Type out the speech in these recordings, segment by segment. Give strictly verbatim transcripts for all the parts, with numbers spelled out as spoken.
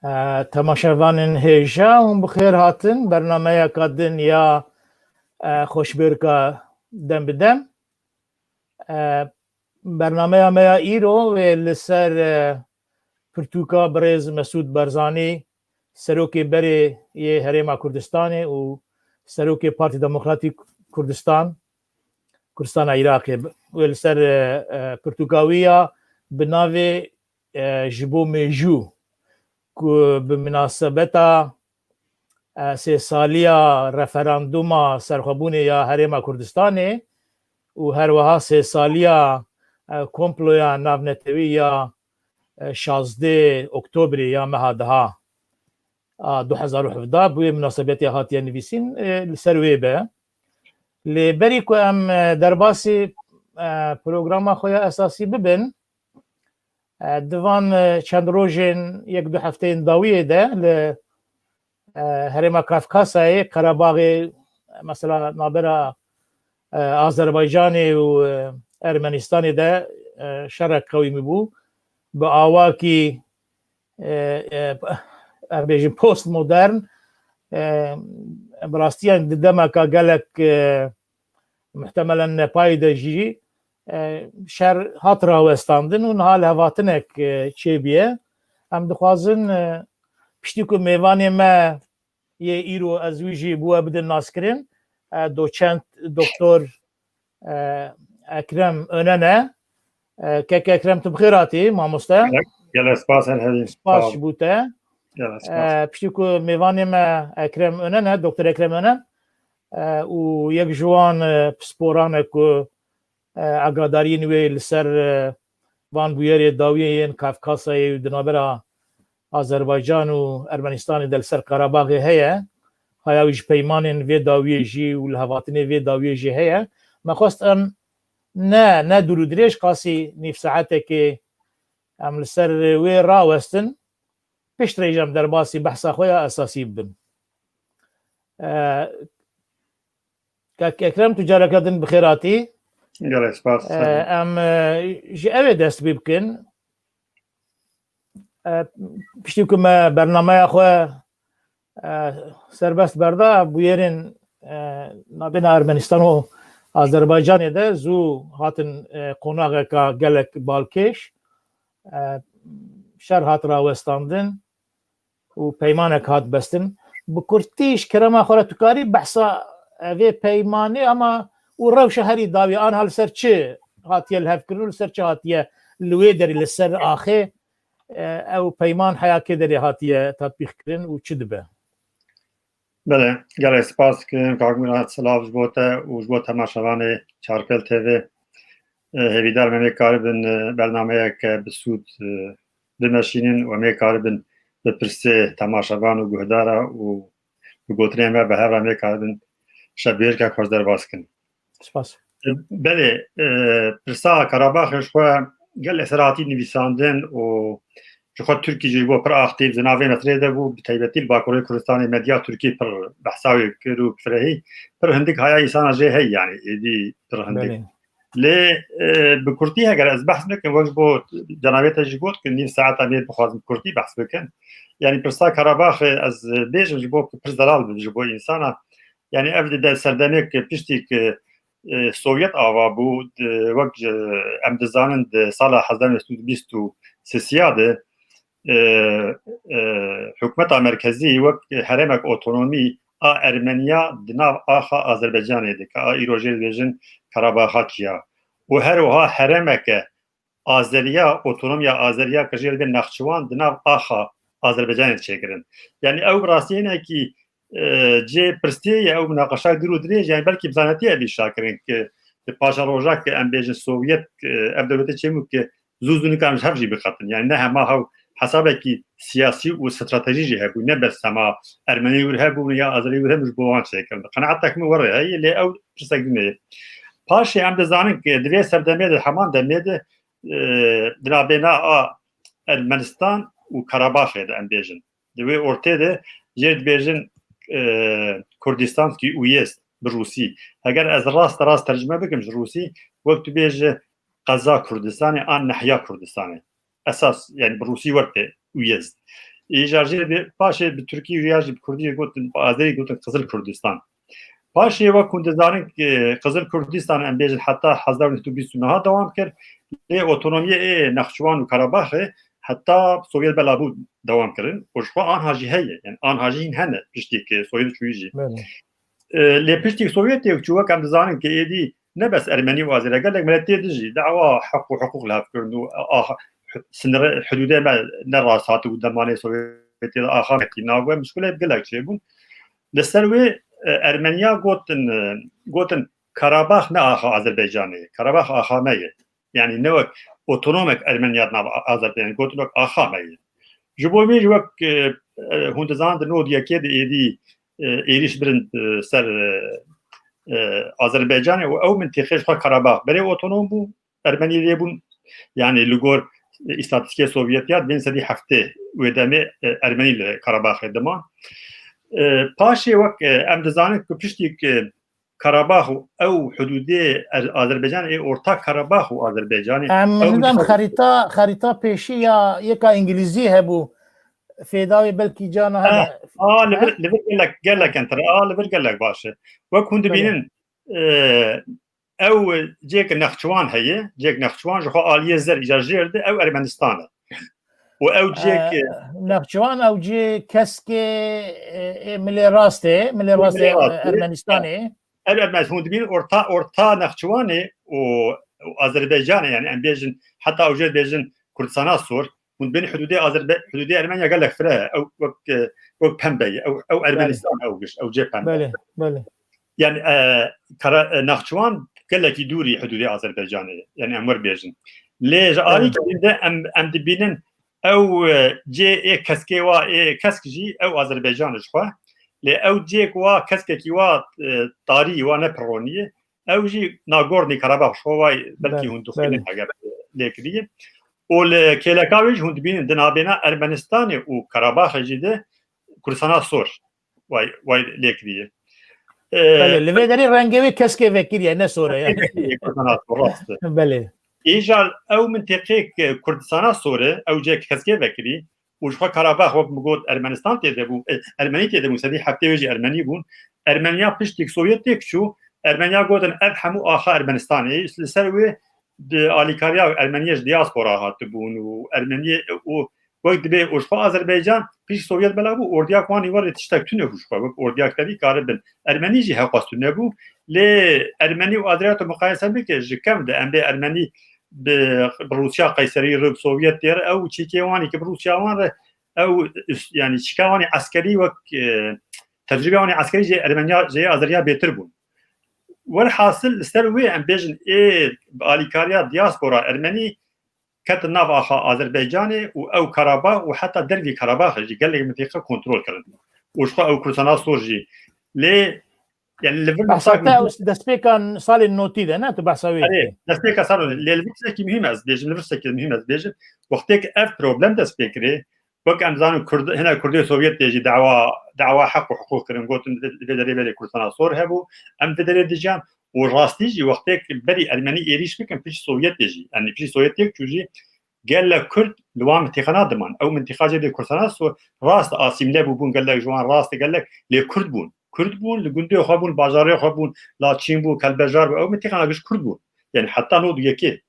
E, temaşevanên hêja hûn bi xêr hatin. Bernameyeka din ya, e, xweşbêrka dem bi dem. E, bernameya me ya îro wê li ser, e, pirtûka birêz Mesûd Barzanî, serokê berê yê Herêma Kurdistanê û serokê Partî Demokratîk Kurdistan, Kurdistana Iraqê, wê li ser, e, e, pirtûka wî ya bi navê, e, Ji bo Mêjû, ku bi minasebeta, e, sê saliya referanduma serxwebûnê ya Herêma Kurdistanê û her wiha sê saliya, e, komploya navnetewî ya, e, şazdeh Oktobrê ya meha daha a du hezar û hevdeh, bi wê minasebetê hatiye nivîsîn, e, li ser wê be. Lê berî ku em, e, derbasî, e, programa xwe ya esasî bibin, e, di van, e, çend rojên, yek du hefteyên dawiyê de li, e, Herêma Kafkasayê, Qerebaxê, mesela navbera, e, Azerbaycanê û, e, Ermenistanê de, e, şerek qewîmî bû. Bi awakî, e, e, em bêjin postmodern, e, bi rastî, yani, di demeka gelek, e, muhtemelen nepayî de jî, e, şer hat rawestandin û niha lihevhatinek, e, çêbûye. Em dixwazin, e, piştî ku mêvanê me yê îro ez wî jî bi we bidin naskirin, e, doçent doktor, e, Ekrem Önen e. E, kek Ekrem, tu bi xêr hatî, mamoste. Gelek, gelek spas, her hevî. Spas ji bo te. Gelek spas. E, piştî ku mêvanê me Ekrem Önen e, doktor Ekrem Önen, e, û yek ji wan, e, pisporan e ku, e, agadariyên wê li ser, e, van bûyerê dawiyê yên Kafkasayê û di navbera Azerbaycan û Ermenistanê de li ser Qerebaxê heye. Haya wî ji peymanên vê dawiyê jî û lihevhatinê vê dawiyê jî heye. Me xwest em ne, ne dûr û dirêj, qasî nîv saetekê em li ser wê rawestin. Pişt re jî em derbasî behsa xwe ya esasî bibin. E, Kak Ekrem, tu careke din bi xêr hatî. Gelek spas. E, em, e, ji ew ê dest pê bikin. E, piştî ku me bernameya xwe, e, serbest berda, bûyerên, e, navbêna Ermenistan û Azerbaycanê de zû hatin, e, qonaxeka gelek balkêş. E, şer hat rawestandin û peymanek hat bestin. Bi kurtî, ji kerema xwe re, tu karî behsa, e, vê peymanê ama û rewşa herî dawî, anha li ser çi hatiye lihevkirin û li ser çi hatiye li wê derê, li ser axê, e, ew peyman heya kê derê hatiye tatbîqkirin û çi dibe? Belê, gelek spas dikim, kak Murat, silav ji bo te û ji bo temaşevanê Çarpêl T V. E, hêvîdar me, em ê karibin, e, bernameyeke bi sûd, e, bimeşînin û em ê karibin bi pirsê temaşevan û guhdara û bi gotinên me bi hev re em ê karibin şevbêrkek xweş derbas kin. Spas. E, belê, e, pirsa Karabaxê ji xwe gelek ser hatî nivîsandin û ji xwe Tirkî jî ji bo pir aktîf di navê metrê de bû, bi taybetî li Bakurê Kurdistanê medya Tirkî pir behsa wê kir û bi firehî pir hindik haya îsana jê heye, yanî êdî pir hindik. Belê. Lê, e, bi kurtî heger ez behs bikim, wek ji bo cenabê te jî got ku nîv saet em ê bixwazin bi kurtî behs bikin. Yanî pirsa Karabaxê ez bêjim ji bo ku pir zelal bibe ji bo însana. Yanî ev di de serdemê ku piştî ku, e, Sovyet ava bû, di, wek, e, em dizanin di sala hezar neh sed û bîst û sisiya de, e, e, hikûmeta merkezî wek herêmek otonomî a Ermeniya di nav axa Azerbaycanê de, ke a îro jê dibêjin Karabaxakiya. Û her wiha herêmeke Azeriya, otonomiya Azeriya ke jê dibê Nexçiwan di nav axa Azerbaycanê çêkirin. Yanî ew bi rastî hinekî, e, cê pirsê ye, ew minaqeşa dûr û dirêj, yanî belkî bi zanetî ev îşa kirin ke di paşeroja ke em bêjin Sovyet, e, ev dewletê çêbû ke zû zû nikan ji hev jî biqetin. Yanî ne hema hew hesabekî siyasî û stratejî jî hebû. Ne bes hema Ermenî wir hebûn ya Azerî wir hebûn ji bo wan çêkirin. Qenaetek min were heye, lê ew pirsek din e. Paşê em dizanin ke di vê serdemê de, heman demê de, e, di navbêna a Ermenistan û Karabaxê de em bêjin. Di wê ortê de jê dibêjin, e, Kurdistanskî Uyezd bi rûsî. Heger ez rast rast tercime bikim ji rûsî, wek tu bêje qeza Kurdistanê an nehiya Kurdistanê. Esas, yani bi rûsî werte Uyezd. Îcar jê de paşê bi Tirkî ya jî bi Kurdî gotin, bi Azerî gotin Qizil Kurdistan. Paşê wek hûn dizanin, e, Qizil Kurdistan, em bêjin, heta hezar û neh sed û bîst û neh dewam kir. Lê otonomiyê ê Nexçiwan û Karabaxê heta Sovyet bela bû dewam kirin. Û ji xwe anha jî heye. Yani anha jî hîn hene piştî ku Sovyet çûyî jî. Belê. E, lê piştî Sovyetê çû, wek em dizanin ku êdî ne bes Ermenî û Azerî, gelek milet tê de jî dawa heq û hiqûq li hev kirin û a, sinirê, hidûdê me ne rast hatibû demanê Sovyetê de axa me tî nav we, mişkûlê gelek çêbûn. Li ser wê, e, Ermeniya gotin, e, gotin Karabax ne axa Azerbaycanê ye. Karabax axa me ye. Yani ne wek otonomek Ermeniya di nav Azerbaycanê, gotin wek axa me ye. Ji bo vê jî wek, e, e, hûn dizanin di nod yekê de êdî, e, êrîş birin, e, ser, e, e, Azerbaycanê û ew mintîqê ji xwe Karabax berê otonom bû, Ermenî lê bûn. Yani li gor, e, îstatîstîkê Sovyetiya di bin sedî heftê wê demê, e, Ermenî li Karabaxê diman. E, paşê wek, e, em dizanin ku piştî ku Karabax û ew hudûdê Er-, Azerbaycan ê ortak Karabax û Azerbaycanê. Em ew hindam xerîta, xerîta pêşî ya yeka îngilîzî hebû. Fêdawê belkî cana hebe. A, li vir, li vir gelek, gelek entere. A, li vir gelek baş e. Wek hûn dibînin, e, ew cêk Nexçiwan heye, cêk Nexçiwan ji xwe aliyê zer îcar jêr de, ew Ermenistan e. Û ew cêk, e, Nexçiwan ew cê keskê, e, e, milê rastê, milê rastê, milê rastê, e, Ermenistanê. Ev Ermenîst hûn dibînin orta, orta Nexçiwanê û, û Azerbaycanê, yani em bêjin, heta ew jê dibêjin Kurdistana Sor, hûn dibînin hudûdê Azerbe-, hudûdê Ermeniya gelek fireh e. Ew wek, e, wek pembe ye. Ew, ew Ermenistan, ew giş, ew cê pembe. Belê, belê. Yani, e, kara, e, Nexçiwan gelekî dûrî hudûdê Azerbaycanê ye. Yani em wer bêjin. Lê ji alî, belê, kirîn de em, em dibînin ew, e, cê ê keskê wa ê kesk jî ew Azerbaycan ji xwe. Lê ew cêk wa keskekî wa, e, tarî wa ne pironî ye. Ew jî Nagorno-Karabakh ji xwe wa belkî, belê, hûn dixwînin, belê, eger lê kiriye. Û li kêleka wê jî hûn dibînin di nabêna Ermenistanê û Karabaxê jî de Kurdistana Sor. Way, way lê kiriye. Ee, belê, li vê derê rengê wê keskê vekirî ye, ne sor e yani. Kurdistana Sor, rast e. Belê. Îcar ew mintîqê ku Kurdistana Sor e, ew cê keskê vekirî, û ji xwe Karabax wek min got Ermenistan tê de bû, e, Ermenî tê de bû, sedî heftê wê jî Ermenî bûn. Ermeniya piştî ku Sovyet têk çû, Ermeniya gotin ev hemû axa Ermenistanê, li ser wê di alîkariya Ermeniyê ji diaspora hatibûn û Ermeniyê û wek dibê û ji xwe Azerbaycan pişt Sovyet bela bû, ordiyak wan ê warê tiştek tune bû ji xwe, wek ordiyak tevî karibin. Ermenî jî hewqas tune bû, lê Ermenî û Azeriya tu muqayese bike, ji kevn de em bê Ermenî bi, bi Rûsya qeyserî re, bi Sovyet tê re, ew çîkê wan ê ki bi Rûsya wan re, ew üst, yani çîka wan ê eskerî wek, e, tecrûbeya wan ê eskerî jê Ermeniya, jê Azeriya bêtir bûn. Werhasil li ser wê em bêjin ê bi alîkariya diaspora Ermenî ketin nav axa Azerbaycanê û ew Karabağ û heta dervî Karabaxê jî gelek mintîqe kontrol kirin. Û ji xwe ew Kurdistana Sor jî. Lê, yani li vir behsa te ew destpêkan salên notî de, ne? Tu behsa wê dikî. Destpêka salên, lê li vir tiştekî muhîm ez bêjim, li vir tiştekî muhîm ez bêjim. Wextê ku ev problem dest pê kirê, wek em zanin Kurd, hinek Kurdê Sovyetê jî dawa, dawa heq û hiqûq kirin, gotin vê, vê derê berê Kurdistana Sor hebû, em vê derê dijiyan û rastî jî wextê ku berî Ermenî êrîş bikin pişt Sovyetê jî, em pişt Sovyetê çû jî gelek Kurd li wan mintîqana diman. Ew mintîqa jê dê Kurdistana Sor rast asîmle bûbûn, gelek ji wan rast gelek lê Kurd bûn. Kurd bûn, li gundê xwe bûn, bajarê xwe bûn, Laçîn bû, Kelbejar bû, ew mintîqana giş Kurd bûn. Yani heta nod û yekê.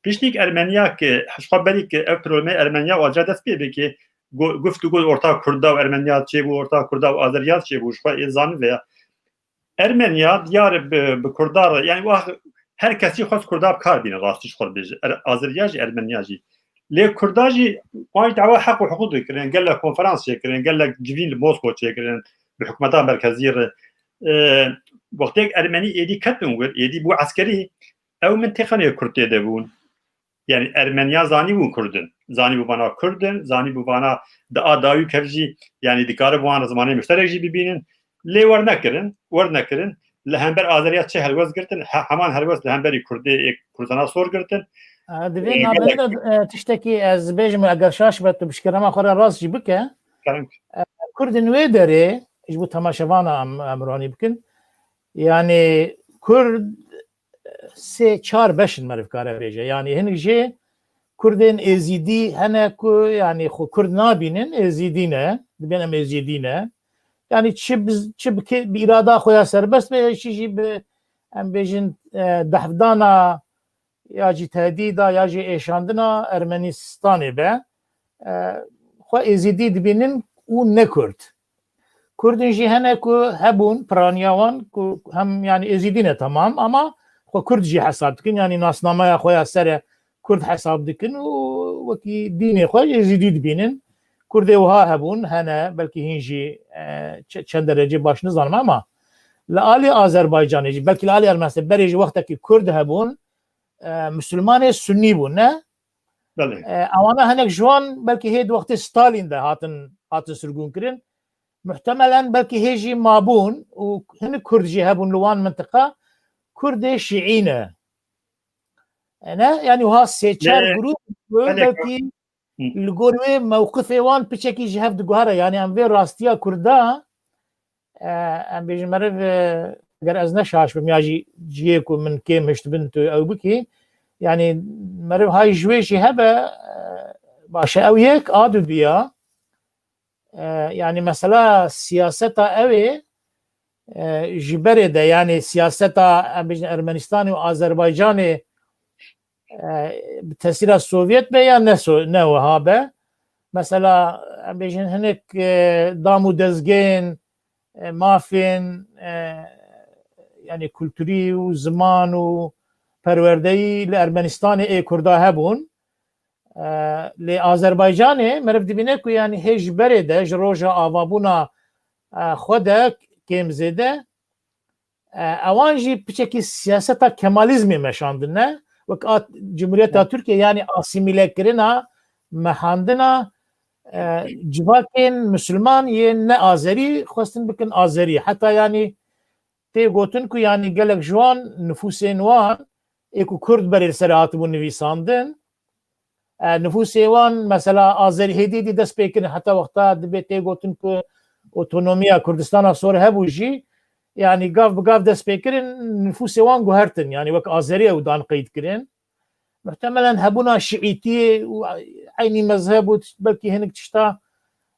Piştîk Ermeniya ki, ji xwe berî ki ev probleme Ermeniya û Azeriya dest pê bike, gu-, guftûgo orta Kurda û Ermeniya çêbû, orta Kurda û Azeriya çêbû, ji xwe ê zanin veya Ermeniya diyar bi, bi Kurda re, yani wah her kesî xwest Kurda bi kar bîne, rastî ji xwe bêje. Er-, Azeriya jî, Ermeniya jî. Lê Kurda jî wan jî dawa heq û hiqûq dikirin, gelek konferans çêkirin, gelek civîn li Mosko çêkirin, bi hikûmeta merkezî re. E, wextê Ermenî êdî ketin wir, êdî bû eskerî, ew mintîqanê Kurd tê de bûn. Yani Ermeniya zanîbûn Kurd in. Zanîbû vana Kurd in, zanîbû vana di a dawî kev jî, yani dikare bi wan re zimanê muşterek jî bibînin. Lê wernekirin, wernekirin. Li hember Azeriya çi helwest girtin, he-, heman helwest li hemberî Kurdê, ê Kurdana Sor girtin. E, di vê, e, navberê de, e, tiştekî ez bêjim, eger şaş be, tu bişkirema xwe re rast jî bike. Kerem. E, Kurdin wê derê, ji bo temaşevana em, em ronî bikin. Yani Kurd sê çar beş in, meriv kare bêje. Yani hinek jê Kurdên Êzîdî hene ku, yanî, xwe Kurd nabînin, Êzîdî ne, dibên em Êzîdî ne. Yanî çi bi, çi bi, kê, bi îrada xwe ya serbest be, ya jî, jî bi, em bêjin, e, dehvdana ya jî tehdîda ya jî êşandina Ermenistanê be, e, xwe Êzîdî dibînin û ne Kurd. Kurdên jî hene ku hebûn, piraniya wan ku hem, yanî, Êzîdî ne temam, ama xwe Kurd jî hesab dikin, yanî nasnameya xwe ya sere Kurd hesab dikin û wekî dînê xwe Êzîdî dibînin. Kurdê wiha hebûn, hene, belkî hîn jî, e, çe-, çend derecê baş nizanim, ama li alî Azerbaycanê jî, belkî li alî Ermenistanê berê jî wextekî Kurd hebûn, e, Misilmanê Sunnî bûn, ne? Belê. E, ewana hinek ji wan belkî hê di wextê Stalin de hatin, hatin sirgûn kirin. Muhtemelen belkî hê jî mabûn û hinek Kurd jî hebûn li wan mintiqa. Kurdê Şiî ne. E, ne? Yanî wiha sê çar Lê, grûp belê, belkî Hı. li gor wê mewqifê wan piçekî ji hev diguhere. Yanî em vê rastiya Kurda, e, em bêjin meriv, e, eger ez ne şaş bim ya jî cihê ku min kêm hiştibin tu ew bikî, yanî meriv hay ji wê jî hebe, e, baş e, ew yek, a duduya, e, yanî mesela siyaseta ew ê, e, ji berê de, yanî siyaseta, em bêjin, Ermenistanê û Azerbaycanê, e, bi tesîra Sovyet be ya ne so-, ne wiha be. Mesela, em bêjin hinek, e, dam û dezgehên, e, mafên, e, yanî kulturî û ziman û perwerdeyî li Ermenistanê ê Kurda hebûn. E, lê Azerbaycanê meriv dibîne ku, yanî, hê ji berê de, ji roja avabûna, e, xwe de kêm zêde, e, ewan jî piçekî siyaseta Kemalîzmê meşandine, wek a Cumhuriyeta Tirkiye, yanî asîmîlekirina, mehandina, e, civakên misilman yên ne Azerî xwestin bikin Azerî. Heta, yanî, tê gotin ku, yanî, gelek ji wan, nifûsên wan ê ku Kurd berê li ser hatibûn nivîsandin, e, nifûsê wan, mesela, Azerî, hêdî hêdî dest pê kirin, heta wexta dibê tê gotin ku otonomiya Kurdistana Sor hebû jî, yanî gav bi gav dest pê kirin, nifûsê wan guhertin, yanî wek Azerî ew dan qeyd kirin. Muhtemelen hebûna şiîtiyê û eynî mezheb û belkî hinek tişta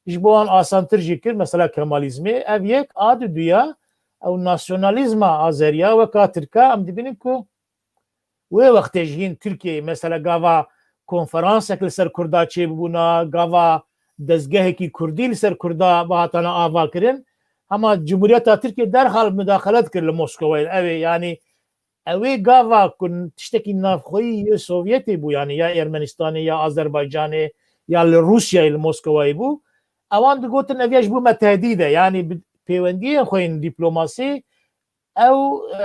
ji bo wan asantir jî kir, mesela Kemalîzmê. Ev yek, a duduya, ew nasyonalîzma Azeriya weka Tirka, em dibînin ku wê wextê jî hîn Tirkiyeyê, mesela, gava konferansek li ser Kurda çêbibûna, gava dezgehekî Kurdî li ser Kurda bihatana avakirin, hema Cumhuriyeta Tirkiye derhal mudaxele dikir li Moskowayê. Ew ê, yanî, ew ê gava ku tiştekî navxweyî yê Sovyetê bû, yanî ya Ermenistanê, ya Azerbaycanê, ya li Rûsyayê, li Moskowayê bû, ewan digotin, ev ya ji bo me tehdîd e, yanî bi pêwendiyên xwe yên dîplomasî, ew,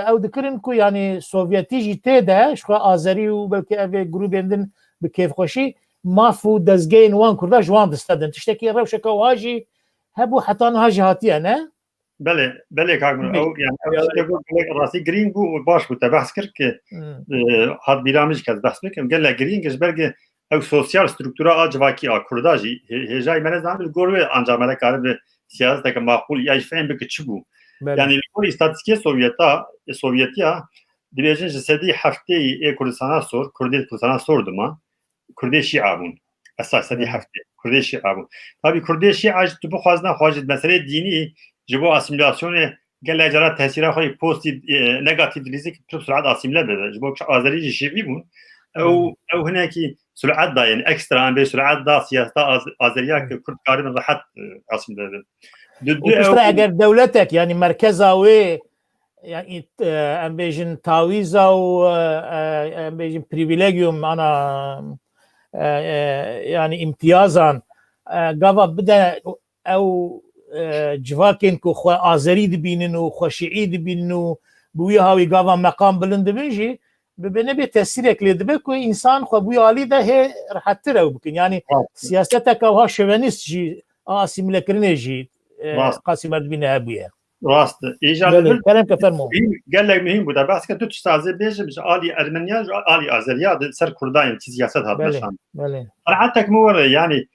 ew dikirin ku, yanî, Sovyetî jî tê de, ji xwe Azerî û belkî ev ê grûbên din bi kêfxweşî maf û dezgehên wan Kurda ji wan distedin. Tiştekî rewşeke wiha jî hebû, heta niha jî hatiye, ne? Belê, belê, kak Miro. Belê. Ew, yani, ew Ya, tiştek ya. Gelek rastî girîng bû û baş bû te behs kir ki, Hmm. e, hat bîra min jî kes behs bikim. Gelek girîng ji ber ki ew sosyal struktura a civakî a Kurda jî hê-, hêjayî me nezanin, li gor wê anca me nekaribe siyaseteke maqûl ya jî fehm bike çi bû. Belê. Yani, li gor îstatîstîkê Sovyeta, e, Sovyetiya, dibêjin ji sedî heftê ê Kurdistana sor, Kurdê Kurdistana sor dima, Kurdê Şîa bûn. Esas sedî Evet. heftê Kurdê Şîa bûn. Tabî Kurdê Şîa jî tu bixwaz nexwaz jî meseleyê dînî ji bo asîmîlasyonê gelek cara tesîra xwe yê pozîtîf, e, negatîf dilîzî ki pir suret asîmîle bibe. Ji bo Azerî jî Şîî bûn. Ew, Evet. ew hinekî suret dayên, ekstra em bê suret da siyaseta Az-, Azeriya ki Kurd karibin rehet, e, asîmîle bibin. Di, di Û piştre ew eger dewletek, yanî merkeza wê, yanî, e, em bêjin tawîza û, e, e, em bêjin privîlegyum, ana, e, e, yanî îmtiyazan, e, gava bide ew, e, civakên ku xwe Azerî dibînin û xwe Şiî dibînin û bi wî hawî gava meqam bilind dibin jî, bi, bi nebê tesîrek lê dibe ku însan xwe bi wî alî de hê rehettir ew bikin. Yanî Rast. siyaseteke wiha şovenîst jî, a asîmîlekirinê jî, e, Rast. qasî me dibîne hebûye. Rast e. Îja Belê, li vir kerem ke fermo. muhîm, gelek muhîm bû. Te behs kir, tu tişta ez ê bêjim, ji alî Ermeniya, ji alî Azeriya di ser Kurda yên çi siyaset hat Belê, meşandin. belê. Qenaetek min were, yanî,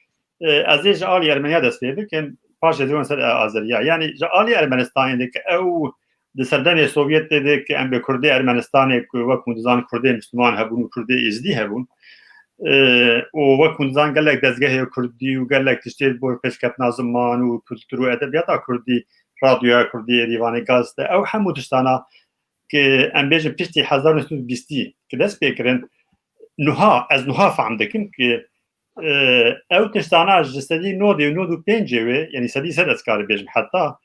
e, ez ê ji alî Ermeniya dest pê bikim, paşê dê ser, e, Azeriya. Yanî ji alî Ermenistanê de ki ew di serdemê Sovyetê de ki em bi Kurdê Ermenistanê ku wek hûn dizanin Kurdê Misliman hebûn û Kurdê Êzidî hebûn. E, û wek hûn dizan gelek dezgehê kurdî û gelek tiştê bo pêşketina ziman û kultur û edebiyata kurdî, radyoya kurdî, Êrîvanê, gazete, ew hemû tiştana ki em bêjin piştî hezar neh sed û bîstî ki dest pê kirin, nuha, ez nuha fehm dikim ki, e, ew tiştana ji sedî nodê û nod û pêncê wê, yanî sedî sed ez karî bêjim heta,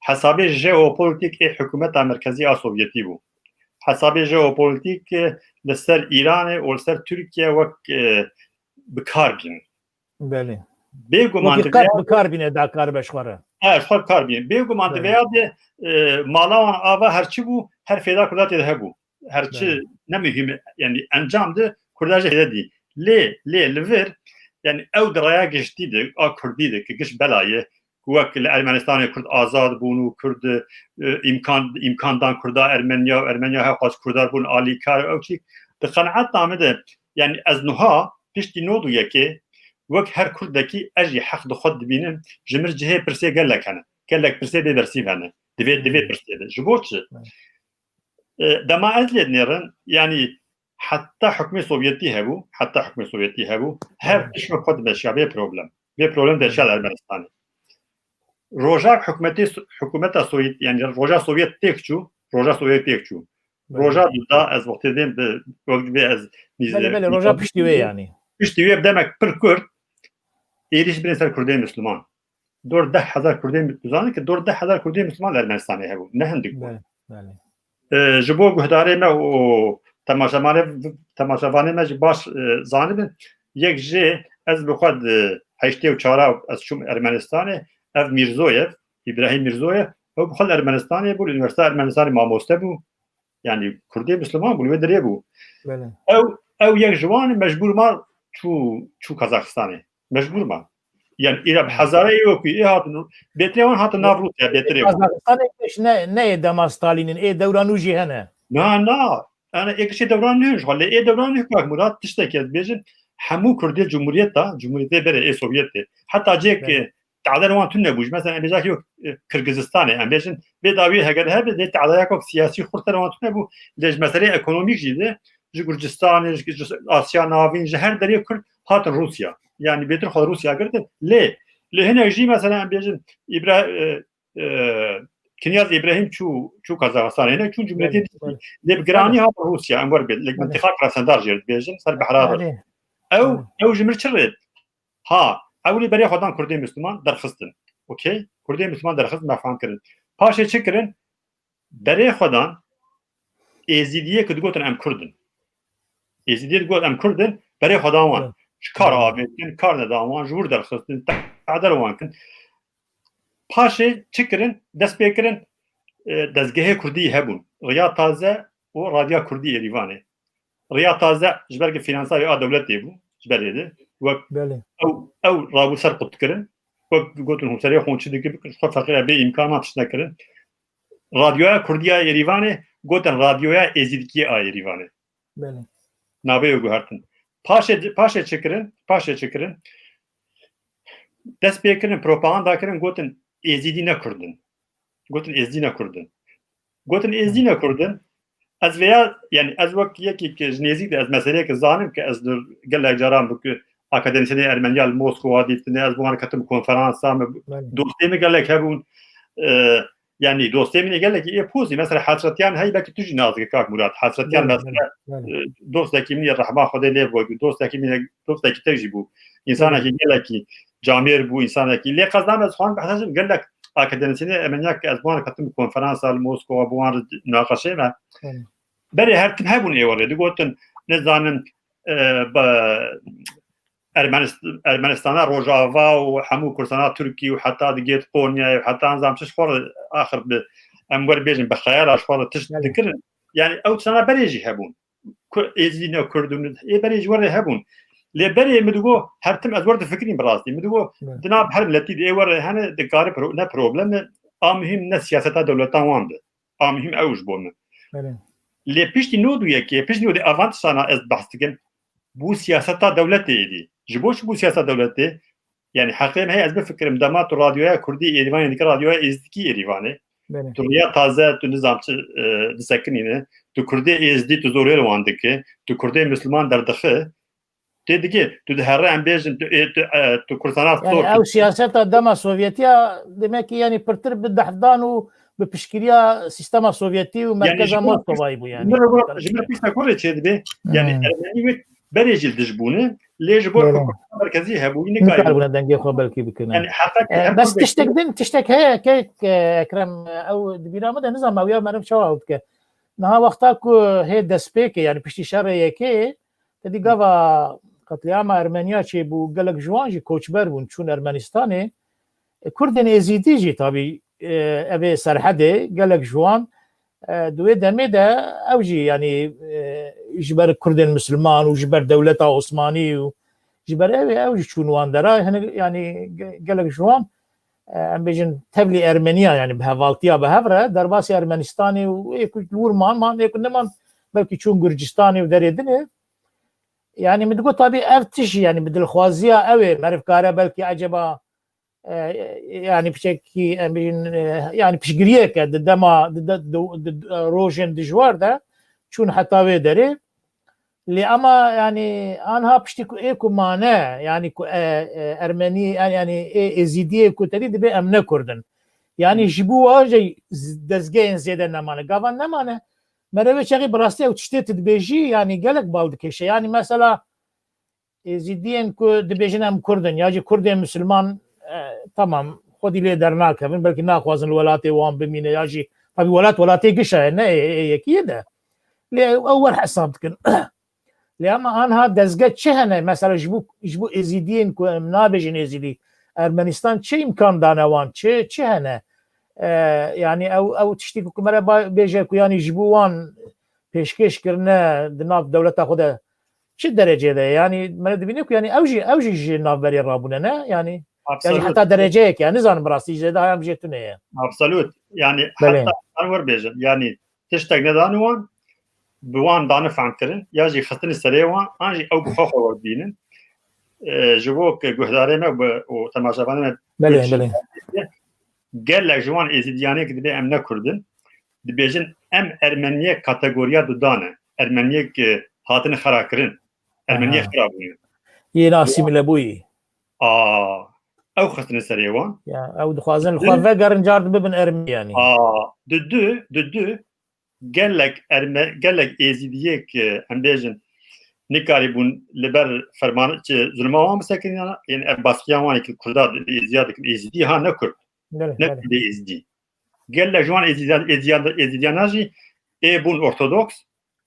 hesabê jeopolitîk ê hikûmeta merkezî a Sovyetî bû. Hesabê jeopolitîk, e, li ser Îranê û li ser Tirkiye wek, e, bi kar bînin. Belê. Bêguman Wekî di qet vêya bi kar bîne da kar be ji xwe re. He, ji xwe bi kar bîne. Bêguman di Belê. vêya de, e, mala wan ava her çi bû, her fêda Kurda tê de hebû. Her çi Belê. ne muhîm e, yanî encam de Kurda jî fêde dî. Lê, lê li vir, yanî ew di raya giştî de, a Kurdî de, ki giş bela ye, ku wek li Ermenistanê Kurd azad bûn û Kurd, e, îmkan, îmkan dan Kurda Ermeniya û Ermeniya hewqas Kurdar bûn alîkar û ew çî. Di qenaeta min de, yanî ez nuha piştî nod û yekê wek her Kurdekî ez jî heq di xwe dibînim, ji min cihê pirsê gelek hene. Gelek pirsê bê bersîv hene. Divê, divê pirsê de. Ji bo çi? E, dema ez lê dinêrin, yanî heta hukmê Sovyetî hebû, heta hukmê Sovyetî hebû, her Evet. tişt wek xwe dimeşiya bê problem. Bê problem deşiya li Ermenistanê. Roja hikûmetê, hikûmeta Sovyet, yanî roja Sovyet têk çû, roja Sovyet têk çû. Belê. Roja du da ez wextê dêm bi, wek divê ez nîze- Belê, belê, roja piştî wê yanî. Piştî wê bi demek pir kurt, êrîş birin ser Kurdê Misliman. Dor deh hezar Kurdê, tu zanî ki dor deh hezar Kurdê Misliman li Ermenistanê hebû. Ne hindik bû. Belê, belê. E, ji bo guhdarê me û temaşevanê, temaşevanê me jî baş, e, zanibin, yek jê ez bi xwe di heştê û çar ez çûm Ermenistanê, ev Mîrzoyev, Îbrahîm Mîrzoyev, ew bi xwe li Ermenistanê bû, li Unîversîteya Ermenistanê mamoste bû. Yanî Kurdê Misliman bû, li wê derê bû. Belê. Ew, ew yek ji wan mecbûr ma çû, çû Kazaxistanê. Mecbûr ma. Yanî îra bi hezarê wekî ê hatin, bêtirê wan hatin nav Rûsya, bêtirê wan. Kazaxistanê pêş ne, ne ê dema Stalînin, ê dewra nû jî hene. Na, na. Yanî ê kişê dewran nû ji xwe, lê ê dewran nû kak Murat tiştekî ez bêjim, hemû Kurdê Cumhuriyeta, Cumhuriyetê berê ê Sovyetê. Heta cê ki Evet. te'der wan tune bû. Ji mesela em bêjak yok, e, Kirgizistanê, em bêjin, bê dawî H D P hebe, lê te'daya kok siyasî xurt ser wan tune bû. Lê ji meseleyê ekonomîk jî de, ji Gurcistanê, ji, ji Asya Navîn, ji her derê Kurd hatin Rûsya. Yanî bêtir xwe Rûsya girtin. Lê, lê hinek jî mesela em bêjin, Îbra-, e, e, Kinyaz Îbrahîm çû, çû Kazaxistanê, hinek çûn cumhuriyetê Belê, dî. belê. Lê bi giranî Belê. hatin Rûsya, em wer bê, li Belê. mintiqa Krasnodar jê dibêjin, ser behra re. Belê. Ew, Belê. ew ji mir çi rê? Ha, ewilî berê xwedan Kurdê Misliman derxistin. Okey? Kurdê Misliman derxistin, me fam kirin. Paşê çi kirin? Berê xwedan Êzîdiyê ki digotin em Kurd in. Êzîdiyê digot em Kurd in, berê xwedan wan. Evet. Ji kar Evet. avêtin, kar nedan wan, ji wir derxistin, te'der wan kin. Paşê çi kirin? Dest pê kirin, e, dezgehê Kurdî hebûn. Riya Taze û Radya Kurdî Êrîvanê. Riya Taze ji ber ki fînansa wê a dewletê bû, ji berê de. Wek Belê. ew, ew rabû ser qutkirin. Wek gotin hûn serê xwe çi dikin, bikin, ji xwe feqîr e, bê îmkan tişt nekirin. Radyoya Kurdî ya Êrîvanê gotin Radyoya Êzîdkî a Êrîvanê. Belê. Navê wê guhertin. Paşê, paşê çi kirin? Paşê çi kirin? Dest pê kirin, propaganda kirin, gotin Êzîdî ne Kurd in. Gotin Êzîdî ne Kurd in. Gotin Êzîdî ne Kurd in. Ez vêya, yanî ez wek yekî ki ji nêzîk de ez meseleyeke zanim ki ez li gelek caran bi ku akademisyenê Ermeniya li Moskova dîtine, ez bi wan re ketim konferansa me, Belê. dostê min gelek hebûn. E, yanî dostê min ê gelekî ê pozî, mesela Hesretiyan hey belkî tu jî nas dikî kak Murat. Hesretiyan Belê, mesela, belê, belê. e, dostekî min ê rehma Xwedê lê bû, dostekî min, dostekî te jî bû. Însanekî Belê. gelekî camêr bû, însanekî. Lê qez name ez xwan behsa jin gelek akademisyenê Ermeniya ki ez bi wan re ketim konferansa li Moskova bi wan re naqeşê me. Belê. Berê her tim hebûn ê werê digotin, nizanin, e, be-, Ermenist-, Ermenistana Rojava û hemû Kurdistana Tirkî û heta digêt Qonyayê û heta nizam çi ji xwe re axir bi, em wer bêjin bi xeyala ji xwe re tişt Belê. dikirin. Yanî ew tiştana berê jî hebûn. Ku-, Êzîdî ne Kurd in, ê berê ji werê hebûn. Lê berê min digo, her tim ez wer difikirîm bi rastî. Min digo, Belê. di nav her miletî de ê werê hene, dikare pro-, ne problem e, a muhîm ne siyaseta dewletan wan be. A muhîm ew ji bo min. Belê. Lê piştî nod û yekê, piştî nodê avan tiştana ez behs dikim, bû siyaseta dewletê êdî. Ji bo çi bû siyaseta dewletê? Yanî heqê me heye ez bifikirim, dema tu radyoya Kurdî Êrîvanê dike, radyoya Êzdikî Êrîvanê. Belê. Tu riya taze, tu nizam çi, e, disekinîne. Tu Kurdê Êzdî, tu zorê li wan dike. Tu Kurdê Misliman derdixi. Tê dikê, tu diherre em bêjin, tu, ê, tu, e, tu Kurdistana Yani sor. Ew siyaseta dema Sovyetiya demek ki yani pirtir bi dehfdan û bi piştgiriya sîstema Sovyetî û Yani merkeza ji- Moskovayî bû yani. Ji min re, ji min re pîsa kurê çêdibê. Yani Hmm. Ermenî wê berê jî li dij bûne, lê ji bo Doğru. Kurda merkezî hebûyî nikarî. Nikaribûne dengê xwe belkî bikin. Yani heqet E, heqet bes tiştek din, tiştek heye ke, ke Ekrem, e, ew di bîra min de nizam ew ya meriv çawa ew dike. Niha wexta ku hê destpêkê, yani piştî şerê yekê, te dî gava qetlîama Ermeniya çêbû, gelek ji wan jî koçber bûn, çûn Ermenistanê. E, Kurdên Êzîdî jî tabî, e, evê serhedê, gelek ji wan, e, di wê demê de ew jî, yani, e, ji ber Kurdên Misilman û ji ber dewleta Osmanî û ji ber ew, ew jî çûn wan dera, hinek, yani, ge-, gelek ji wan, e, em bêjin tevlî Ermeniya, yani bi hevaltiya bi hev re, derbasî Ermenistanê û ê ku li wir man, man, ê ku neman, belkî çûn Gurcistanê û derê din ê. Yani min digot tabî ev tişt, yani bi dilxwaziya ew ê, meriv kare belkî eceba, e, yani piçekî, em bêjin, e, yani piştgiriyeke di dema, di, di, di, di, rojên dijwar de çûn heta wê derê. Lê ama yani anha piştî ku ê ku mane, yani ku, e, e, Ermenî, yani, yani ê Êzîdiyê ku tedî dibe em ne Kurd in. Yani ji bo wan jî z-, dezgehên zêde nemane. Gava nemane, mere wê çaxê bi rastî ew tiştê tu dibêjî, yani gelek bal dikêşe. Yani mesela Êzîdiyên ku dibêjin em Kurd in, ya jî Kurdên Misilman, e, tamam, xwedî lê dernakevin, belkî naxwazin li welatê wan bimîne, ya jî tabî welat welatê gişa ye, ne ê, ê yekî ye de. Lê ew, ew wer hesab dikin. Lê ama anha dezge çi hene? Mesela ji bo, ji bo Êzîdiyên ku em nabêjin Êzîdî, Ermenistan çi îmkan dane wan? Çi, çi hene? E, yani ew, ew tiştî ku me re ba-, bêje ku yani ji bo wan pêşkêş kirine di nav dewleta xwe de çi derecê de ye? Yani me re dibîne ku yani ew jî, ew jî ji navberê rabûne, ne? Yani, yani Absolut. Heta dereceyek yani, nizanim bi rastî zêde haya em jê tune ye. Absolut. Yani Belê. Hatta em wer bêjin. Yani tiştek nedan wan, bi wan dane fehm kirin, ya jî xistinî serê wan, an jî ew bi xwe xwe wer bînin. E, ji bo ku guhdarê me bi, û temaşevanê me Belê, bêjin. Belê. Gelek ji wan Êzîdiyanê ki dibê em ne Kurd in, dibêjin em Ermeniyê kategoriya dudan e. Ermeniyê ki hatine xera kirin. Ermeniyê Aha. xera bûye. Yên asîmîle bûyî. Aa, ew xistine serê wan. Ya, ew dixwazin li xwe vegerin, car bibin Ermeni yani. Aa, di du, di du, gelek Erme-, gelek Êzîdiyê ki em bêjin nikarî bûn li ber ferman, çi, zulma wan bisekinîna, yên ev baskiya wan ki Kurda di Êzidiya dikin, Êzîdî ha ne Kurd, Belê, ne belê. Kurdê Êzîdî. Gelek ji wan Êzîdiyan, Êzîdiyan, Êzîdiyana jî ê bûn ortodoks,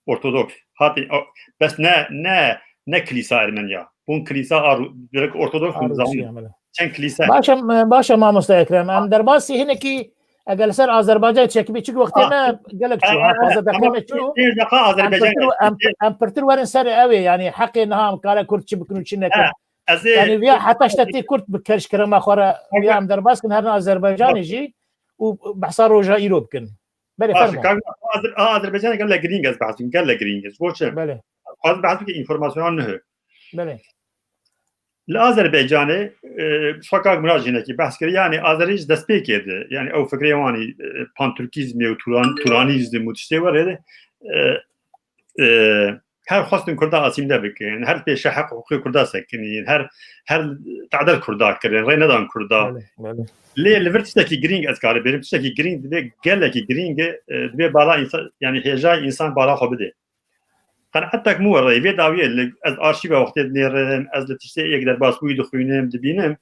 ortodoks. Hatin, o, bes ne, ne, ne kilîsa Ermeniya. Bûn kilîsa a Ru-, direkt ortodoks A bûn, Rûsiya, zanîn. belê. Çend kilîse. Baş e, baş e mamoste Ekrem. Em derbasî hinekî, eger li ser Azerbaycan çekibî, çik wextê Ah. me gelek çû. Eh, Ha, eh, pazdeh eh, deqiqe me tamam. çû. Êr deqa Em Azerbaycan. pirtir, em, em pirtir werin ser ew ê, yani heqê niha em kare Kurd çi bikin û çi nekin. Eh, ez ê- Yani viya heta ştetê Kurd bi kerşkirema xwe re, viya em derbas kin herin Azerbaycanê jî û behsa roja îro bikin. Belê, Baş, fermo. kak, a Azer-, a Azerbaycanê gelek girîng ez behs dikim, gelek girîng ez. Bo çi? Belê, Xwaz behs dikim, informasyona niho. belê. Li Azerbaycanê, e, Fakak Miraj hinekî behs kir. Yani Azerî ji destpêkê de, yani ew fikrê wanî, e, panturkîzmê û turan-, turanîzm û tiştê werê de, e, e, her xwestin Kurda asîmle bikin, her pêşe heq hukukê Kurda sekinîn, her, her tadel Kurda kirin, rê nedan Kurda. Belê, belê. Lê li vir tiştekî girîng ez karê bêrim, tiştekî girîng dibe, gelekî girîng e, e, dibe bala însan, yani hêjayê însan bala xwe bide. Qenaetek min were, vê dawiyê li ez arşîva wextê dinêrim, ez li tiştê yek derbas bûyî dixwînim, dibînim.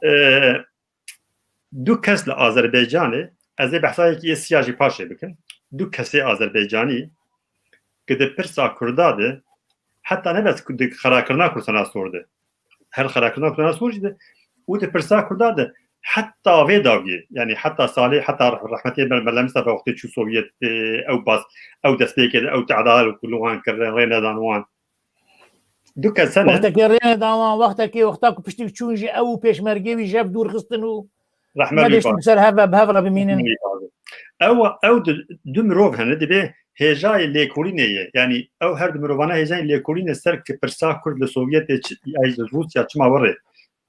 E, du kes li Azerbaycanê, ez ê behsa yekî ê siya jî paşê bikim. Du kesê Azerbaycanî ki di pirsa Kurda de, heta ne bes ku di xerakirina Kurdistana Sor de, her xerakirina Kurdistana Sor jî de, û di pirsa Kurda de, heta vê dawiyê, yani heta salê, heta rehmetê Mel-, Mela Mistefa wextê çû Sovyet, e, ew bas, ew destpêkê de, ew tedal û ku li wan kirin, rê nedan wan. Du kes hene. Wextekê rê nedan wan, wextekê, wexta ku piştî çûn jî ew û pêşmergê wî ji hev dûr xistin û Rehmet wî nediştin bi ser hev ve, bi hev re bimînin. Ew, ew du, du mirov hene, dibê hêjayê lêkolînê ye. Yani ew her du mirovana hêjayên lêkolînê ser ki pirsa Kurd li Sovyetê çi, ay, li Rûsya çima werê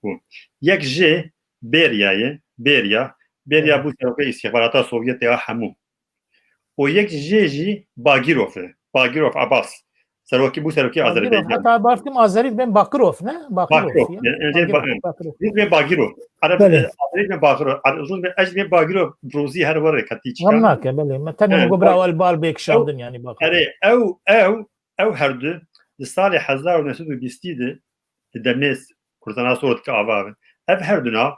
bû. Yek jê Bêrya ye, Bêrya. Bêrya bû serokê îstîxbarata Sovyetê ya hemû. Û yek jê jî Bagîrov e. Bagîrov Abbas. Serokî bû, serokî Bagirov, Azerbaycan. Heta bartim Azerî bên Bakirov, ne? Bakirov. Bakirov. Ya. Yani, önce Bagirov, ba- Bakirov. Rûz bê Bagirov. Arap, Belê. e, Azerî bê Bagirov. Ar-, Rûz bê, ez bê Bagirov, Rûzî her were ketî çikan. Xem nake, belê. Me tenê Evet, min got bira bak- ew li bal bê kişandin, yani bak. Erê, ew, ew, ew her du di salê hezar û neh sed û bîstî de, di demê s-, Kurdistana Sor dike ava bin. Ev her du na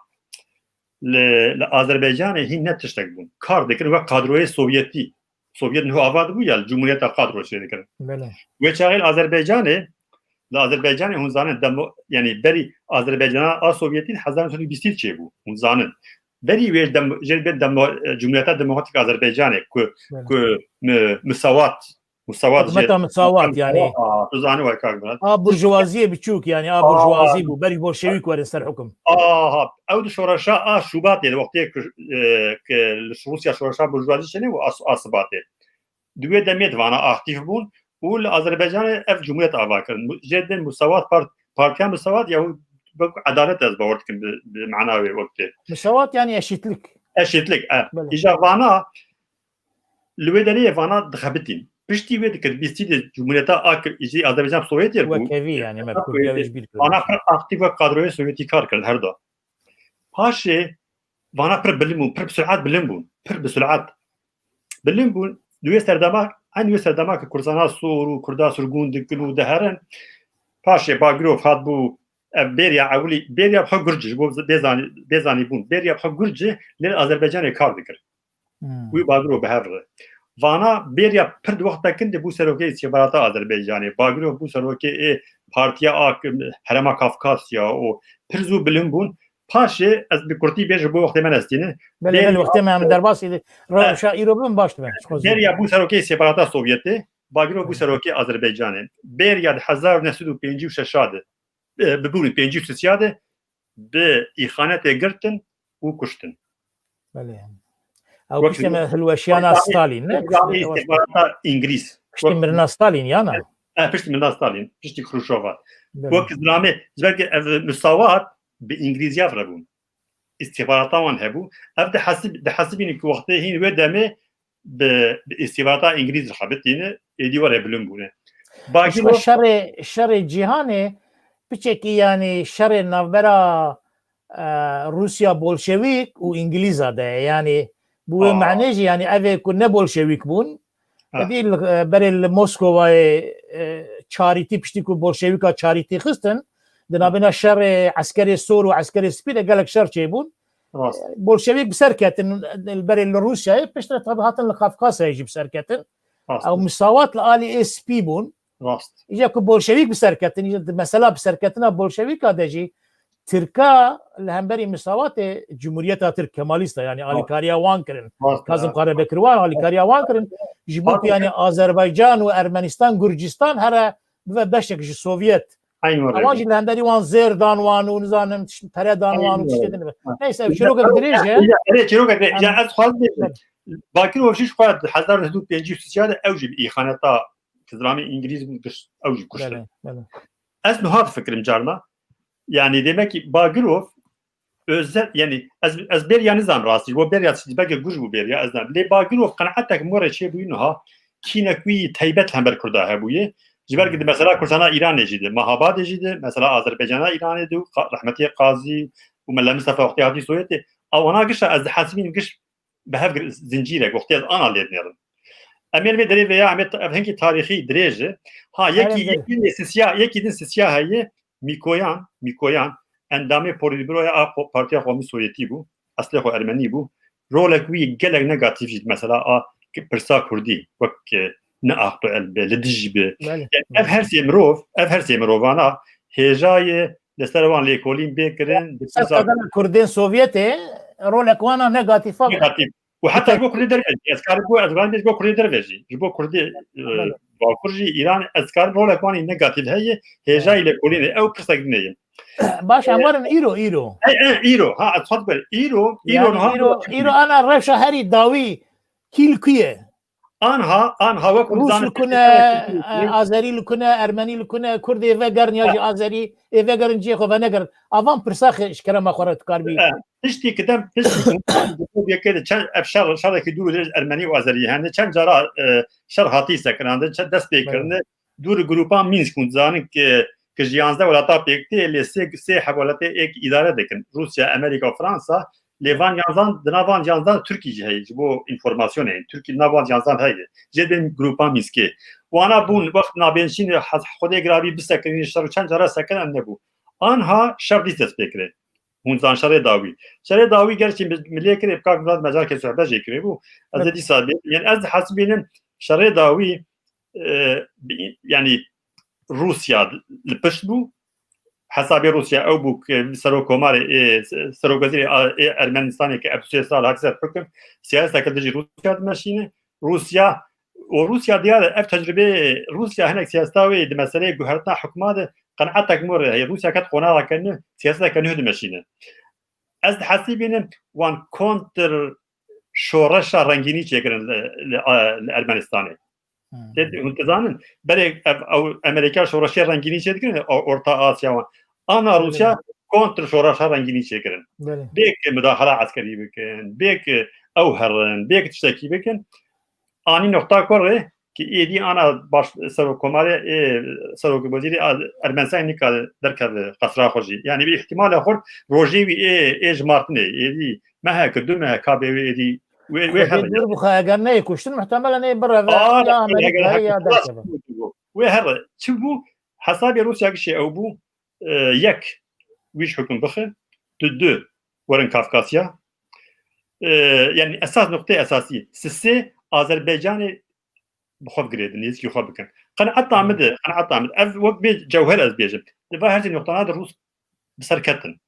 li, li Azerbaycanê hîn ne tiştek bûn. Kar dikirin wek kadroyê Sovyetî. Sovyet niho ava dibû ya li Cumhuriyeta Kadro çê dikirin. Belê. Wê çaxê li Azerbaycanê, li Azerbaycanê hûn zanin demo, yani berî Azerbaycana a Sovyetî hezar neh sed û bîstî çêbû. Hûn zanin. Berî wê dem, jê be demo, Cumhuriyeta Demokratîk Azerbaycanê ku, Belê. ku mi, misawat, misawat Hikûmeta jê- misawat, yani. Aa, tu zanî wek kak Murat. A burjuvaziyê biçûk, yani a Aa. burjuvazî bû. Berî bolşevîk werin ser hukm. Aha, ew di şoreşa a Şubatê, di wextê ku, e, ku li Rûsya şoreşa burjuvazî çêne û a, a Sibatê. Di wê demê di vana aktîf bûn û li Azerbaycanê ev cumhuriyet ava kirin. Mu-, jê din Musawat Part-, Partiya Musawat ya wek edalet ez bawer dikim bi, bi mana wê wextê. Misawat yani eşitlik. Eşitlik, e. Belê. Îja vana li wê derê vana dixebitîn. Piştî wê dikir bîstî de Cumhuriyeta a kir, îjî Azerbaycan Sovyetê bû. Wekevî yani, me Sovyetê. Kurdiya wê ji bîr kir. Vana pir aktîf wek kadroyê Sovyetî kar kirin her da. Paşê vana pir bilind bûn, pir bi sur'at bilind bûn, pir bi sur'at bilind bûn. Di wê serdema, eyn wê serdema ki Kurdistana Sor û Kurda sirgûn dikin û diherin, paşê Bagirov hat bû, ev bêriya ewilî, bêriya xwe Gurcî, ji bo bêzanî, bêzanî bûn, bêriya xwe Gurcî lê Azerbaycanê kar dikir. Hmm. Wî Bagirov bi hev re. Vana bêriya pir di wexta kin de bû serokê îstîxbarata Azerbaycanê. Bagirov bû serokê ê Partiya A K, Herêma Kafkasya û pir zû bilind bûn. Paşê ez bi kurtî bê ji bo wextê me nestîne. Belê, belê, wextê me em derbasî de. Rewşa îro bibin baş dibe. Bêriya bû serokê îstîxbarata Sovyetê, Bagirov bû serokê Azerbaycanê. Bêriya di hezar û neh sed û pêncî û şeş de, e, bibûn pêncî û sê de bi îxanetê girtin û kuştin. Belê. Ew piştî me hilweşiyana Stalin, ne? Îstîxbarata Îngilîz. Piştî mirina Stalin, yana? E, piştî mirina Stalin, piştî Xruşova. Belê. Wek zilamê, ji ber ki ev misawat bi Îngilîziya re bûn. Îstîxbarata wan hebû. Ev dihesib-, dihesibînin ku wextê hîn wê demê bi, bi îstîxbarata Îngilîz re xebitîne, êdî were bilind bûne. Ji xwe şerê, şerê cîhanê piçekî, yani şerê navbera, e, Rûsya Bolşevîk û Îngilîza de ye. Yani bi wê manê jî, yani ev ê ku ne Bolşevîk bûn, Edî li, e, berê li Moskovayê, e, çarîtî, piştî ku Bolşevîka çarîtî xistin, di navbêna şerê eskerê sor û eskerê spî de gelek şer çêbûn. Bolşevîk bi ser ketin, li berê li Rûsyayê, piştre tabi hatin li Kafkasyayê jî bi ser ketin. Ew misawat li alî ê spî bûn. Îja ku Bolşevîk bi ser ketin, îja di mesela bi serketina Bolşevîka de jî Tirka li hemberî misawatê Cumhuriyeta Tirk Kemalîsta, yani alîkariya wan kirin. Kazim Karabekir wan alîkariya wan kirin. Ji bo ku yani Azerbaycan û Ermenistan, Gurcistan here bibe beşek ji Sovyet. Ewan jî li hemberî wan zêr dan wan û nizanim tişt-, pere dan wan û tiştê din be. Neyse, ev çîrokek dirêj e. Erê, çîrokek dirêj. Ya ez xwaz bêjim. Bakirov jî ji xwe di hezar neh sed û pêncî û sê de ew jî bi îxaneta, ki zilamê Îngilîz bû, giş-, ew jî kuştin. Belê, belê. Ez niha difikirim carna. Yani demek ki Bagirov özel, yani ez, ez bêriya nizam rastî, bo bêriya belki guj bû bêriya, ez ne. Lê Bagirov qenaetek more çê bûyî niha, kînek wî teybet hember Kurda hebûye. Ji ber ki di mesela Kurdistana Îranê jî de, Mahabadê jî de, mesela Azerbaycana Îranê de, Qa-, rehmetiyê Qazî û Mela Mistefa wextê hatî Sovyetê, ewana gişa ez dihesibînim giş bi hev gir-, zincîrek, wextê ez ana lê dinêrim. Em ê li vê derê vêya, em ê ta-, ev hinkî tarîxî dirêj e. Ha, yekî, yekî din sisiya, yekî din sisiya heye, Mîkoyan, Mîkoyan, endamê Polîtbüroya a Qo-, Partiya Qomî Sovyetî bû, eslê xwe ermenî bû. Rolek wî gelek negatîf jî, mesela a ki pirsa Kurdî, wek, e, ne aktuel be, li dijî be. Belê. Yani, ev her sê mirov, ev her sê mirovana hêja ye li ser wan lêkolîn bê kirin, di ser pirsa Kurdên Sovyetê rolek wana negatîfa bû. Negatîf. Û heta ji bo Kurdê derve jî, ez karim bo, ez karim bêjim ji bo Kurdê derve jî, ji bo Kurdê, e, Bakur jî, Îran, ez karim rolek wan ê negatîf heye, hêjayî lêkolînê, ew pirsek din heye. Baş, em werin îro, îro. E, e, îro, ha, ez xwest ber, îro, îro, yani, niha îro, îro ana rewşa herî dawî kî li ku ye? Anha, anha wek Rûs li ku ne, e, Azerî li ku ne, Ermenî li ku ne, Kurdê vegerin ya jî Azerî, ê vegerin cihê xwe venegerin. Avan pirsaxê ji kerema xwe re dikaribî. E, piştî ki dem, piştî ku yekê de çend ev şer, şerekî dûr û dirêj Ermenî û Azerî hene, çend cara, e, şer hatî sekinandin, çend dest pê kirine, dû li grupa Mînsk hûn dizanin ki, ki ji yanzdeh welata pêk tê, lê sê, sê heb welatê êk îdare dikin. Rûsya, Amerîka û Fransa, lê van yanzan, di nav van yanzan Tirkî jî heye, ji bo înformasyonê. Tirkî di nav van yanzan heye. Jê bên grupa Mînskê. Wana bûn, wext nabênşînê, hez-, Xwedê girabî bisekinî, şer û çend cara sekin em nebû. Anha şer dîs dest pê kirê. Hûn zan şerê dawî. Şerê dawî gerçî mi, mi lê kirê, bi kak Murat Mecar ke sohbet jê kirê bû. Ez ê Evet. dîsa bê-, yani ez hesibînim şerê dawî, e, bi-, yani Rûsya li pişt bû. Hesabê Rûsya ew bû ke serokkomarê, ê, serokwezîrê a, ê Ermenistanê ke ev sê sal hat ser hukum, siyaseteke dijî Rûsya dimeşîne. Rûsya û Rûsya diyar e, ev tecrûbeyê Rûsya hinek siyaseta wê di meseleyê guhertina hukma de qenaetek mor e. Hey, Rûsya ket qonaxeke nû, siyaseteke nû dimeşîne. Ez dihesibînim wan kontr şoreşa rengînî çêkirin li, li, li Ermenistanê. Hmm. Tê hûn dizanin, berê ev, ew Amerîka şoreşê rengînî çêdikirin, o-, Orta Asya wan. Ana Belê. Rûsya kontr şoreşa rengînî çêkirin. Belê. Bê ki mudaxala eskerî bikin, bê ki ew herin, bê ki tiştekî bikin. Anî noqta ku rê ki êdî ana baş serokkomarê, ê, serok wezîrê a-, Ermenistanê nikare derkeve qesra xwe jî. Yani bi îhtimala xurt rojê wî ê, ê jimartinê, êdî meheke, du meheke ka bê wê êdî wê, wê Xwedê herin. Dûr bixwe, eger neyê kuştin, muhtemelen ê bireve Aa, ya eger Amerîkayê heke ya derkeve. Wê here. Çi bû? Hesabê Rûsya gişê ew bû, e, yek, wî ji hukum bixe, du, du, werin Kafkasya. E, yani esas, nokteyê esasî, sisê Azerbaycanê bi xwe bigirêdin, nêzîkî xwe bikin. Qenaeta min de, qenaeta min de, ev wek bê cewher ez bêjim. Di va her sê noktana de Rûs bi ser ketin.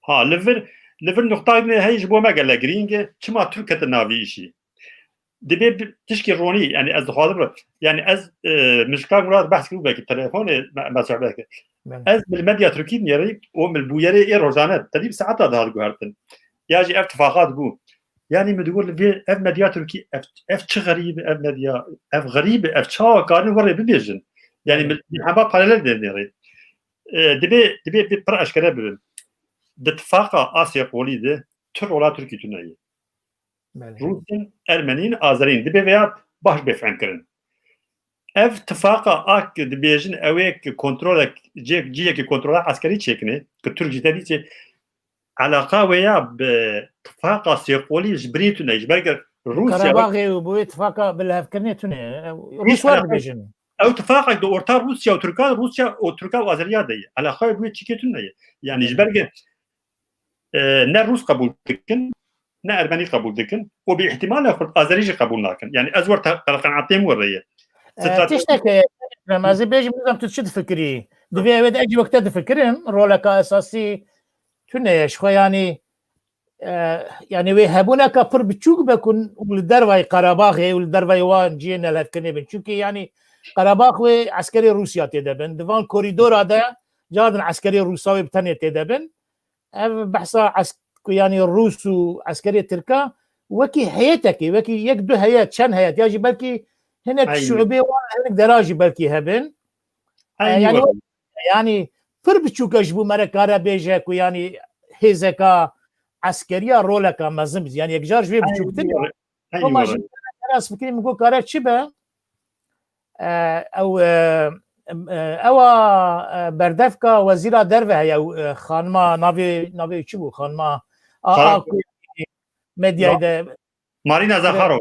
Ha, li vir, li vir noqta heye ji bo me gelek girîng e, çima Tirk ketin navî îşî? Dibê bi-, tişkî ronî, yani ez dixwazim re-, yani ez, e, min ji kak Murat behs kirî belkî telefonê me, me sohbet kir. Evet. Ez min medya Tirkî dinêrî û min bûyerê ê rojane tedî bi saeta dihat guhertin. Ya jî ev tifaqat bû. Yani min digot li vê ev medya Tirkî, ev, ev çi xerîb e, ev medya, ev xerîb e, ev çawa karin werê bibêjin? Yani Evet. min, min heba paralel dinêrî. E, dibê, dibê bi pir eşkere bibim. Di tifaqa Asya Qolî de tu rola Tirkî tune ye. Belê. Rûsên, Ermenîn, Azerîn. Dibê vêya baş bê fehm kirin. Ev tifaqa a ki dibêjin ew ê ki kontrolek, cê-, cihekî kontrola eskerî çêkine, ki Tirk jî tedî çê, eleqa wê ya bi tifaqa sêqolî ji birî tune, ji ber ki Rûsya Qerebaxê û bi wê tifaqa bilhevkirinê tune. Rûs wer dibêjin. Ew tifaqek di orta Rûsya û Tirka, Rûsya û Tirka û Azeriya de ye. Eleqa wê bi wê çîkê tune ye. Yani ji ber ki e, ne Rûs qebûl dikin, ne Ermenî qebûl dikin û bi îhtimala xurt Azerî jî qebûl nakin. Yani ez wer te-, qenaetê min wer re ye. E, Strateji- tiştek heye, ez ê bêjim, nizam tu çi difikirî? Divê ew ê de ez jî wek te difikirim, roleka esasî tune ye ji xwe, yani, e, yani wê hebûneka pir biçûk be ku li dervayî Qerebaxê û li dervayî wan cihê nelhevkirinê bin. Çunkî yani Qerebax wê eskerê Rûsya tê de bin. Di van korîdora de cardin eskerê Rûsa wê bi tenê tê de bin. Ev behsa es-, ku yanî Rûs û eskerê Tirka wekî heyetekê, wekî yek du heyet, çend heyet, ya jî belkî hinek Eynî. şubê wan, hinek dera jî belkî hebin. Eynî E, yani, were. yani pir biçûk e ji bo me re kare bêje ku yanî hêzeka eskeriya roleka mezin bî. Yani yekcar ji vê Eynî biçûktir ya. were. Eynî Ama were. ji me re kare ez fikirî min got kare çi be? E, ew, e, e, ewa, e, berdevka wezîra derve heye, ew, e, xanima navê, navê çi bû? Xanima a, Xanima a ku medyayê Ma-, de Marina Zaxarova.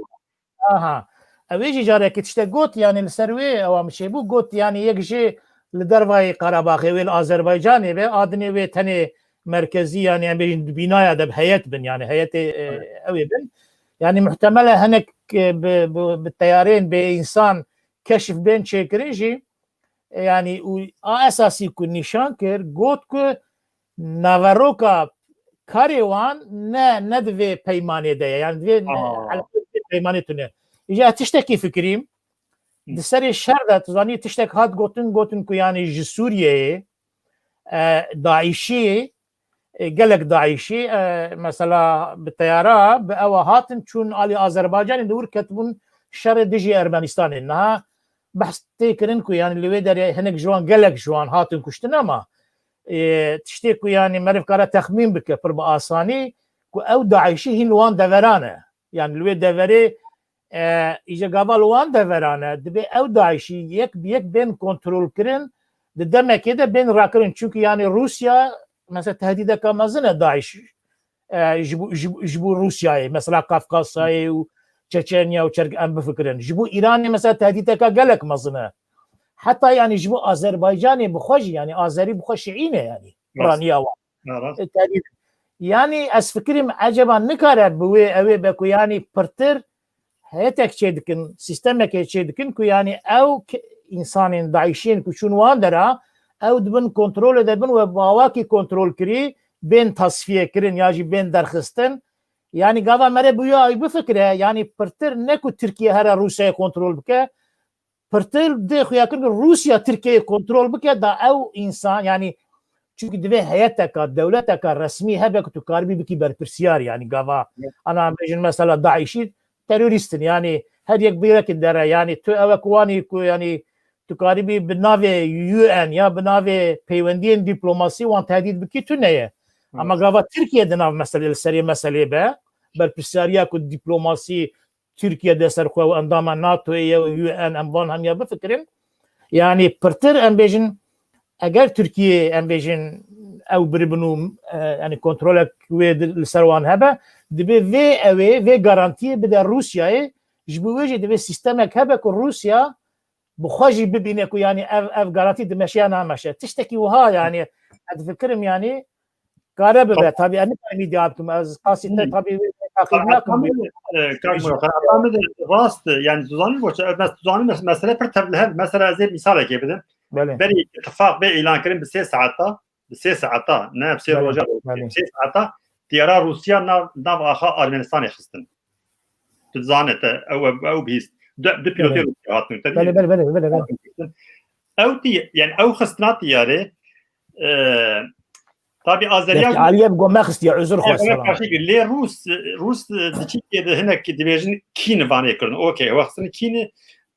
Aha. Ew ê jî carekê tiştek got, yani li ser wê ewa min çêbû, got, yani yek jê li dervayê Qerebaxê wê li Azerbaycanê be, a dinê wê tenê merkezî, yani em bêjin di bînaya de bi heyet bin, yani heyetê, e, Evet. ew ê bin. Yani muhtemele hinek, e, bi, bi, bi teyarên bê însan keşif bên çêkirin jî, e, yani û a esasî ku nîşan kir, got ku naveroka karê wan ne, ne di vê peymanê de ye. Yani di vê ne, Aa. eleqe bi vê peymanê tune. Îja tiştekî fikirîm, Hı. di serê şer de, tu zanî tiştek hat gotin, gotin ku yani ji Sûriyeyê, e, DAIŞî, e, gelek DAIŞî, e, mesela bi teyara, bi ewa hatin çûn alî Azerbaycanê, li wir ketibûn şerê dijî Ermenistanê. Niha behs tê kirin ku yani li wê derê hinek ji wan, gelek ji wan hatin kuştin, ama, e, tiştê ku yani meriv kare texmîn bike pir bi asanî ku ew DAIŞî hîn li wan deveran e. Yani li wê deverê e, îje gava li wan deveran e, dibê ew DAIŞî yek bi yek bên kontrolkirin, di demekê de bên rakirin. Çunku yani Rûsya mesela tehdîdeka mezin e DAIŞ, e, ji bo, ji, ji bo Rûsyayê, mesela Kafkasyayê û Çeçenya û Çerk-, em bifikirin. Ji bo Îranê mesela tehdîdeka gelek mezin e. Heta yani ji bo Azerbaycanê bi xwe jî, yani Azerî bi xwe şiî ne yani. Rast. Piraniya wan. Ha, rast. E, tehdîd. Yani ez fikirim eceba nikare bi wê, ew ê be ku yani pirtir heyetek çêdikin, sîstemekê çêdikin ku yani ew ke-, insanên DAIŞ'ên ku çûn wan dera, ew dibin kontrolê de bin we bi awakî kontrol kirî, bên tasfiye kirin ya jî bên derxistin. Yani gava mere bi wî awî bifikire, yani pirtir ne ku Tirkiye here Rûsyayê kontrol bike, pirtir dê xuya kirin ku Rûsya Tirkiyeyê kontrol bike, da ew însan, yani, çunku divê heyeteka, dewleteka resmî hebe ku tu karibî bikî berpirsiyar, yani, gava, Evet. ana em bêjin mesela DAIŞ'î terorîst in, yani, her yek bi yekî dere, yani, tu ew ku wanî ku, yani, tu karibî bi navê U N ya bi navê peywendiyên dîplomasî wan tehdîd bikî, tu neye. Ama Evet. gava Tirkiye di nav meselê, li serê meselê be, berpirsiyariya ku dîplomasî Tirkiye de ser xwe û endama NATO'yê ye û U N, em van hemiya bifikirin. Yani pirtir em bêjin, eger Tirkiye em bêjin ew biribin û, e, yani kontrolek wê di, li ser wan hebe, dibê vê ew ê, vê garantiyê bide Rûsyayê, ji bo wê jî divê sîstemek hebe ku Rûsya bi xwe jî bibîne ku yani ev, ev garantî dimeşe ya nameşe. Tiştekî wiha yani ez difikirim yani kare bibe. Tamam. Tabî ez nikarim îdia bikim. Ez qasî te Hı. tabî wê teqîb Qanata nakim. min, e, kak Murat, qanata min de rast, yani tu zanî boçe, ez mes-, tu zanî mes-, mesele pir tevlihev, mesela ez ê misalekê bidim. Belê. Berî îtifaq bê îlan kirin bi sê saeta, bi sê saeta, ne bi sê Belê, roja, belê. bi sê saeta tiyara Rûsya nav, nav axa Ermenistanê xistin. Tu dizane te, ew, ew, ew bihîst. Du, du pilotê Belê. Rûsya hatin. Te Belê, dî? belê, belê, belê, belê. Ew tî-, yani ew xistina tiyarê, e, tabî Azeriya Belkî Aliyev got me xistiye, uzur xwest Evet, falan. karşıyaki. Lê Rûs, Rûs, e, di Çîkê de hinek dibêjin kîn vanê kirin. Okey, wextin kîn,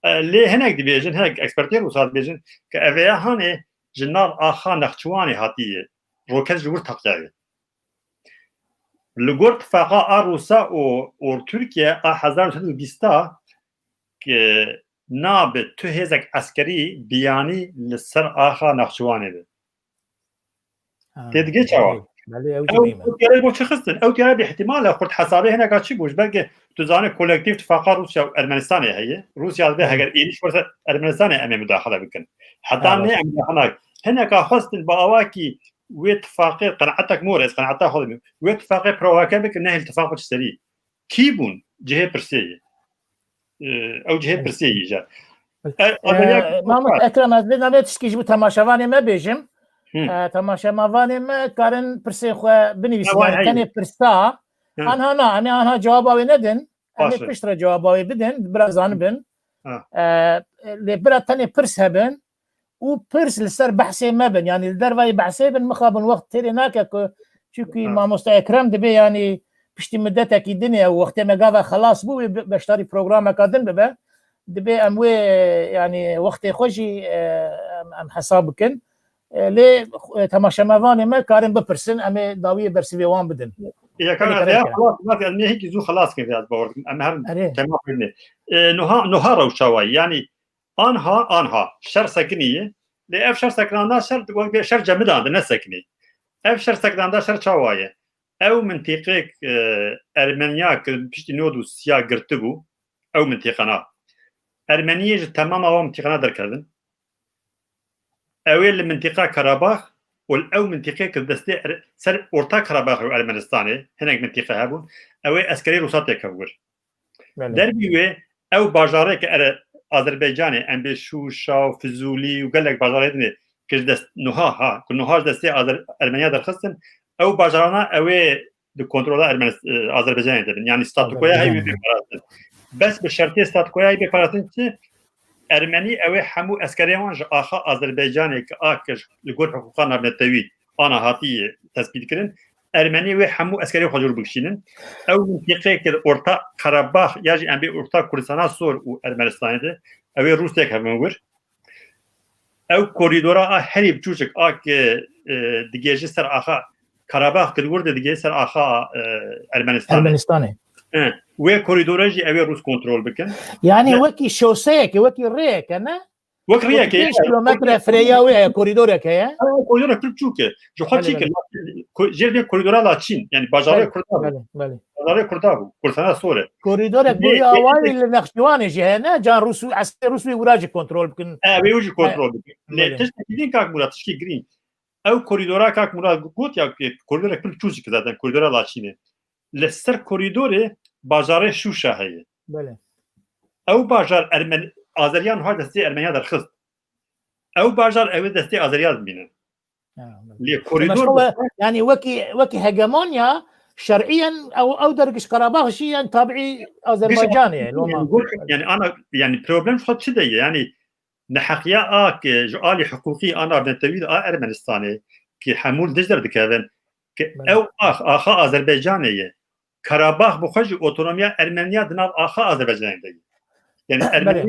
e, lê hinek dibêjin, hinek ekspertê Rûsa dibêjin ki ev ê hanê ji nav axa Nexçiwanê hatiye. Roket ji wir teqyaye. Li gor tifaqa a Rûsa û, û Tirkiye a hezar neh sed û bîst a, ki nabe tu hêzek eskerî biyanî li ser axa Nexçiwanê be. Ha, Tê digê çawa? belê, belê, ew jî Ew, bême. ew tiyare bo çi xistin? Ew tiyare bi ihtimal e, xurt hesabê hineka çi bû? Ji ber ki tu zanî kolektif tifaqa Rûsya û Ermenistanê heye. Rûsya dibe Belê. heger êrîş werse Ermenistanê em ê mudahale bikin. Heta Ha, nê rast. em mudahale nakin. Hineka xwestin bi awakî wê tifaqê qenaetek mor ez qenaeta xwe dimî. Wê tifaqê provoke bikin, nehêl tifaq biçi serî. Kî bûn? Cihê pirsê ye. Ee, ew cihê Evet. pirsê ye jî. E, Ee, Azeriya Mahmut Ekrem, ez vê navê tişkî ji bo temaşevanê me bêjim. Hı. Ee, temaşevanê me karin pirsê xwe binivîsin. Ha, vay, Yani heyê. tenê pirsa. Hı. Anha na, em ê anha cewaba wê nedin. Em ê Baş e. piştre cewaba wê bidin, bira zanibin. Ha. Ee, lê bira tenê pirs hebin. û pirs li ser behsê me bin. Yanî li dervayî behsê bin, mixabin wext têrê nake ku, çunkî Ha. mamoste Ekrem dibê, yanî piştî midetekî dinê ew wextê me gava xelas bû, wê be-, beşdarî programeka din bibe. Dibê em wê, yanî wextê xwe jî, e, em, em hesab bikin. E, lê, e, temaşemevanê me karin bipirsin, em ê dawiyê bersivê wan bidin. Yeka Erê, ez erê, ya erê. xelas, bak, ez nehêkî zû xelas kin, ez bawer dikim. Em her Erê. tema birinê. E, nuha, nuha rewşa wayî. Yanî Anha, anha şer sekinî ye. Lê ev şer sekinanda şer, wek bê şer cemidan de ne sekinî. Ev şer sekinanda şer çawa ye? Ew mintîqek, e, Ermeniya ki piştî nod û sî ya girtibû, ew mintîqana. Ermeniyê ji temama wan mintîqana derkevin. Ew ê li mintîqa Karabax û li ew mintîqê ki destê er-, ser orta Karabax û Ermenistanê, hinek mintîqe hebûn, ew ê eskerê Rûsa têkevin wir. Belê. Derbî wê ew bajarê ke ere Azerbaycanê, em bê Şûşa û Fizûlî û gelek bajarê din ê, ke ji dest, nuha, ha, ku nuha ji destê Azer-, Ermeniya derxistin, ew bajarana ew ê di kontrola Ermenis-, e, Azerbaycanê de bin. Yanî statûkoya heyî wê Azerbaycanê. bê parastin. Bes bi şertê statûkoya heyî bê parastin çi? Ermenî ew ê hemû eskerê wan ji axa Azerbaycanê ke a ke ji, li gor hiqûqa navnetewî ana hatiye tespîtkirin, Ermenî wê hemû eskerê xwe jor bikişînin. Ew mintîqeyeke li orta Qerebax ya jî em bê orta Kurdistana Sor û Ermenistanê de, ew ê Rûs têkevin wir. Ew korîdora a herî biçûçik a ke, e, digêjî ser axa Qerebax, ke li wir de digêjî ser axa, e, Ermenistanê. Ermenistanê. E, Wê korîdora jî ew ê Rûs kontrol bikin. Yani wekî şoseyeke, wekî rêyeke, ne? Wek rêyeke, pênc kilometre freya wê heye, korîdorek heye. Korîdorek pir çûk e. Ji xwe çî kir. Jêr vê korîdora Laçîn, yani bajarê Kurda bû. Bajarê Kurda bû. Kursana Sor e. Korîdorek bi wî awayî li Nexçîwanê jî heye, ne? Can Rûs û eskerê Rûs wî wira jî kontrol bikin. E, wê jî kontrol bikin. Lê tiştekî din kak Murat, tiştekî girîng. Ew korîdora kak Murat got ya, korîdorek pir çûk e zaten, korîdora Laçînê. Li ser korîdorê bajarê Şûşa heye. Belê. Ew bajar Ermen-, Azeriyan wiha destê Ermeniya derxist. Ew bajar ew ê destê Azeriya dimîne. Lê korîdor, yani wekî, wekî hegemonya şer'iyen ew, ew dergiş Qarabax jî yani tabiî Azerbaycanê ye, loma. Yani ana, yani problem xwe çi de ye? Yani neheqiya a ki ji alî hiqûqî a navnetewî de a Ermenistanê ki hemû li dij derdikevin, ki ew ax, axa Azerbaycanê ye. Karabağ bi xwe jî otonomiya Ermeniya di nav axa Azerbaycanê de ye. Yani Ermenî,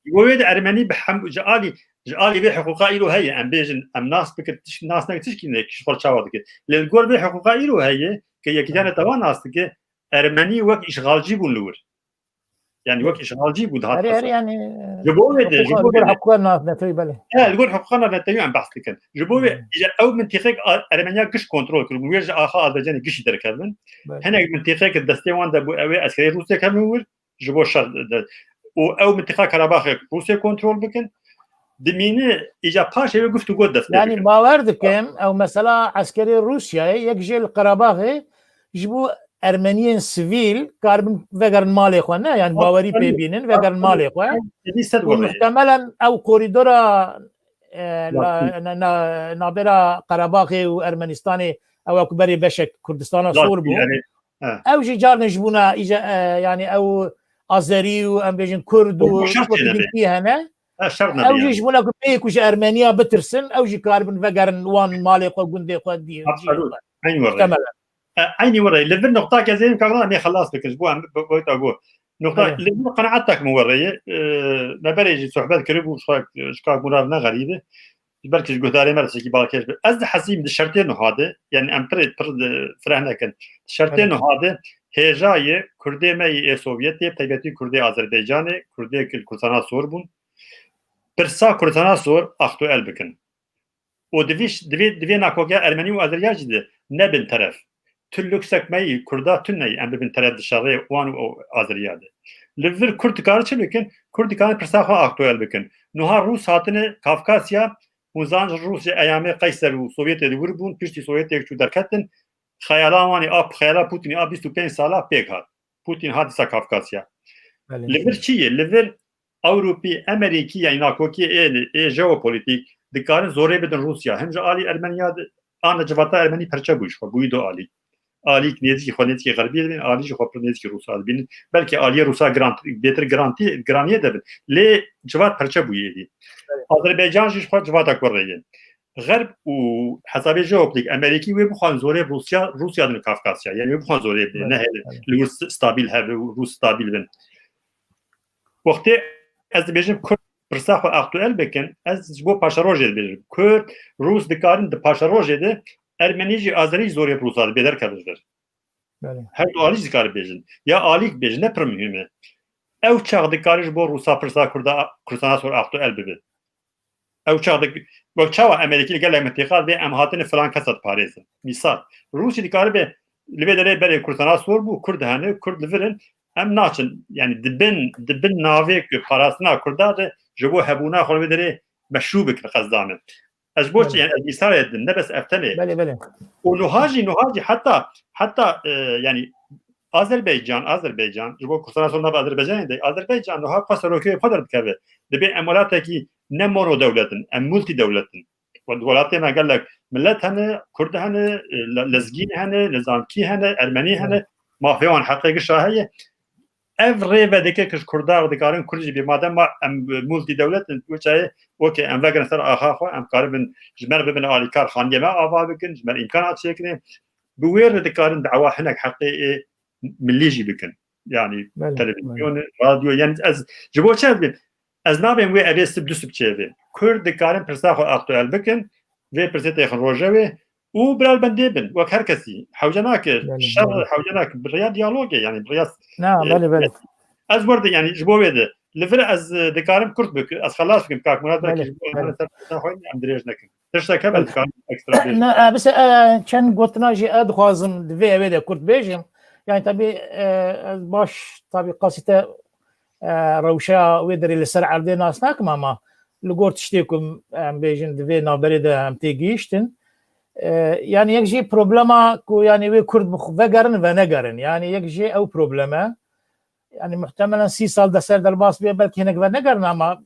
ji bo wê de Ermenî bi hem, ji alî, ji alî vê hiqûqa îro heye, em bêjin, em nas bikin, tişt, nas nekin, tişkî ne, ji xwe çawa dike. Lê li gor vê hiqûqa îro heye, ke Yekîtiya Netewa nas dike, Ermenî wek îşxalcî bûn li wir. Yani wek îşxalcî bû dihat. Herî, herî, yani ji bo wê de, ji bo wê de. Hiqûqa navnetewî, belê. He, li gor hiqûqa navnetewî em behs dikin. Ji bo wê, îja ew mintîqek Ermeniya giş kontrol kiribû, wê ji axa Azerbaycanê gişî derkevin. Hinek mintîqek destê wan de bû, ew ê eskerê Rûsya kevin wir, ji bo şer de. Û ew mintîqa Karabaxê Rûsya kontrol bikin. Dimîne, îja paşê wê guftûgo dest pê bikin. Yani bawer dikim, ew mesela eskerê Rûsyayê, yek jê li Qarabaxê, ji bo Ermeniyên sivîl karibin vegerin malê xwe, ne? Yani bawerî pê bînin, vegerin malê xwe. Û muhtemelen ew korîdora, e, navbera Qarabaxê û Ermenistanê, ew ku berê beşek Kurdistana sor bû. Ew jî carne ji bona îca, e, yani ew Azerî û em bêjin Kurd û wekî din kî hene. Ew jî ji bona ku pê ku ji Ermeniya bitirsin, ew jî karibin vegerin wan malê xwe, gundê xwe, diyê. Muhtemelen. Eynî were. Li vir noqtak ez ê kagina em ê xelas bikin, ji bo em boyta got. Noqta li vir qenaetek min were ye. Me berê jî sohbet kiribû, ji kak Murar ne xerîb e. Belkî ji guhdarê me re tiştekî balkêş be. Ez dihesîm di şertê nuha de, yani em pir, pir fireh nekin. Di şertê nuha de hêja ye Kurdê me yê ê Sovyetê, taybetî Kurdê Azerbaycanê, Kurdê ki li Kurdistana Sor bûn. Pirsa Kurdistana Sor aktuel bikin. Û divê, divê, divê nakokiya Ermenî û Azeriya jî de nebin teref. Tu luksek me yî, Kurda tu neyî, em bibin teref di şerê wan û Azeriya de. Li vir Kurd dikarin çi bikin? Kurd dikarin pirsa xwe aktuel bikin. Nuha Rûs hatine Kafkasya, hûn zan Rûs ji eyamê Qeyser û Sovyetê di wir bûn, piştî Sovyetê çû derketin, xeyalan wan ê a, xeyala Putinê a bîst û pênc sala pêk hat. Putin hat dîsa Kafkasya. Li vir çi ye? Li vir Ewropî, Emerîkî, yani nakokiyê ê, ê jeopolitîk dikarin zorê bidin Rûsya. Him ji alî Ermeniya de, an civata Ermenî perçe bû ji xwe, bûyî du alî. Alîk nêzîkî xwe, nêzîkî xerbiyê dibînin, alî jî xwe pir nêzîkî Rûsa dibînin. Belkî aliyê Rûsa giran-, bêtir girantî, giraniyê de bin. Lê civat perçe bûyî êdî. Azerbaycan jî ji xwe civata kurê ye. Xerb û hesabê jeopolitîk Emerîkî wê bixwan zorê Rûsya, Rûsya din Kafkasya. Yani wê bixwan zorê bidin. Ne hele li wir stabil hebe û Rûs stabil bin. Wextê ez dibêjim Kurd pirsa xwe aktuel bikin, ez ji bo paşerojê dibêjim. Kurd, Rûs dikarin di paşerojê de Ermenî jî Azerî jî zorê bi Rûsa dibê derkevin ji vir. Her du alî jî dikarin bêjin. Ya alîk bêjin, ne pir muhîm e. Ew çax dikare ji bo Rûsa pirsa Kurda, Kurdistana Sor aktuel bibe. Ew çax dik-, wek çawa Emerîkî li gelek mintîqa dibê em hatine filan kesa diparêzin. Mîsal, Rûsî dikare bê, li vê derê berê Kurdistana Sor bû, Kurd hene, Kurd li vir in, em naçin. Yani di bin, di bin navê ku parastina Kurda de ji bo hebûna xwe li vê derê meşrû bikin qesda min. Ez bo çi, yani ez mîsalê din, ne bes ev tenê. Belê, belê. Û nuha jî, nuha jî heta, heta, e, yani Azerbaycan, Azerbaycan, ji bo Kurdistana Sor nava Azerbaycanê de, Azerbaycan nuha xwe serokê xwe derdikeve. Dibê em welatekî ne mono dewlet in, em multi dewlet in. Welatê me gelek millet hene, Kurd hene, e, le-, Lezgîn hene, Lezamkî hene, Ermenî hene, mafê wan heqê gişa heye. Ev rê vedike ku ji Kurda dikarin Kurd jî bê. Madem ma em multi dewlet in, wê çayê, okey, em vegerin ser axa xwe, em karibin ji me re bibin alîkar, xaniyê me ava bikin, ji me re îmkan çêkirin. Bi wê re dikarin dawa hinek heqê ê milî jî bikin. Yani televîzyon, radyo, yani ez ji bo çi ez bêm? Ez nabêm wê evê sib du sib çêbê. Kurd dikarin pirsa xwe aktuel bikin, vê pirsê têxin rojevê, û bira li bendê bin, wek her kesî. Hewce nake, Belê, şer belê. hewce nake. Bi rêya diyalogê, yani bi rêya Na, e, belê, belê. Ez werde, yani ji bo wê de. Li vir ez, e, dikarim kurt bikim, ez xelas bikim, kak Murat, belkî Belê, ji bo belê. em ser ser xwe em dirêj nekin. Tiştek hebe, ez dikarim ekstra bêjim. Ne, e, bise, e, çend gotina jî ez dixwazim di vê evê de kurt bêjim. Yani tabii, e, ez baş, tabii qasî te, e, rewşa wê derê li ser erdê nas nakim ama li gor tiştê ku em bêjin di vê navberê de em tê gihîştin. E, yani yek jî problema ku yani wê Kurd bi xwe vegerin venegerin. Yani yek jî ew probleme. Yani muhtemelen sî sal de ser derbas bê, belkî hinek venegerin ama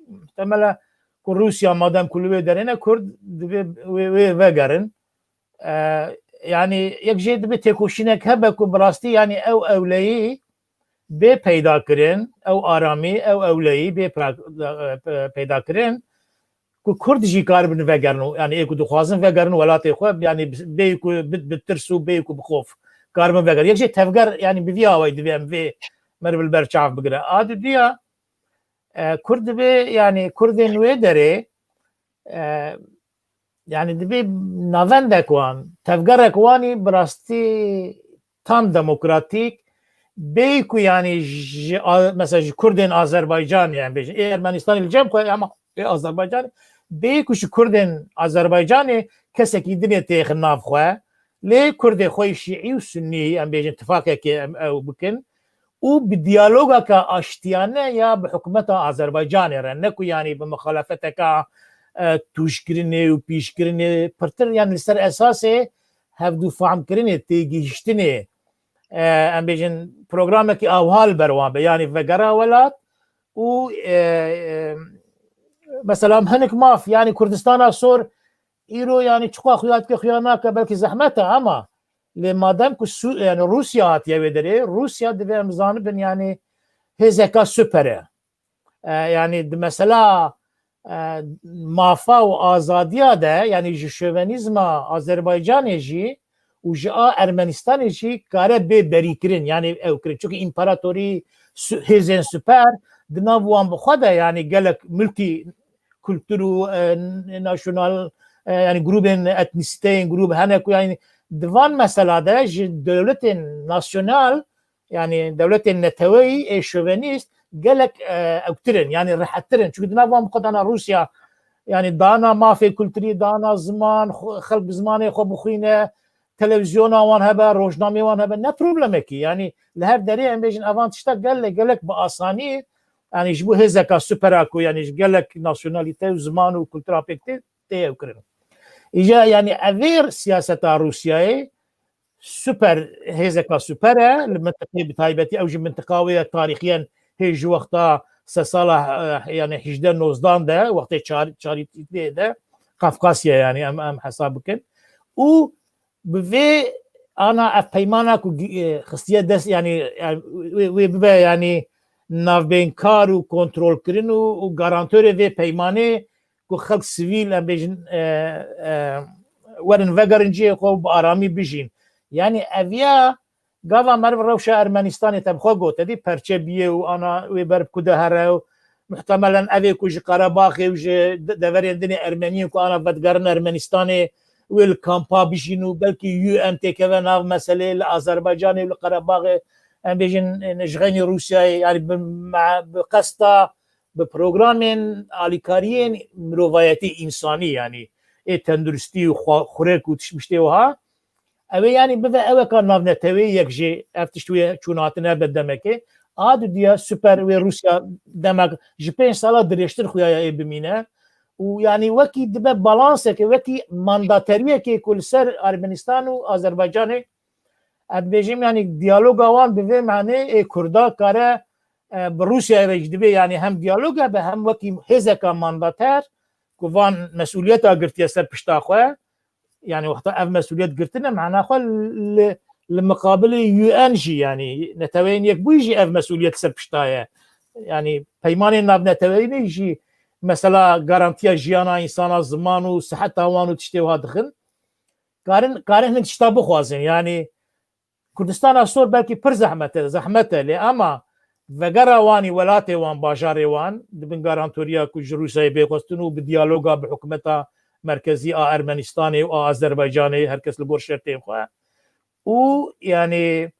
muhtemelen ku Rûsya madem ku li wê derê ne Kurd, divê wê, wê vegerin. E, yani yek jê divê têkoşînek hebe ku bi rastî yani ew ewleyî bê peyda kirin, ew aramî, ew ewleyî bê pra-, e, peyda kirin ku Kurd jî karibin vegerin û, yani ê ku dixwazin vegerin welatê xwe, yani bê ku bi, bi tirs û bê ku bi xof karibin vegerin. Yek jê tevger, yani bi vî awayî divê em vê meriv li ber çav bigire. A dudiya, e, Kurd divê, yani Kurdên wê derê, e, yani divê navendek wan, tevgerek wanî bi rastî tam demokratîk, bê ku yani ji a-, mesela ji Kurdên Azerbaycanê em bêjin, ê Ermenistanê li cem xwe ama ê Azerbaycanê, bê ku ji Kurdên Azerbaycanê kesekî dinê têxin nav xwe, lê Kurdê xwe yî Şîî û Sunnî, em bêjin tifaqekê em ew bikin û bi diyalogeke aştiyane ya bi hikûmeta Azerbaycanê re, ne ku yani bi muxalefeteka, e, tûjkirinê û pîşkirinê, pirtir yani li ser esasê hevdûfamkirinê, têgihiştinê, e, em bêjin programekî awha li ber wan be, yani vegera welat û, e, e, mesela hinek maf, yani Kurdistana Sor îro yani çiqa xuya dike xuya nake belkî zehmet e ama lê madem ku Su-, yani Rûsya hatiye wê derê, Rûsya divê em zanibin yani hêzeka super e. E, yani di mesela, e, mafa û azadiya de, yani ji şovenîzma Azerbaycanê jî û ji a Ermenistanê jî kare bê berîkirin, yani ew kirin. Çunku împaratorî su-, hêzên super di nav wan bi xwe de, yani gelek multi kultur û, e, nasyonal, e, yani grûbên etnîsîteyên grûb hene ku yani di van mesela de ji dewletên nasyonal, yani dewletên neteweyî ê şovenîst gelek, e, ewtir in, yani rehettir in. Çunku di nav wan bi xwe dana Rûsya, yani dana mafê kulturî, dana ziman, xwe, xelk bi zimanê xwe bixwîne, televîzyona wan hebe, rojnamê wan hebe, ne problemekî. Yani li her derê em bêjin evan tişta gelek, gelek bi asanî, yani ji bo hêzeka supera ku yani ji gelek nasyonalîte û ziman û kultura pêk tê, tê ew kirin. Îja yani evêr siyaseta Rûsyayê super, hêzeka super e li mintiqê, bi taybetî ew jî mintiqa wê ye tarîxiyen hê ji wexta se sala, eh, yani hejdeh nozdan de, wextê çar-, çarîtê de Qafqasya yani em, em hesab bikin. Û bi vê ana ev peymana ku gi-, e, xistiye dest, yani, yani wê, wê bibe yani navbeynkar û kontrolkirin û, û garantorê vê peymanê ku xelk sivîl, em bêjin, e, e, werin vegerin cihê xwe û bi aramî bijîn. Yani ev ya gava meriv rewşa Ermenistanê te bi xwe got, te dî perçe biyê û ana wê ber bi ku de here û muhtemelen evê ku ji Qerebaxê û ji de-, deverên din ê Ermeniyên ku ana vedigerin Ermenistanê wê li kampa bijîn û belkî U N têkeve nav meselê li Azerbaycanê û li Qerebaxê, em bêjin, ji xeynî Rûsyayê, yani bi me-, bi qesta, bi programên alîkariyên mirovayetî, însanî, yani ê tenduristî û xwe-, xurek û tiştmiştê wiha, ew ê yani bibe eweka navneteweyî yek jê ev tişt wê çûn hatine be demekê. A dudiya super wê Rûsya demek ji pênc sala dirêjtir xuya ye ê bimîne. Û yani wekî dibe balansekê, wekî mandateriyekê ku li ser Ermenistan û Azerbaycanê, ez dibêjim yani diyaloga wan bi vê manê ê Kurda kare, e, bi Rûsyayê re jî divê yani hem diyalog hebe hem wekî hêzeka mandater ku van mesûliyeta girtiye ser pişta xwe, yani wexta ev mesûliyet girtine, mana xwe li, li miqabilê U N jî, yani Neteweyên Yekbûyî jî ev mesûliyet ser pişta ye. Yani peymanên navneteweyî jî mesela garantiya jiyana însana, ziman û siheta wan û tiştê wiha dixin. Karin, karin hinek tişta bixwazin. Yani Kurdistana Sor belkî pir zehmet e, zehmet e, lê ama vegera wanî welatê wan, bajarê wan, di bin garantoriya ku ji Rûsyayê bê xwestin û bi diyaloga bi hikûmeta merkezî a Ermenistanê û a Azerbaycanê, her kes li gor şertên xwe. Û, yanî,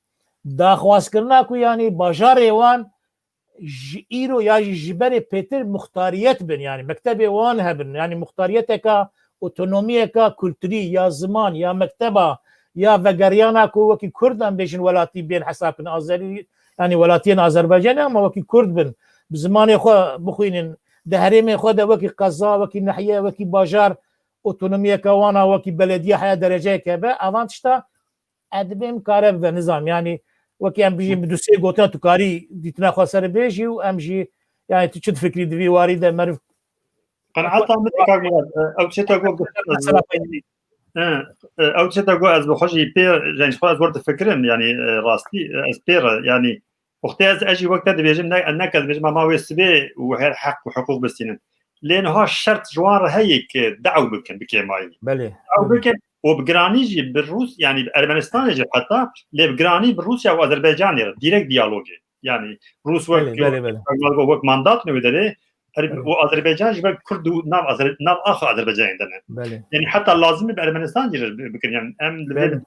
daxwazkirina ku, yanî, bajarê wan ji îro ya jî ji berê pêtir muxtariyet bin, yanî mektebê wan hebin, yanî muxtariyeteka, otonomiyeka kulturî ya ziman, ya mekteba, ya vegeriyana ku wekî Kurd em bêjin welatî bên hesab bin, Azerî, yanî welatiyên Azerbaycanê ama wekî Kurd bin, bi zimanê xwe bixwînin, di herêmê xwe de wekî qeza, wekî nehiye, wekî bajar, otonomiyeka wana wekî belediye heye dereceyeke be, evan tişta ez dibêm kare bibe, nizam, yanî wekî em bijîn bi du sê gotina tu karî dîtina xwe ser bêjî û em jî, yanî tu çi difikrî di vî warî de meriv Qenaeta min e, kak Murat, e, ew tişta ku, Mesela, e, e, ew tişta ku ez bi xwe jî pê, yani, xwe ez wer difikirim, yani, e, rastî, e, ez pê re, yani, wextê ez, ez jî wek te dibêjim, ne, ne ke dibêjim, ma wê sibê û her heq û hiqûq bistînin. Lê niha şert ji wan re heye ke daw bikin, bi kêmayî. Belê, Daw belê. bikin û bi giranî jî bi Rûs, yani bi Ermenistanê jî heta, lê bi giranî bi Rûsya û Azerbaycanê re direkt diyalogê. Yani Rûs wek, Belê, belê, belê. wek, wek mandat ne wê derê, her, Belê. û Azerbaycan jî wek Kurd û nav Azer-, nav axa Azerbaycanê de ne. Belê. Yani heta lazim e bi Ermenistan jî re bi-, bikin. Yani em li vê Belê.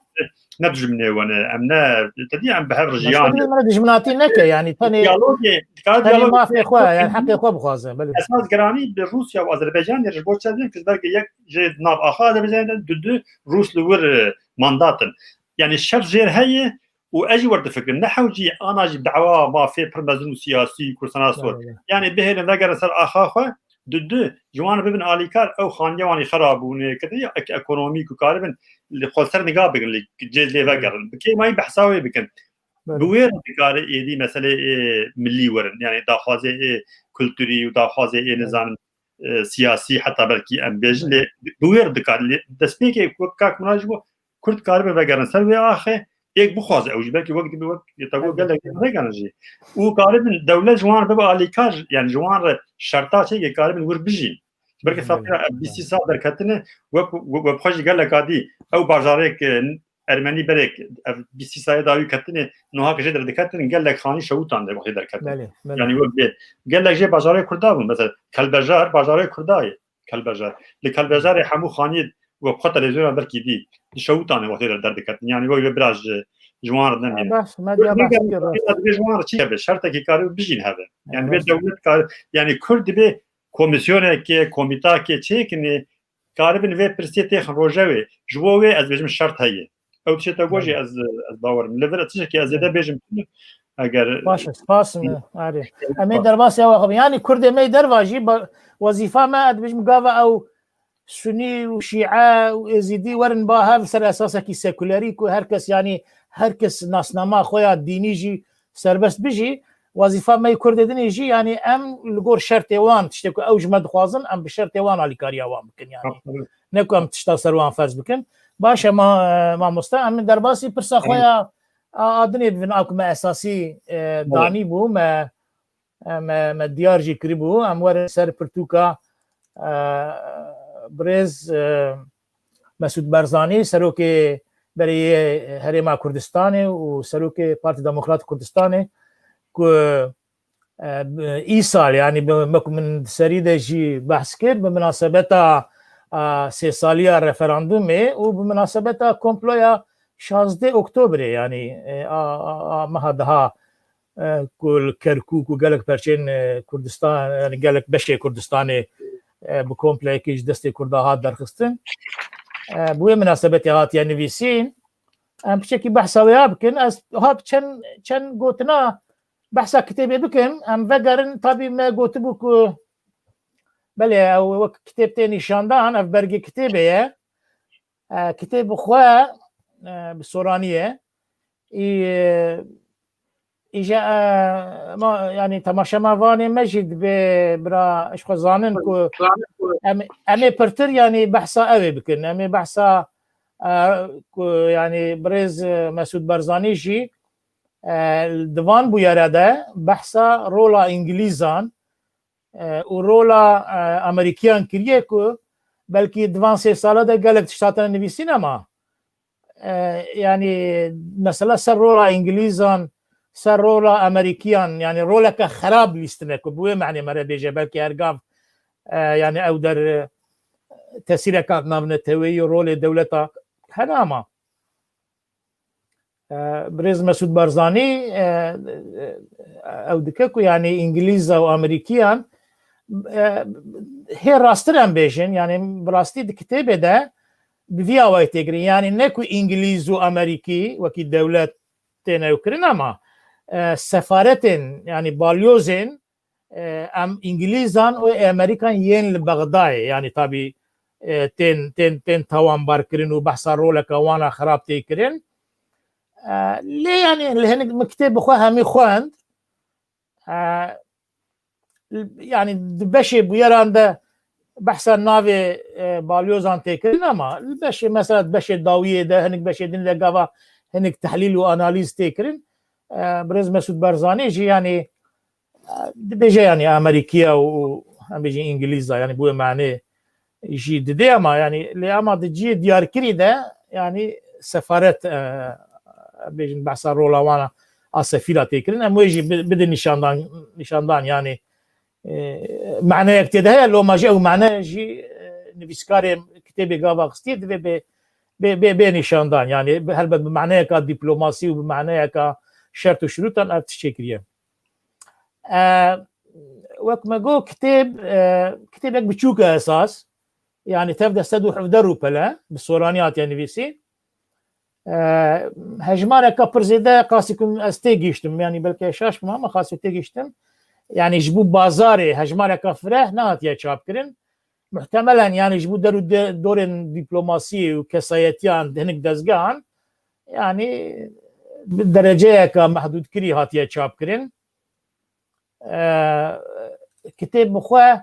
ne dijminê wan e, em ne, te dî em bi hev re Başka jiyan. bir mana dijminatî neke, yani tenê, Diyalogê, dikare tenê diyalog mafê xwe, yani heqê xwe bixwaze. Belê. Esas giranî bi Rûsya û Azerbaycanê re ji bo çi dibin, ki ji ber ki yek jê nav axa Azerbaycanê de, du du Rûs li wir, e, mandat in. Yani şert jêr heye û ez jî wer difikirim. Ne hewcî ana jî dawa mafê pir mezin û siyasî Kurdistana sor. Belê, belê. Yani bihêlin vegerin ser axa xwe, du du ji wan bibin alîkar, ew xaniya wan ê xera bûne, kete ya ek-, ekonomîk û karibin li xwe ser niga bigirin, li cêz lê vegerin. Bi kêmayî behsa wê bikin. Belê. Bi wê re dikare êdî meselê ê milî werin. Yani daxwazê ê kulturî û daxwazê ê Belê. nizanim, e, siyasî, heta belkî em bêjin, lê bi wê re dikare. Lê destpêkê wek kak Murat jî got, Kurd karibe vegerin ser wê axê, êk bixwaze ew jî belkî wek dibe wek ya te got Belê. gelek vegerin jî. Û karibin dewlet ji wan bibe alîkar, yani ji wan re şerta çêke karibin wir bijîn. Belkî Belê. safira ev bîstî sal derketine, wek, wek, wek xwe jî gelek adî ew bajarêk, e, Ermenî berêk, ev bîstî salê dawî ketine, niha ke jê derdiketin, gelek xanî şewitande wextê derketin. Belê, belê. Yani wek bê, gelek jê bajarê Kurda bûn. Mesela Kelbejar bajarê Kurda ye. Kelbejar. Li Kelbejarê hemû xanî wek xwe televizyona belkî dî. Li şewitane wextê der-, derdiketin. Yani wek bê biraz ji, ji wan re Ha, nemîne. baş, medya Wek baş bê kir, rast. Ji wan re çi hebe? Şertekî karî bijîn hebe. Yani Ha, vê baş. dewlet kar, yani Kurd dibê komisyonekê, komîtakê çêkinê, karibin vê pirsê têxin rojevê. Ji bo wê ez bêjim şert heye. Ew tiştê te got jî Belê. ez, ez bawerim. Li vir tiştekî ez zêde Belê. bêjim, eger Baş e, spas me, arê. Em ê derbasî ew axivin. Yani Kurdê me yê derva jî ba-, wezîfa me, ez dibêjim gava ew Sunî û Şîe û Êzîdî werin ba hev ser esasekî sekulerî ku her kes, yani her kes nasnama xwe ya dînî jî serbest bijî. Wezîfa me yê Kurdê dinê jî, yani em li gor şertê wan, tiştê ku ew ji me dixwazin, em bi şertê wan alîkariya wan bikin, yani. Aferin. Ne ku em tişta ser wan ferz bikin. Baş e, ma-, mamoste, em derbasî pirsa xwe ya a, a dinê bibin, a ku me esasî, e, Evet. danî bû, me, e, me, me diyar jî kirî bû, em werin ser pirtûka, e, birêz, e, Mesûd Barzanî, serokê berê yê Herêma Kurdistanê û serokê Partî Demokrat Kurdistanê, ku, e, bi-, îsal, yani bi, me ku min serî de jî behs kir, bi minasebeta, a, sê saliya referandumê û bi minasebeta komploya şazdeh Oktobrê, yani, e, a, a, a meha daha, e, ku li Kerkûk û gelek perçên, e, Kurdistan, yani gelek beşê Kurdistanê, e, bi kompleyekî ji destê Kurda hat derxistin. E, bi wê minasebetê hatiye nivîsîn. Em piçekî behsa wê ya bikin. Ez hat çend, çend gotina behsa kitêbê bikim. Em vegerin, tabî me gotibû ku belê ew wek kitêb tê nîşandan, ev bergê kitêbê ye. E, kitêb bi xwe, e, bi soranî ye. Î, e, îje, e, ma, yani temaşemevanê me jî dibê bira ji xwe zanin ku em, em ê pirtir, yani behsa ew ê bikin. Em ê behsa, e, ku, yani birêz, e, Mesûd Barzanî jî, e, di van bûyere de behsa rola Îngilîzan, e, û rola, e, Amerîkiyan kiriye ku belkî di van sê sala de gelek tişt hatine nivîsîn, ama, e, yani mesela ser rola Îngilîzan, ser rola Amerîkiyan, yani roleke xerab lîstine ku bi wê mehnê me re bêje, belkî her gav, e, yani ew der, e, tesîreka navneteweyî û rolê dewleta hene ama. E, Birêz Mesûd Barzanî, e, e, ew dike ku, yanî, Îngilîza û Amerîkiyan, e, hê rastir em bêjin, yanî, bi rastî di kitêbê de bi vî awayî tê kirin. Yanî, ne ku Îngilîz û Amerîkî wekî dewlet têne ew kirin, ama, e, sefaretên, yanî, balyozên, e, em Îngilîzan û Amerîkan yên li Bexdayê, yanî, tabî, e, tên, tên, tên tawanbar kirin û behsa roleka wana xirab tê kirin. E, lê, yanî, li hinek min kitêb bi xwe hemî xwend. E, yanî, di beşê bûyeran de behsa navê, e, balyozan tê kirin, ama li beşê, mesela, di beşê dawiyê de, hinek beşê din de gava hinek tehlîl û analîz tê kirin. E, Birêz Mesûd Barzanî jî, yanî, e, dibêje, yanî, Amerîkiya û, û em bêjin Îngilîza, yanî, bi wê manê jî didê, ama, yanî, lê ama di cihê diyarkirî de, yanî, sefaret, e, em bêjin behsa rola wana a sefîra tê kirin. Em wê jî bi-, bidin nîşandan, nîşandan, yanî, e, maneyek tê de heye, loma jî ew mane jî, e, nivîskarê kitêbê gava xistiye divê bê, bê, bê, bê nîşandan. Yanî, helbet bi maneyeka dîplomasî û bi maneyeka şert û şirûtan ev tişt çêkiriye. E, wek me got, kitêb, e, kitêbek biçûk e esas. Yanî, tev de sed û hevdeh rûpel e, bi soranî hatiye nivîsî. E, hejmareka pir zêde, qasî ku ez têgihiştim, yanî, belkî şaş bim, ama qasî têgihiştim. Yanî, ji bo bazarê hejmareka fireh nehatiye çapkirin. Muhtemelen, yanî, ji bo der û de-, dorên dîplomasiyê û kesayetiyan di hinek dezgehan, yanî, bi dereceyeka mehdûdkirî hatiye çapkirin. E, kitêb bi xwe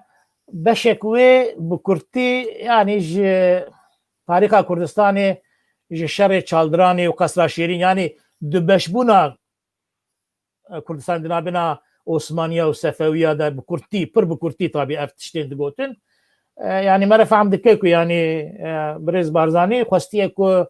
beşek wê bi kurtî, yanî, ji tarîxa Kurdistanê, ji şerê Çaldiranê û Qesra Şêrîn, yanî, dubeşbûna, e, Kurdistanê di navbêna Osmaniya û Sefewiya de bi kurtî, pir bi kurtî tabî ev tiştên digotin. E, yanî, me re fehm dike ku, yanî, e, Birêz Barzanî xwestiye ku,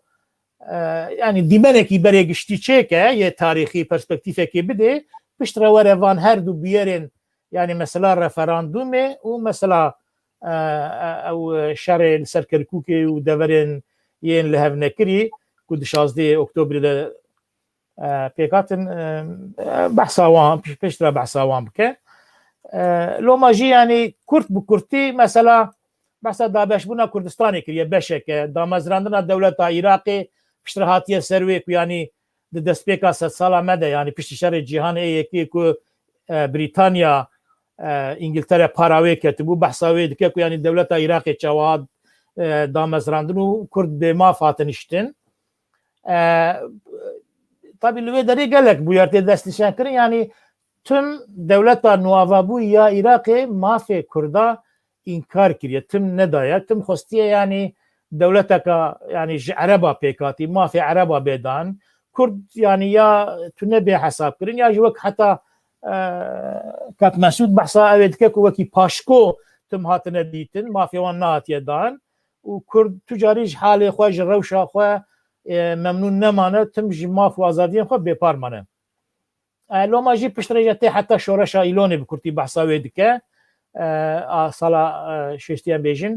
e, yanî, dîmenekî berê giştî çêke, yê tarîxî perspektîfekê bidê, piştre were van her du bûyerên, yanî, mesela referandûmê û mesela, e, e, ew şerê li ser Kerkûkê û deverên yên li hev nekirî ku di şazdehê Oktobrê de, e, pêk hatin, e, e, behsa wan, piş-, piştre behsa wan bike. E, loma jî, yanî, kurt bi kurtî, mesela, behsa dabeşbûna Kurdistanê kiriye, beşeke, damezrandina dewleta Iraqê piştre hatiye ser wê ku, yanî, di destpêka sedsala me de, yanî, piştî şerê cîhanê yê yekê ku, e, Brîtanya, e, Îngiltere para wê ketibû, behsa wê dike ku, yanî, dewleta Iraqê çawa, e, damezrandin û Kurd bêmaf hatin hiştin. E, tabî li wê derê gelek bûyer tê destnîşankirin, yanî, tim dewleta nuavabû ya Iraqê mafê Kurda înkar kiriye, tim nedaye, tim xwestiye, yanî, dewleteka, yanî, ji Ereba pêk hatî, mafê Ereba bêdan. Kurd, yanî, ya tune bê hesab kirin, ya jî wek heta, e, Kak Mesûd behsa ew ê dike ku wekî paşko tim hatine dîtin, mafê wan nehatiye dan û Kurd tu carî ji halê xwe, ji rewşa xwe, e, memnûn nemane, tim ji maf û azadiyên xwe bêpar mane. E, loma jî piştre jî tê heta şoreşa Îlonê bi kurtî behsa wê dike. E, a sala, e, şêştiyan bêjin.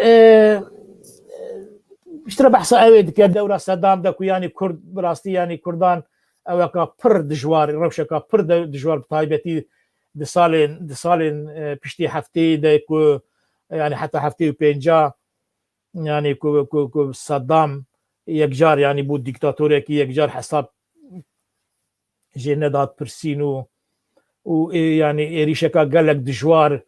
E, piştre behsa ew ê dike, dewra Sedam de ku, yanî, Kurd, bi rastî, yanî, Kurdan eweka pir dijwar, rewşeka pir de dijwar, bi taybetî di salên, di salên, e, piştî hefteyê de ku, yanî, heta heftê û pênca, yanî, ku, ku, ku Sedam yekcar, yanî, bû dîktatorekî, yekcar hesab jê nedat pirsîn û, û ê, yanî, êrîşeka gelek dijwar,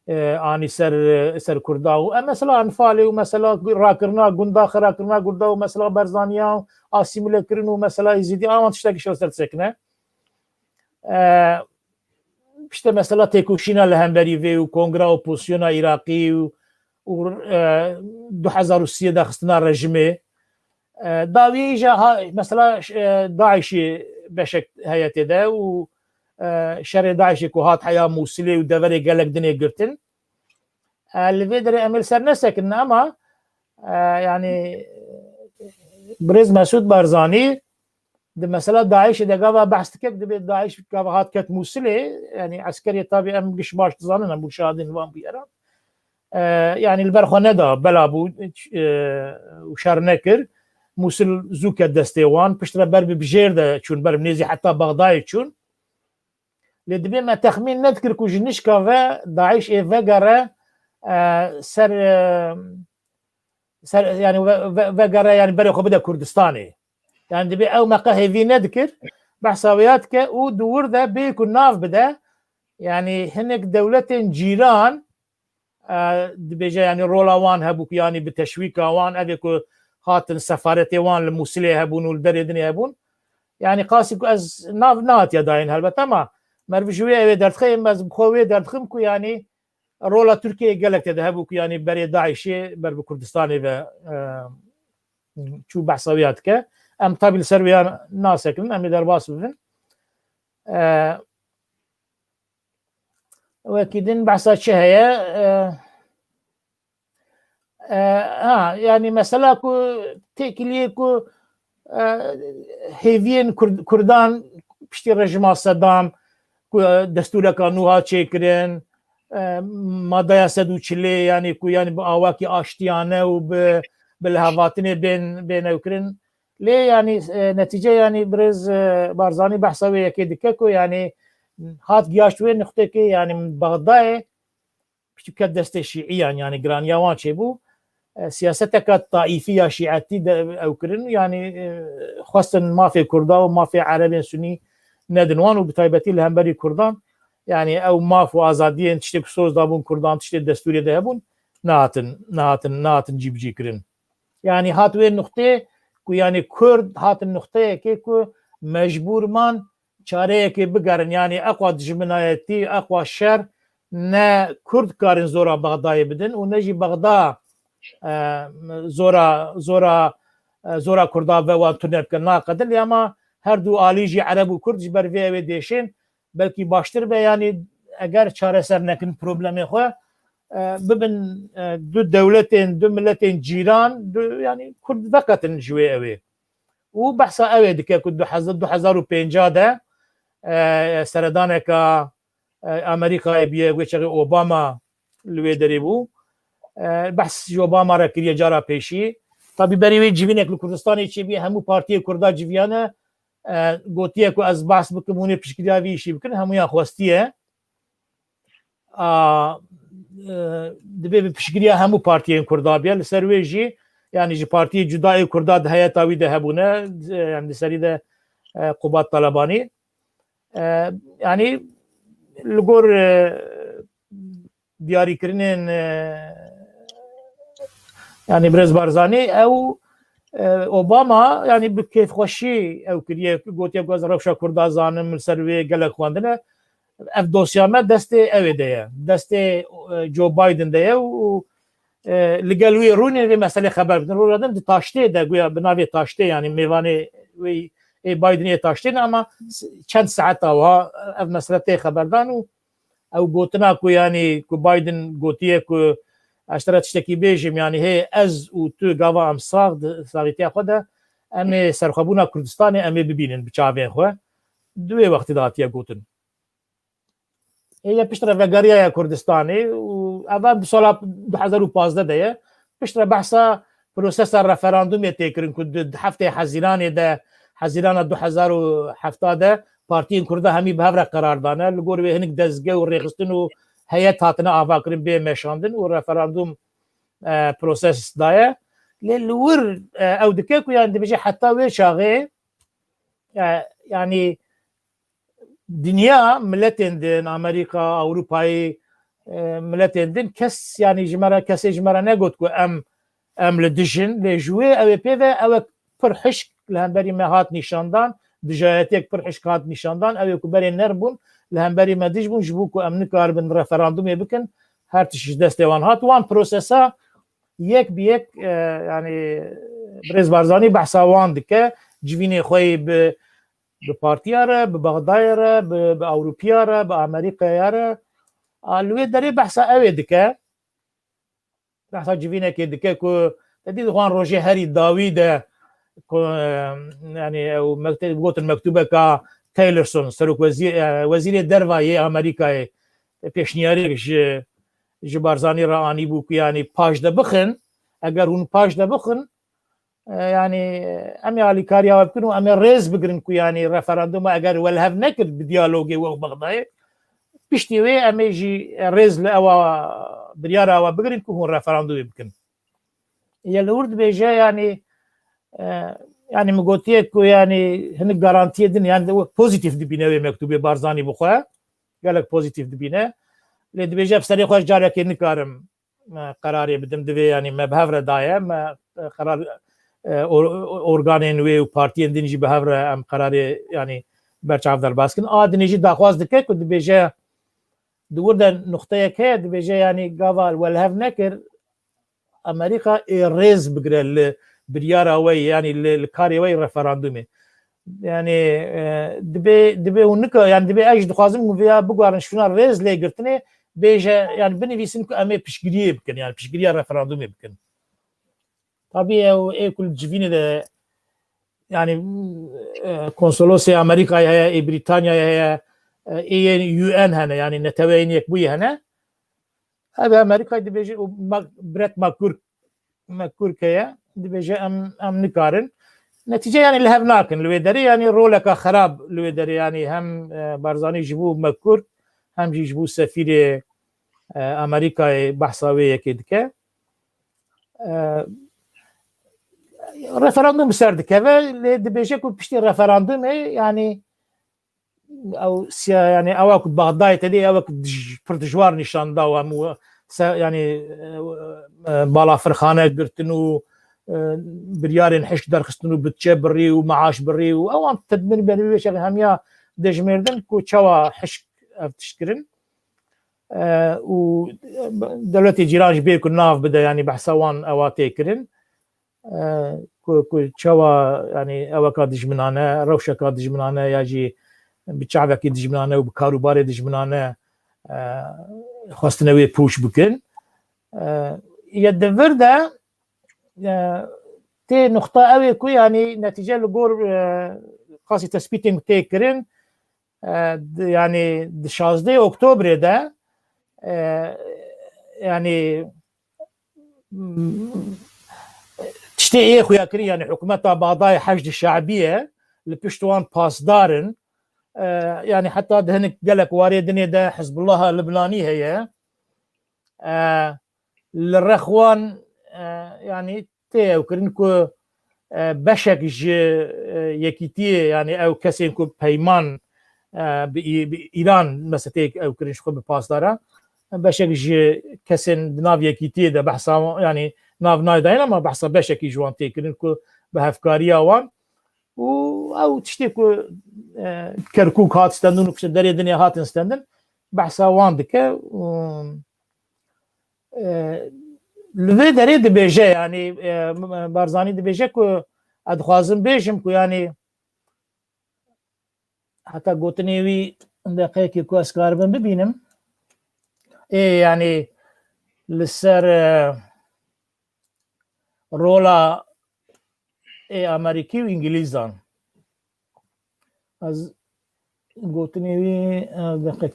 e, anî ser, e, ser Kurda û, e, mesela Enfalê û mesela rakirina gunda, xerakirina gunda û mesela Berzaniya û asîmîlekirin û mesela Êzîdî, awan tiştekî şew ser disekine. E, işte mesela têkoşîna li hemberî vê û kongra opozisyona Iraqî û, û, e, du hezar û siyê daxistina rejimê. E, dawiyê jî ha, mesela, e, DAIŞê beşek heye tê de û, e, şerê DAIŞê ku hat heya Mûsilê û deverê gelek dinê girtin. E, li vê derê em ê li ser nesekinin ama, e, yanî Birêz Mesûd Barzanî di mesela DAIŞê de gava behs dike, dibê DAIŞ gava hat ket Mûsilê, yanî eskerê tabî em giş baş dizanin, em bû şahidên van bûyeran. e, yanî li ber xwe neda, bela bû, e, û şer nekir. Mûsil zû ket destê wan, piştre ber bi bijêr de çûn, ber nêzî heta Bexdayê çûn. Lê dibê me texmîn nedikir ku ji nişka ve DAIŞ ê vegere, e, ser, e, ser, yanî ve-, ve-, vegere, yanî berê xwe bide Kurdistanê. Yanî dibê ew me qe hêvî nedikir, behsa wê ya dike û di wir de bê ku nav bide, yanî hinek dewletên cîran, e, dibêje, yanî rola wan hebû ku yanî bi teşwîka wan, ev ê ku hatin sefaretê wan li Mûsilê hebûn û li derê dinê hebûn. Yanî qasî ku ez nav nehatiye dayîn helbet, ama meriv ji wê ew ê derdixe, em ez bi xwe wê derdixim ku yanî rola Tirkiyeyê gelek tê de hebû ku yanî berê DAIŞê ber bi Kurdistanê ve, e, çû behsa wê ya dike. Em tabî li ser wê ya nasekinin, em ê derbas bibin. E, Wekî din behsa çi heye? E, e, ha, yanî mesela ku têkiliyê ku, e, hêviyên Kurd-, Kurdan piştî rejîma Sedam ku, e, destûreka nû hat çêkirin, e, maddeya sed û çilê, yanî ku yanî bi awakî aştiyane û bi, bi lihevhatinê bên, bên ewkirin. Lê yanî, e, netîce yanî birêz, e, Barzanî behsa wê yekê dike ku yanî hat giyaşt wê nuqtekê, yanî Bexdayê piştî ket destê şîîyan, yanî giraniya wan çêbû. E, siyaseteka taîfî ya şîetî de ew kirin, yanî, e, xwestin mafê Kurda û mafê Erebên Sunî nedin wan û bi taybetî li hemberî Kurdan, yanî ew maf û azadiyên tiştê ku soz dabûn Kurdan, tiştê destûrê de hebûn, nehatin, nehatin, nehatin cîbicî kirin. Yanî hat wê nuqtê ku yanî Kurd hatin nuqteyekê ku mecbûr man çareyekê bigerin. Yanî eqwa dijminayetî, eqwa şer ne Kurd karin zora Bexdayê bidin û ne jî Bexda, e, zora, zora, e, zora Kurda ve wan tune bikin. Naqedin lê ama her du alî jî Ereb û Kurd ji ber vê ew ê dêşên belkî baştir be, yanî eger çareser nekin problemê xwe, e, bibin, e, du dewletên, du miletên cîran, du, yanî Kurd veqetin ji wê ew ê. Û behsa ew ê dike ku du hezar, du hezar û pêncî de, e, seredaneka, e, Amerîkayê bûye, wê çaxê Obama li wê derê bû. E, behs ji Obama re kiriye cara pêşî. Tabî berê wê civînek li Kurdistanê çêbûye, hemû partiyê Kurda civiyane, e, gotiye ku ez behs bikim, hûn ê piştgiriya vî îşî bikin, hemûyan xwestiye. A, e, dibê bi piştgiriya hemû partiyên Kurda biye. Li ser wê jî, yanî ji partiyê cuda ê Kurda di heyeta wî de hebûne, e, yanî di serî de, e, Qubat Talebanî. E, yanî li gor, e, diyarîkirinên, e, yanî Birêz Barzanî, ew, e, Obama, yanî bi kêfxweşî ew kiriye, gotiye ku ez rewşa Kurda zanim, li ser wê gelek xwendine. Ev dosya me destê ew ê de ye. Destê, e, Joe Biden de ye û, e, li gel wî rûnê vê meselê xeber bidin. Rû radin di taştê de, guya bi navê taştê, yanî mêvanê wê ê Biden ê taştê ne, ama s-, çend saeta wiha ev mesele tê xeberdan û ew gotina ku, yanî ku Biden gotiye ku ez te re tiştekî bêjim, yanî hê ez û tu gava em sax di saxîtiya xwe de, em ê serxwebûna Kurdistanê em ê bibînin bi çavên xwe. Di wê wextî de hatiye gotin. Ê ye piştre vegeriya ye Kurdistanê û ev di sala du hezar û pazdeh de ye. Piştre behsa prosesa referandumê tê kirin ku di, di heftê Hezîranê de, Hezîrana du hezar û heft de partiyên Kurda hemî bi hev re qerar dane. Li gor wê hinek dezge û rêxistin û heyet hatine avakirin bê meşandin û referandum, e, proses daye. Lê li wir, e, ew dike ku, yani, dibêje heta wê çaxê, e, yanî dinya, miletên din, Amerîka, Ewropayê, e, miletên din, kes, yanî ji me re, kesê ji me re negot ku em, em li dij in, lê ji wê ew ê pê ve ew e pir hişk li hemberî me hat nîşandan, dijayetiyek pir hişk hat nîşandan, ew ê ku berê nerm bûn, li hemberî me dij bûn, ji bo ku em nikaribin referandumê bikin, her tişt ji destê wan hat. Wan prosesa yek bi yek, e, yanî Birêz Barzanî behsa wan dike, civînê xwe yê bi, bi partiya re, bi Bexdayê re, bi, bi Ewropiya re, bi Amerîkaya re. A, li wê derê behsa ew ê dike. Behsa civînekê dike ku te dî di wan rojê herî dawî de ku, e, yanî ew mekte-, gotin mektûbeka Tillerson, serok wezî-, e, wezîrê derva yê Amerîkayê, pêşniyarek ji ji Barzanî re anîbû ku, yanî, paş de bixin, eger hûn paş de bixin, e, yanî, em ê alîkariya we bikin û em ê rêz bigirin ku, yanî, referandûma eger we li hev nekir bi diyalogê we û Bexdayê, piştî wê em ê jî rêz li ewa, biryara we bigirin ku hûn referandûmê bikin. Ye li wir dibêje, yanî, e, yanî min gotiye ku, yanî, hinek garantiyê din, yanî, pozîtîf dibîne wê mektûbê Barzanî bi xwe. Gelek pozîtîf dibîne. Lê dibêje, bi serê xwe carekê nikarim, e, qerarê bidim. Divê, yanî, me bi hev re daye, me, e, qerar, e, or-, organên wê û partiyên din jî bi hev re em qerarê, yanî, berçav derbas kin. A dinê jî daxwaz dike ku dibêje, di wir de nuqteyek heye, dibêje, yanî, gava we li hev nekir, Amerîka ê rêz bigire li biryara we, yanî li, li karê we yê referandumê. Yanî, e, dibê, dibê hûn nika, yanî dibê ez jî dixwazim hûn vêya biguherin şûna rêz lê girtinê, bêje, yanî binivîsin ku em ê piştgiriyê bikin, yanî piştgiriya referandumê bikin. Tabî ew ê ku li civînê de, yanî, e, konsolosê Amerîkayê heye, ê Brîtanyayê heye, e, ê yên U N hene, yanî Neteweyên Yekbûyî hene. Ev Amerîkayê dibêje û Ma-, Brett McGurk, McGurk heye, dibêje em, em nikarin. Netîce, yanî, li hev nakin li wê derê, yanî, roleka xerab li wê derê, yanî, hem, e, Barzanî ji bo McGurk, hem jî ji bo sefîrê, e, Amerîkayê behsa wê yekê dike. E, referandum bi ser dikeve, lê dibêje ku piştî referandumê, yanî, ew siya-, yanî ewa ku Bexdayê tedê ew ku dij-, pir dijwar nîşan da û hemû se-, yanî, e, e, balafirxane girtin û, e, biryarên hişk derxistin û budçe birî û meaş birî û ewan tedbîr berî vê şexê hemiya dijmêrdin ku çawa hişk ev tişt kirin. E, û dewletê cîran jî bê ku nav bide, yanî behsa wan ewa tê kirin. E, ku, ku çawa, yanî eweka dijminane, rewşeka dijminane ya jî bi çavekî dijminane û bi karûbarê dijminane, e, xwestine wê pûç bikin. E, ye di vir de, e, tê nuxta ew ê ku, yanî, netîce li gor, e, qasî tespîtên ku tê kirin, e, di, yanî di şazdeh Oktobrê de, e, yanî, m-, tiştê ê xuya kirin, yanî hikûmeta Bexdayê Heşd Şe'bî ye, li pişt wan pasdar in. E, yanî heta di hinek gelek warê dinê de Hizbullah Libnanî heye. E, li rex wan, e, yanî tê ew kirin ku, e, beşek ji, e, yekîtiyê, yanî ew kesên ku peyman, e, bi Î-, bi Îran, mesela, tê ew kirin ji xwe bi pasdara, beşek ji kesên di nav yekîtiyê de behsa wan, yanî nav nayê dayîn, ama behsa beşekî ji wan tê kirin ku bi hevkariya wan û ew tiştê ku, e, Kerkûk hat stendin û piştî derê dinê hatin stendin, behsa wan dike. Û, e, li vê derê dibêje, yanî, e, Barzanî dibêje ku ez dixwazim bêjim ku, yanî, heta gotinê wî, deqeyekê ku ez karibim bibînim. Ê, yanî, li ser, e, rola ê Amerîkî û Îngilîzan. Ez gotinê wî, e, deqek.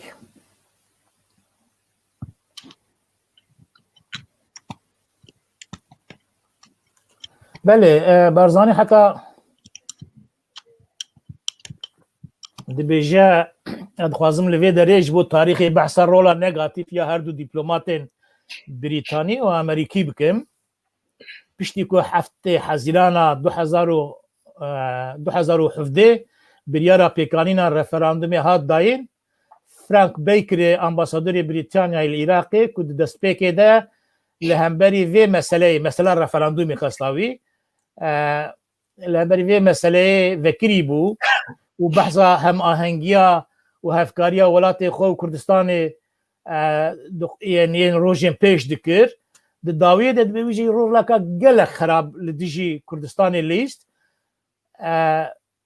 Belê, e, Barzanî heta dibêje, ez dixwazim li vê derê ji bo tarîxê behsa rola negatîf ya her du dîplomatên Brîtanî û Amerîkî bikim. Piştî ku heftê Hezîrana du hezar û, e, du hezar û hevdeh biryara pêkanîna referandumê hat dayîn, Frank Bakerê, ambasadorê Brîtanyayê li Iraqê, ku di destpêkê de li hemberî vê meseleyê, mesela referandumê xesta wî, e, li hemberî vê meseleyê vekirî bû û behsa hemahengiya û hevkariya welatê xwe û Kurdistanê, e, di, yên, yên rojên pêş dikir. Di dawiyê de dibê wî jî roleka gelek xerab li dijî Kurdistanê lîst. E,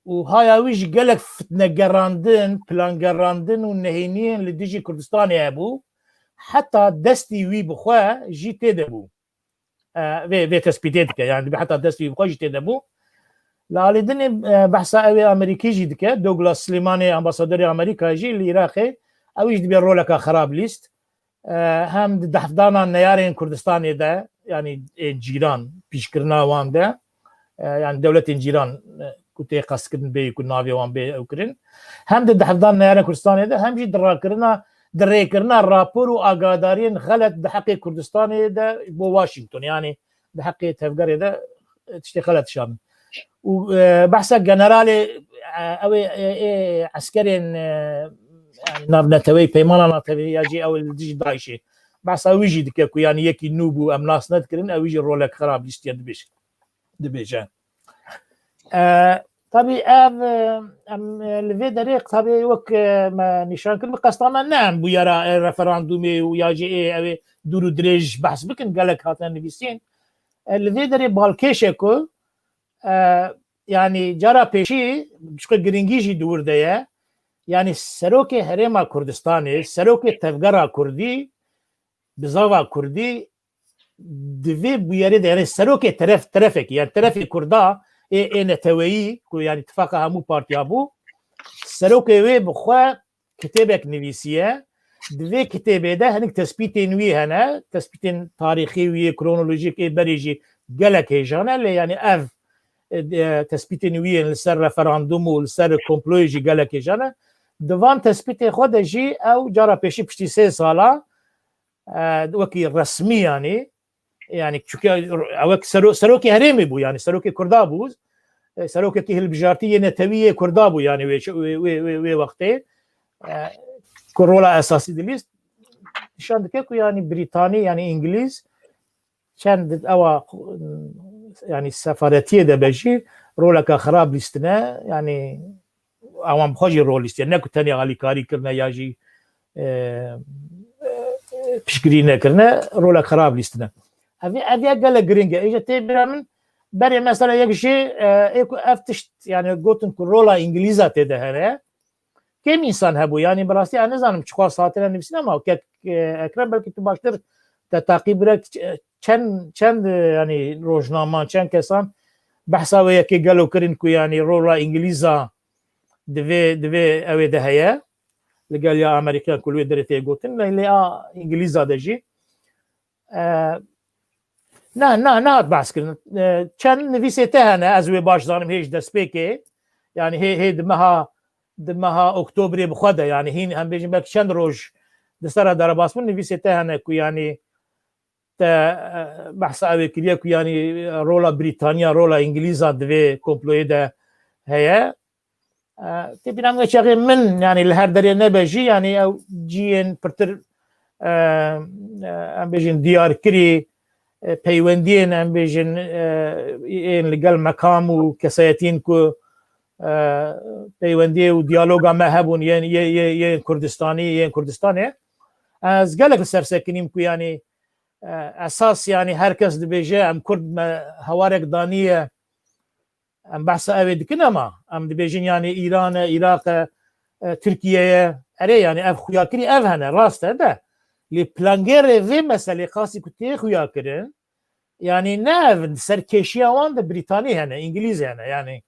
û haya wî jî gelek fitnegerandin, plangerandin û nehêniyên li dijî Kurdistanê hebû. Heta destî wî bi xwe jî tê de bû. E, vê, vê tespîtê dike. Yanî dibê heta destî wî bi xwe jî tê de bû. Li alî dinê, e, behsa ew ê Amerîkî jî dike. Douglas Slimane, ambasadorê Amerîkayê jî li Iraqê, ew jî dibê roleka xerab lîst. e, hem di dehfdana neyarên Kurdistanê de, yanî ên cîran, pîşkirina wan de, e, yanî dewletên cîran, e, ku tê qestkirin bê ku navê wan bê ew kirin, hem di dehfdan neyarên Kurdistanê de, hem jî di rakirina, di rêkirina rapor û agadariyên xelet di heqê Kurdistanê de bo Washington, yanî di heqê tevgerê de, e, tiştê xelet şandin. Û, e, behsa generalê, e, ew ê, ê, ê eskerên, e, yanî navneteweyî, peymana neteweyî ya jî ew li dijî DAIŞê. Behsa wî jî dike ku yanî yekî nû bû, em nas nedikirin, ew jî rolek xirab lîstiye dibêje. Dibêje. E, tabî ev, e, em, e, li vê derê tabî wek, e, me nîşan kir, bi qesta me ne em bûyera, e, referandûmê û ya jî ê ew ê dûr û dirêj behs bikin, gelek hatine nivîsîn. E, li vê derê balkêş e ku, e, yanî cara pêşî, çiqe giringî jî di wir de ye, yanî serokê Herêma Kurdistanê, serokê tevgera Kurdî, bizava Kurdî, di vê bûyerê de, yanî serokê teref, terefekî, yanî terefê Kurda ê, ê neteweyî, ku yanî tifaqa hemû partiya bû, serokê wê bi xwe kitêbek nivîsiye. Di vê kitêbê de hinek tespîtên wî hene, tespîtên tarîxî wî yê, kronolojîk ê berê jî gelek hêjan e, lê yanî ev, e, e, tespîtên wî yên li ser referandûm û li ser komployê jî gelek hêjan e. Di van tespîtê xwe de jî ew cara pêşî piştî sê sala, e, wekî resmî yanî, yanî çunke ew wek sero-, serokê herêmê bû, yanî serokê Kurda bû, e, serokekî hilbijartî yê netewî yê Kurda bû, yanî wê, wê, wê, wê, wê wextê, e, ku rola esasî dilîst, nîşan dike ku yanî Brîtanî, yanî Îngilîz, çend ewa, yanî sefaretiyê de be jî roleka xirab lîstine, yanî ewan bi xwe jî rol lîstiye. Ne ku tenê alîkarî kirine ya jî, e, e, piştgirî nekirine, rolek xirab lîstine. Ev, ev ya gelek giring e. Îja tê bira min berê mesela yek jê, e, ê ku ev tişt, yanî gotin ku rola Îngilîza tê de hene. Kêm însan hebû, yanî bi rastî ez nizanim çiqas hatine nivîsîn, ama kek, e, Ekrem, belkî tu baştir te taqîb bire, ç-, çend, çend, e, yanî rojnaman, çend kesan behsa wê yekê gelo kirin ku yanî rola Îngilîza divê, divê ew ê de heye, li gel ya Amerîkan ku li wê derê tê gotin, lê, lê a Îngilîza de jî, e, ne, ne, nehat behs kirin. E, çend nivîsê te hene, ez wê baş zanim hê ji destpêkê, yanî hê, hê di meha, di meha Oktobrê bi xwe de, yanî hîn em bêjin belkî çend roj di ser re derebas bûn, nivîsê te hene ku yanî te, e, behsa ew ê kiriye ku yanî rola Brîtanya, rola Îngilîza di vê komployê de heye. E, tê bîra min, wê çaxê min, yanî li her derê nebe jî, yanî ew cihên pirtir, e, e, em bêjin diyarkirî, e, peywendiyên, em bêjin, e, yên li gel mekam û kesayetiyên ku, e, peywendiyê û diyaloga me hebûn yên, yê, yê, yên Kurdistanî, yên Kurdistanê. Ez gelek li ser sekinîm ku yanî, e, esas, yanî her kes dibêje, em Kurd me hewarek daniye, em behsa ew ê dikin, ama em dibêjin, yanî Îran e, Iraq e, e, Tirkiye ye. Erê, yanî ev xuyakirî ev hene, rast e de. Lê plangêrê vê meselê qasî ku tê xuyakirin, yanî ne ev in, serkêşiya wan de Brîtanî hene, Îngilîz hene, yanî,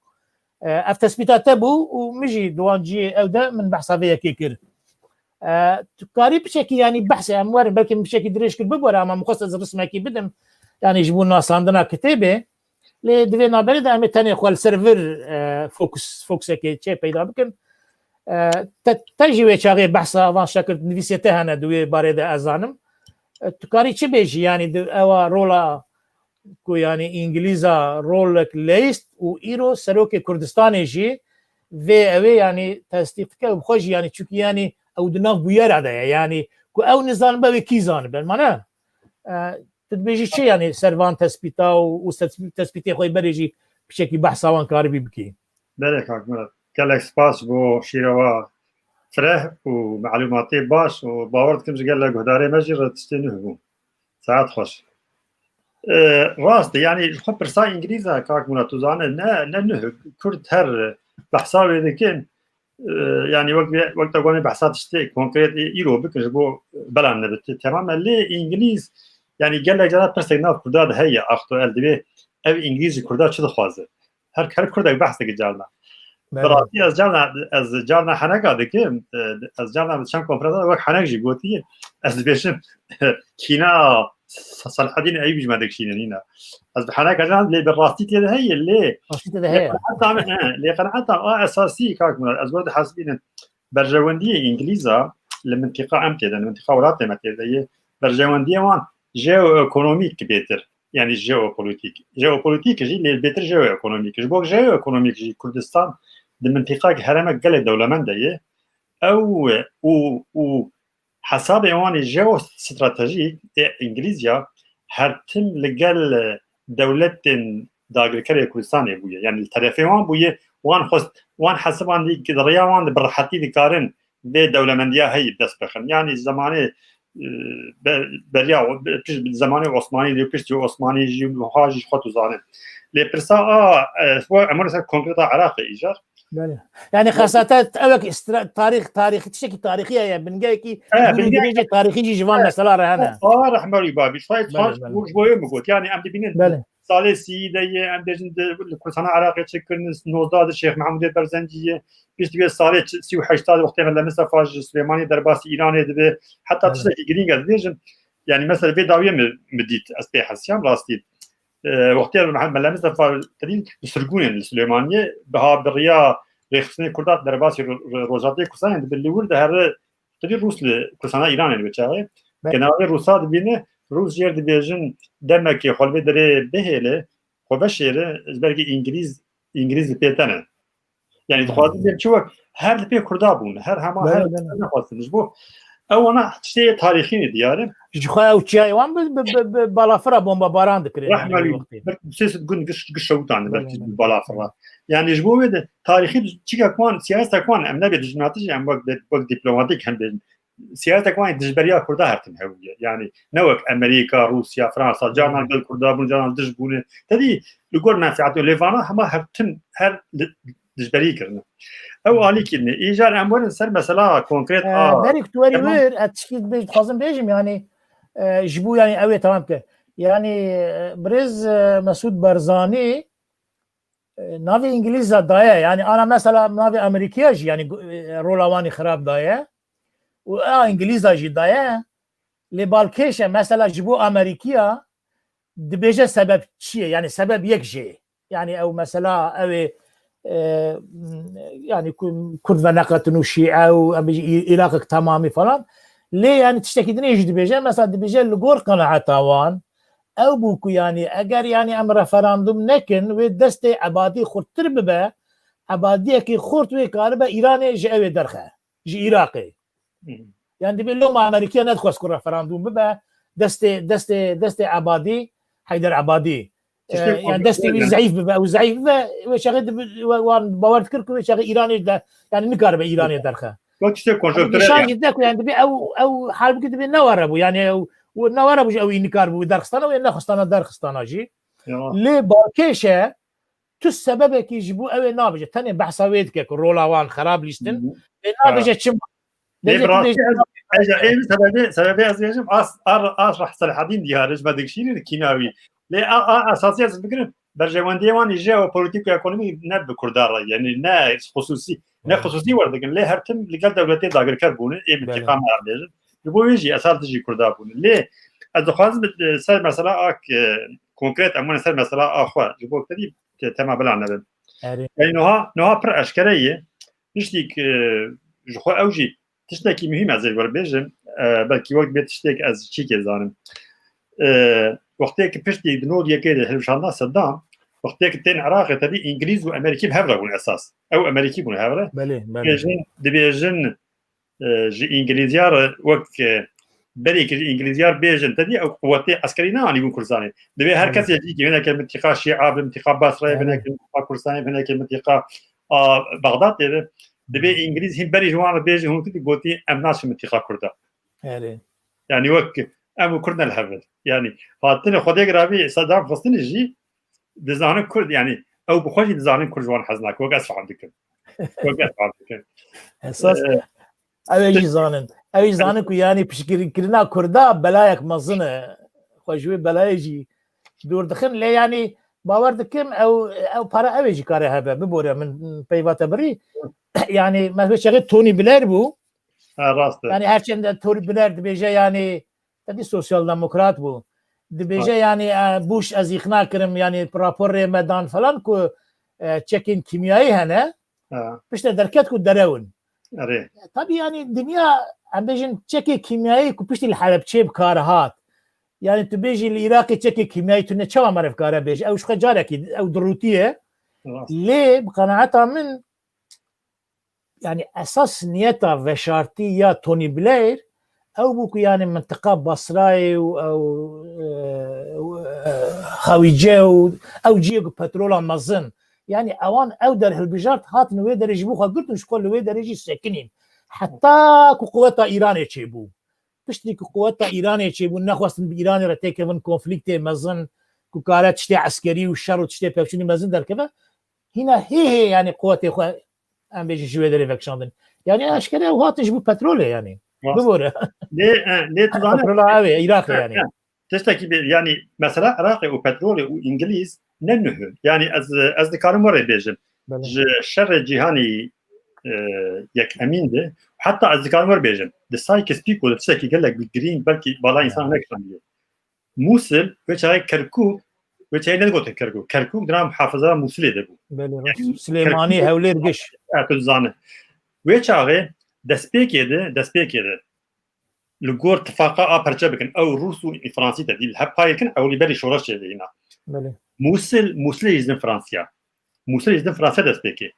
e, ev tespîta te bû û min jî di wan cihê ew de min behsa vê yekê kir. E, tu karî piçekî, yanî behsê em werin, belkî min piçekî dirêj kir, bibore, ama min xwest ez rismekî bidim, yanî ji bo nasandina kitêbê. Lê di vê navberê de em ê tenê xwe li ser vir, e, fokus, fokusekê çê peyda bikin. E, te, te jî wê çaxê behsa van şekirt nivîsê te hene di wê barê de, ez zanim. E, tu karî çi bêjî, yanî di ewa rola ku yanî Îngilîza rolek leyst û îro serokê Kurdistanê jî vê ew ê yanî tesdîq dike û bi xwe jî yanî, çunkî yanî ew di nav bûyera de ye, yanî ku ew nizanibe wê kî zanibe. Mane, e, tu dibêjî çi yanî ser van tespîta û, û tespî-, tespîtê xwe berê jî piçekî behsa wan karibî bikî? Belê kak Murat. Gelek spas bo şîreva fireh û melûmatê baş û bawer dikim ji gelek guhdarê me jî re tiştê nuh bû. Saet xweş. E, rast e, yanî ji xwe pirsa Îngilîza kak Murat, tu zane, ne, ne nuh, Kurd her behsa wê dikin. E, yanî wek, wek te gonê behsa tiştê konkret ê îro bikin ji bo bela nebit. Temam e, lê Îngilîz, yanî gelek cara pirsek nav Kurda de heye, aktuel, divê ev Îngilîz ji Kurda çi dixwaze? Her, her Kurdek behs dike carna. Bi rastî ez carna, ez carna heneka dikim, e, ez carna li çend konferansan wek henek jî gotiye, ez dibêjim, kîna Selahedîn Eyûbî ji me dikişîne nîna. Ez bi heneka carna lê bi rastî tê de heye, lê Rastî tê de lê heye. Qenaeta min, he, lê qenaeta min a esasî, kak Murat, ez were dihesibînim. Berjewendiyê Îngilîza li mintiqa em tê de, li mintiqa welatê me tê de ye. Berjewendiyê wan jeoekonomîk bêtir. Yanî jeopolîtîk. Jeopolîtîk jî lê bêtir jeoekonomîk. Ji bo jeoekonomîk jî Kurdistan di mintiqayek herêmek gelek dewlemend de ye. Ew û, û hesabê wan ê jeostratejîk ê Îngilîzya her tim li gel dewletên dagirkerê Kurdistanê bûye. Yanî li terefê wan bûye, wan xwest, wan hesibandî ki di rêya wan de bi rehetî dikarin vê dewlemendiya heyî bi dest bixin. Yanî zemanê, e, be-, beriya, pişt zemanê Osmanî de, piştî Osmanî jî, wiha jî xwe tu zanin. Lê pirsa a, e, xwe em were ser konkreta Iraqê îcar. Belê. Yani xesate ew ek istra-, tarîx, tarîxî, tiştekî tarîxî ye, bingeyekî E, bû bingeyek- dibêje tarîxî jî ji van E, mesela re hene. A, rehme wî babî. Şayet Belê, şayet belê. Ji bo, ji bo wê min got. Yani em dibînin Belê. salê sî de ye, em bêjin de li Kurdistana Iraqê çi kirin, nozdeh de Şêx Mehmûdê Berzencî ye. Piştî vê salê çi, sî û heşt de wextê Mela Mistefa ji Silêmaniyê derbasî Îranê dibe. Heta Belê. tiştekî girîng ez dibêjim. Yani mesela vê dawiyê min, min dît, ez pê hesiyam rastî. E, wextê Mehmed Mela Mistefa tedî bi sirgûnên li Silêmaniyê, biha bi riya rêxistinê Kurda derbasî ro-, ro-, rojatê Kurdistanê dibe li wir de here Xwedî Rûs li Kurdistana Îranê li wê çaxê. Be- Genalê Rûsa dibîne, Rûs jêr dibêjin demekê xwe li vê derê bihêle, xwe veşêre, ji ber ki Îngilîz, Îngilîz li pê te ne. Yani dixwazin bêjin çi wek her li pê Kurda bûn, her hema Be- her be- nexwestin. Ji bo ew wana tiştê tarîxî ne diyar e. Ji xwe ew çiyayê wan bi, bi, bi, bi balafira bombabaran dikirin, yani, Rehme wî wî, wextê. Belki sê sed gund giş, giş şewitane Be- belki be- bi balafira. Yani ji bo wê de tarîxî çikek wan, siyasetek wan em nebê dijminatî jî em wek, wek dîplomatîk hem bêjin. Siyasetek wan dijberiya Kurda her tim hebûye. Yani ne wek Amerîka, Rûsya, Fransa, carnan gel Kurda bûn, carnan dij bûne. Tedî li gor menfeetê lê vana hema her tim her li, dijberî kirine. Ew alî kirine. Îcar em werin ser mesela konkret Ee, a. Berî ku tu werî Tamam. wir, ez tişkî dibêj-, dixwazim bêjim, yani, e, ji bo, yani, ew ê tamam ke. Yani, e, birêz, e, Mesûd Barzanî, e, navê Îngilîza daye. Yani ana mesela navê Amerîkiya jî yani gu-, e, rola wanî xirab daye. Û a Îngilîza jî daye. Lê balkêş e mesela ji bo Amerîkiya dibêje sebeb çi ye? Yani sebeb yek jê. Yani ew mesela ew ê, e, yani ku-, Kurd veneqetin û Şîe û em bêjin î-, Îraqek temamî falan. Lê yani tiştekî dinê jî dibêje. Mesela dibêje li gor qenaeta wan, ew bû ku, yanî, eger, yanî, em referandum nekin, wê destê Ebadî xurttir bibe, Ebadiyekî xurt wê karibe Îranê ji ew ê derxe, ji Iraqê. Hı hı. Yani, dibê loma Amerîkiya nedixwest ku referandum bibe, destê, destê, destê Ebadî, Heyder Ebadî, Tiştê e, yani, destê wî konjonktürel e. zeyîf bibe, ew zeyîf bibe, wê çaxê dibi-, we-, wan bawer dikir ku wê çaxê Îranê de, yani, nikaribe Îranê derxe. Wek tiştê Ama konjonktürel nîşan ya. jî dide ku, yani, dibê ew, ew halbûkî dibê neware bû, yani, ew, û neware bû ji ew înkar bû, derxistana û yê nexistana derxistana jî. Ya. Lê balkêş e, tu sebebekî ji bo ew ê nabêje. Tenê behsa wê dike ku rola wan xerab lîstin. Hı hı. Lê Ha. nabêje çima? Lê Bêje bi tu rastî bêje ez, ez, ê min sebebê, sebebê ez dibêjim, as, ar, as Rah Selahedîn diyar e, ji me dikişînin kîna wî. Lê a, a esasî ez bigirim, berjewendiyê wan jî jeopolîtîk û ekonomîk ne bi Kurdan re, yani ne xusûsî, ne Evet. xusûsî werdikin, lê her tim li gel dewletê dagirker bûne, ê Belê. mintiqa me em bêjin. Ji bo wê jî esas dijî Kurda bûne. Lê ez dixwazim bi, ser mesela a, e, konkret, em wene ser mesela a xwe, ji bo tedî te-, tema bila nebin. Erê. Yani niha, niha pir eşkere ye. Tiştîk, e, ji xwe ew jî tiştekî muhîm ez ê we bêjim. E, belkî wek bê tiştek ez çîkê zanim. E, wextê ki piştî di nod yekê de hilweşandina Seddam, wextê ki tên Iraqê tevî Îngilîz û Emerîkî bi hev re bûn esas. Ew Emerîkî bûn hev re. Belê, belê. Dibêjin, dibêjin, e, ji Îngilîziya re wek, e, berê ki ji Îngilîziya re bêjin, tevî ew quwetê eskerî neanîbûn Kurdistanê. Dibê her Belê. kesê jî ki hinekê mintiqa Şîa, bi mintiqa Basrayê, Belê. hinekê mintiqa Kurdistanê, hinekê mintiqa a Bexdadê de. Dibê Belê. Îngilîz hîn berî ji wan re bêjin, hûn kutî gotî, em naçin mintiqa Kurda. Erê. Yani wek em û Kurd ne li hev in. Yani hatine Xwedê giravî Seddam xwestinî jî dizanin Kurd, yani ew bi xwe jî dizanin Kurd ji wan hez nake, wek ez fam dikim. Wek ez fam dikim. Esas Ee, ew ê jî zanin. Ew jî zanin ku yani piştgirîkirina Kurda belayek mezin e. Xwe ji wê belayê jî dûr dixin. Lê yani Bawer dikim ew, ew para ew ê jî kare hebe, bibore min peyva te birî. Yani, me wê çaxê Tony Blair bû. Ha, rast e. Yani, her çende Tony Blair dibêje, yani, te dî sosyal demokrat bû. Dibêje, yani, e, Bush ez îqna kirim, yani, raporê me dan falan ku, e, çekên kîmyayî hene. Ha, Pişte derket ku derewin. erê. Tabii, yani, dinya, em bêjin, çekê kîmyayî ku piştî li Helebçê bi kar hat. Yani, tu bêjî li Iraqê çekê kîmyayî tune, çawa meriv kare bêje? Ew ji xwe carekî, ew dirûtiye. Rast. Lê bi qenaeta min, yani, esas niyeta veşartî ya Tony Blair ew bû ku, yani, mintiqa Basrayê û ew, e, e, Xewîce û ew ciyê ku petrola mezin, yani, ewan ew der hilbijart, hatin wê derê ji bo xwe girtin, ji xwe li wê derê jî sekinîn. Heta ku quweta Îranê çêbû. Piştî ku quweta Îranê çêbû, nexwestin bi Îranê re têkevin konflîktê mezin, ku kare tiştê eskerî û şer û tiştê pevçûnî mezin derkeve, hîna hê hê, yani, quwetê xwe, em bêjin, ji wê derê vekişandin. Yani, eşkere ew hatin ji bo petrolê, yani. Rast. Bibore. Lê, e, lê tu zanî, Petrola ew ê, Iraqê, yani. Tiştekî bê, yani, mesela Iraqê û petrolê û Îngilîz ne nuh e. Yani, ez, ez dikarim were bêjim. Belê. Ji şerê cîhanî, e, yekemîn de, heta ez dikarim were bêjim, di Sykes-Picot de tiştekî gelek bi girîng, belkî bala însan nekişandiye. Mûsil, wê çaxê Kerkûk, wê çaxê nedigotin Kerkûk. Kerkûk di nav muhafaza Mûsilê de bû. Belê, rast. Silêmanî, Hewlêr, giş. E, tu dizane. Wê çaxê destpêkê de, destpêkê de li gor tifaqa a perçe bikin. Ew Rûs û Fransî te dî li hev payê kin, ew li berî şoreşê de hîna. Belê. Mûsil, Mûsilê jî din Fransiya. Mûsilê jî din Fransiya destpêkê.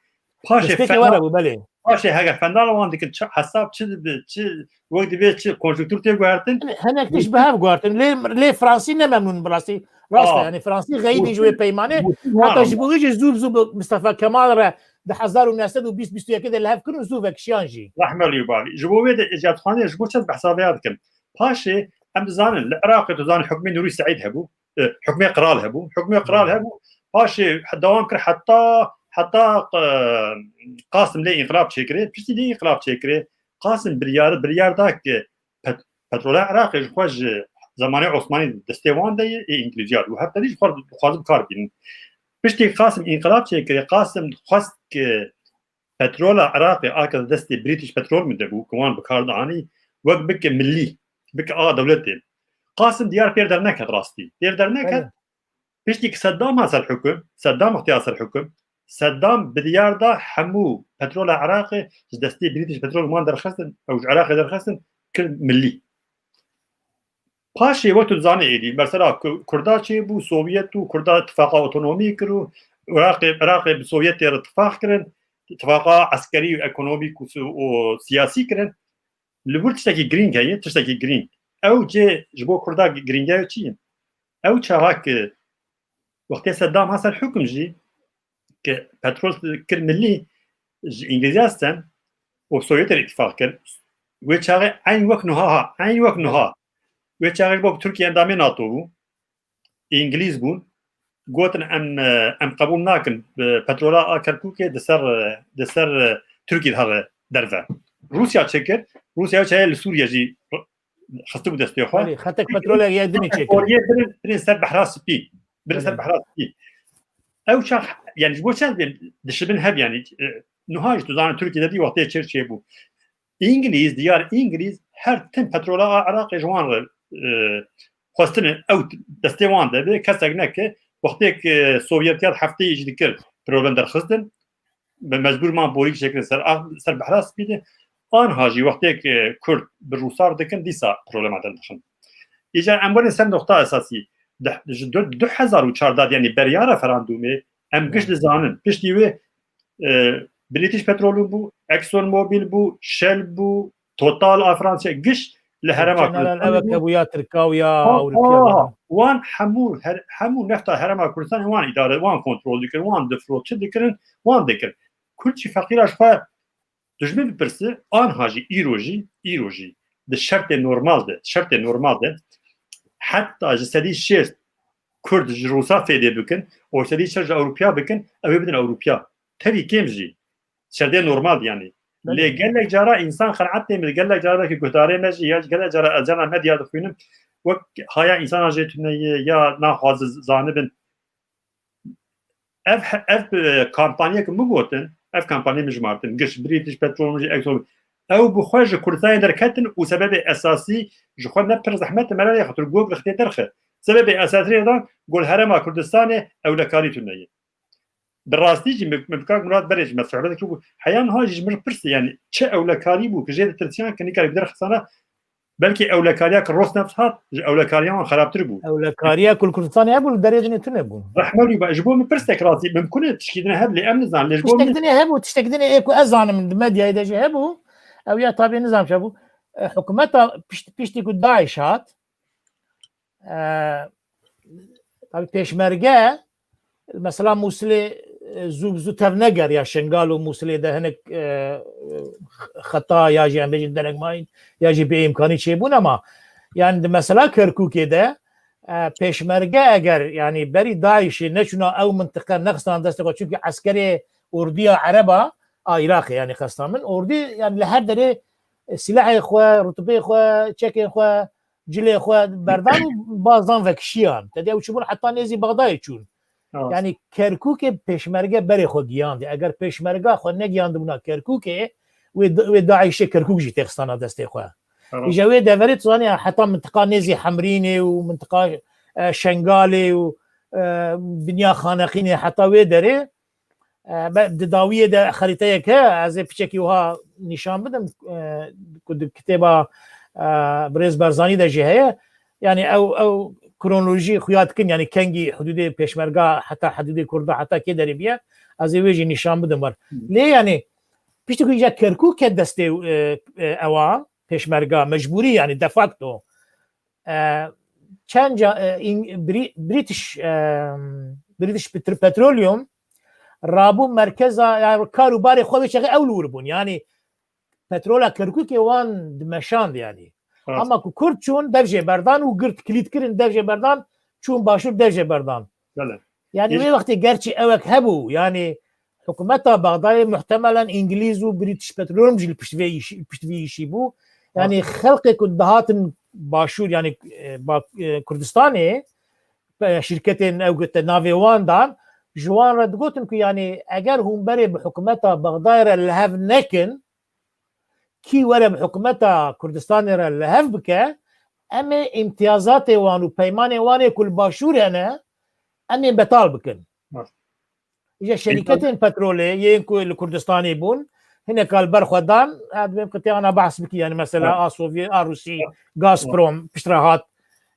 Paşê Destpêkê fena- were bû, belê. Paşê heger fendala wan dikin, çi hesab çi dibe, çi wek dibe, çi konjunktûr tê guhertin. Hinek tişt bi hev guhertin. Lê, lê Fransî ne memnûn bi rastî. Rast e, Aa. Yani, Fransî xeyidî ji wê peymanê. Mûsil wan Heta ama. Ji bo wî jî zû bi zû bi Mustafa Kemal re di hezar û neh sed û bîst bîst û yekê de li hev kirin û zû vekişiyan jî. Rehme li bavî. Ji bo wê de ecatxanê ji bo çend behsa vê ya dikim. Paşê em dizanin, li Iraqê tu zanî hukmê Nûrî Seîd hebû, e, hukmê qral hebû, hukmê qral hebû. Paşê he-, dewam kir heta, heta, e, Qasim lê înqilab çêkirê, piştî lê înqilab çêkirê, Qasim biryar, biryar da ki pet-, petrola Iraqê ji xwe ji zemanê Osmanî destê wan de ye, ê Îngilîziya û her tevî ji xwe dixwazin kar bînin. Piştî Qasim înqilab çêkirê, Qasim xwest ki petrola Iraqê a ke destê British Petroleum de bû, ki wan bi kar dianî, wek bike millî, bike a dewletê. Qasim diyar pêr derneket rastî. Pêr derneket, Belê. Piştî ki Seddam hat ser hukum, Seddam ixtiya ser hukum, Seddam biryar da hemû petrola Iraqê ji destê British Petroleum wan derxistin, ew ji Iraqê derxistin, kir millî. Paşê wek tu dizanî êdî, mesela Ku-, Kurda çêbû, Sovyet û Kurda tifaqa otonomî kir û Iraqê, Iraqê bi Sovyetê re tifaq kirin, tifaqa eskerî û ekonomîk û si-, û siyasî kirin. Li wir tiştekî girîng heye, tiştekî girîng. Ew cê ji bo Kurda girîng e çi ye? Ew çaxa ki wextê Seddam hat ser hukum jî, ki petrol kir millî, ji Îngilîziya sten û Sovyetê re îtîfaq kir. Wê çaxê eyn wek nuha ha, eyn wek nuha. Wê çaxê ji bo Tirkiye endamê NATO bû, Îngilîz bûn. Gotin, em, em qebûl nakin, e, petrola a Kerkûkê di ser, e, di ser, e, Tirkî de here derve. Rûsya çi kir? Rûsya çaye li Sûriye jî xistibû destê xwe. Belê, xetek petrolê yek dinê çêkir. Oriyê birin, birin ser Behra Spî. Birin ser Belê. Behra Spî. Ew çax, yani ji bo çend bên dişibin hev yani, e, nuha jî tu zanî Tirkî de dî wextê çêr çêbû. Îngilîz, diyar Îngilîz her tim petrola a Iraqê ji wan re, e, xwestine ew destê wan de be, kesek neke, wextê ki Sovyetiya hefteyê jî dikir problem derxistin, bi mecbûr man borîk çêkirin ser, ser Behra Spî de. Anha jî wextê ki Kurd bi Rûsar dikin, dîsa problema derdixin. Îcar em werin ser noqta esasî. Di, ji du, du hezar û çardeh, yani beriya referandumê, em giş dizanin. Piştî wê, e, British Petroleum bû, Exxon Mobil bû, Shell bû, Total a Fransa, giş li herêma General Kurdistanê ew bû. ke bûya Tirka û ya Aa, Ewropiya. Wan hemû her-, hemû nefta herêma Kurdistanê wan îdare, wan kontrol dikirin, wan difrot çi dikirin, wan dikirin. Kurd jî feqîra ji xwe, tu ji min bipirsi, anha jî, îro jî, îro jî di şertê normal de, şertê normal de heta ji sedî şêst Kurd ji Rûsa fêdê bikin û sedî şêst ji Ewropiya bikin, ew ê bidin Ewropiya. Tevî kêm jî. Şertê normal yani. Belê. Lê gelek cara însan qenaet tê min, gelek cara belkî guhdarê me jî ya gelek cara ez cana medya dixwînim, wek haya însana jê tune ye ya naxwaze zanibin. Ev, ev, e, kampanyek min gotin, ev kampanyê min jimartin, giş British Petroleum jî, Exxon, ew bi xwe ji Kurdistanê derketin û sebebê esasî ji xwe ne pir zehmet e, meralê xatir gog rixtê derxe. Sebebê esasî rê dan gol herêma Kurdistanê ewlekarî tune ye. Bi rastî jî min, min bi kak Murat berê jî me sohbet kir, heya niha jî ji min re pirsî, yanî çi ewlekarî bû ki jê ditirsiyan ki nikarî bi derxisana, belkî ewlekariya ki Rosneft hat, ji ewlekariya wan xerabtir bû. Ewlekariya ku li Kurdistanê hebû, li derê din tune bû. Rehme wî ba, ji bo min pirsek rastî mimkun e, tişkî din heb lê em nizan, lê ji bo Tiştek min din hebû, tiştek din ê ku ez zanim di medyayê de jî hebû. Ew ya tabî nizam çabû. E, hikûmeta pişt-, piştî ku DAIŞ hat, e, tabî pêşmerge, mesela Mûsilê, e, zû bi zû tevneger ya Şengal û Mûsilê de hinek, e, xeta ya jî em bêjin derek mayîn ya jî bê îmkanî çêbûn, ama yani di mesela Kerkûkê de, e, pêşmerge eger yani berî DAIŞê neçûna ew mintiqe nexistan destê xwe, çunkî eskerê ordiya Ereba a Iraqê yani qesta min, ordî yani li her derê, e, silahê xwe, rutubê xwe, çekên xwe, cilê xwe berdan û bazdan vekişiyan. Te dê ew çûbûn heta nêzî Bexdayê çûn. Rast. Yani Kerkûkê pêşmerge berê xwe giyandî. Eger pêşmerga xwe negiyandibûna Kerkûkê, wê, wê DAIŞê Kerkûk jî têxistana destê xwe. Rast. Îja wê deverê tu zanî heta mintiqa nêzî Hemrînê û mintiqa, e, Şengalê û, e, dinya Xaneqînê heta wê derê, e, be-, di dawiyê de xerîteyek heye, ez ê piçekî wiha nîşan bidim, e, ku di kitêba, e, birêz Barzanî de jî heye. Yani ew, ew kronolojî xuya dikin, yani kengî hudûdê pêşmerga heta hudûdê Kurda heta kê derê biye, ez ê wê jî nîşan bidim wer. Hı. Lê yani piştî ku îca Kerkûk ket destê, e, e, ewa, pêşmerga, mecbûrî yani de facto, e, çend ca, e, in-, Bri-, British, e, British Petro-, Petroleum rabû merkeza, yani kar û barê xwe wê çaxê ew li wir bûn. Yani petrola Kerkûkê wan dimeşand yani. Rast. Ama ku Kurd çûn, dev jê berdan û girt kilît kirin, dev jê berdan, çûn başûr, dev jê berdan. Belê. Yani Hiç- wê wextê gerçî ewek hebû, yani hikûmeta Bexdayê muhtemelen Îngilîz û British Petroleum jî li pişt vê îşî, pişt vê îşî bû. Yani Rast. Xelkê ku dihatin başûr, yani, e, ba-, e, Kurdistanê, e, şîrketên ew te navê wan dan, ji wan re digotin ku yani eger hûn berê bi hikûmeta Bexdayê re li hev nekin, kî were bi hikûmeta Kurdistanê re li hev bike, em ê îmtiyazatê wan û peymanê wan ê ku li başûr hene, em ê betal bikin. Rast. Îja şerîketên petrolê yên ku li Kurdistanê bûn, hinek li ber xwe dan, ez dibêm qitiyana behs bikî, yani mesela Rast. a Sovyet, a Rûsî, Rast. Gazprom, piştre hat,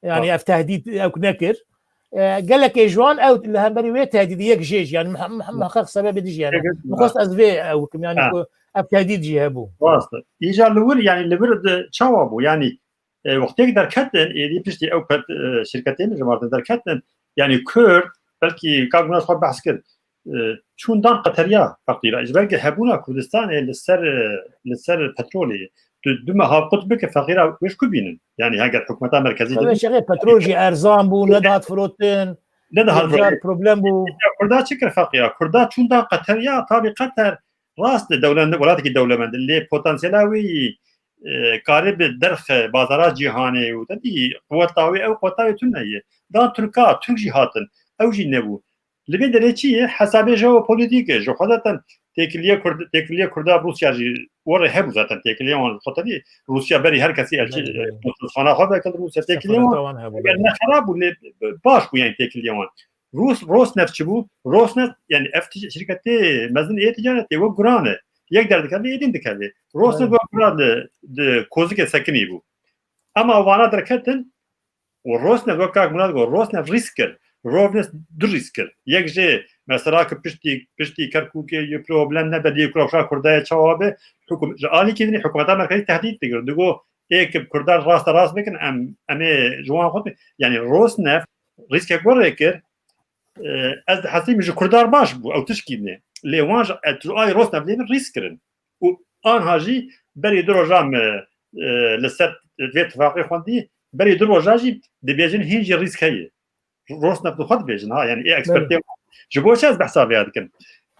yani Rast. ev tehdît ew nekir. E, gelekê ji wan ew li hemberî wê tehdîdî yek jê jî, yani mih-, mih-, miheqeq sebebê dijî yani. Yek jê, Mixwest ez vê ew bikim, yani Ha. ku ev tehdîd jî hebû. Rast e. Îcar li wir, yani li vir de çawa bû? Yani, e, wextêk derketin, êdî piştî ew pet-, e, şirketê min ji Mardin derketin, yani Kurd, belkî kak Murat xwe behs kir, e, çûn dan qeteriya feqîra. Ji ber ku hebûna Kurdistanê li ser, e, li ser petrolê, tu du meha qut bike feqîra wê ji ku bînin? Yani heger hikûmeta merkezî Tabii de şexe petrol jî erzan bû, nedihat firotin. Nedihat Yek firotin. Problem bû. Kurda çi kir feqîra? Kurda çûn dan qeteriya, tabî Qeter rast e, dewlemend, welatekî dewlemend, lê potansiyela wê yî, e, karê bi derxe bazara cîhanê û te dî quweta wê, ew quweta wê tune ye. Dan Tirka, Tirk jî hatin, ew jî nebû. Li vê derê çi ye? Hesabê jeopolitîk e. Ji xwe zaten têkiliye Kurd-, têkiliye Kurda Rûsya jî were hebû zaten têkiliye wan xwe tevî. Rûsya berî her kesî elçî, Belê, belê. konsolxana xwe vekil Rûsya têkiliye wan. Sefreta wan hebû, Eger belê. ne xerab bû, lê baş bû yani têkiliye wan. Rûs, Rosneft çi bû? Rosneft yani ev tij-, şirketê mezin ê ticaretê wek guran e. Yek derdikeve ê din dikeve. Rosneft Belê. wek guran di, di kozikê sekinî bû. Ama vana derketin, û Rosneft, wek kak Murat got, Rosneft rîsk kir. Rosneft du rîsk kir. Yek jê mesela ki piştî, piştî Kerkûkê yê problem nebe, lê ku rewşa Kurdayê çawa be, hikûm-, ji alîkî dinê hikûmeta merkezî tehdît dikir. Digo, ê ki Kurdan rasta rast bikin, em, em ê ji wan xwe, yani Rosneft rîskek werê kir, e, ez dihesibim ji Kurdan baş bû, ew tişkî ne. Lê wan ji, e, ji alî Rosneft lê min rîsk kirin. Û anha jî berî du rojan me, e, li ser vê tifaqê xwendî, berî du roja jî dibêjin hîn jî rîsk heye. Rosneft xwe dibêjin ha, yani ê ekspertê Belê. wan. Ji bo çi ez behsa vê ya dikim?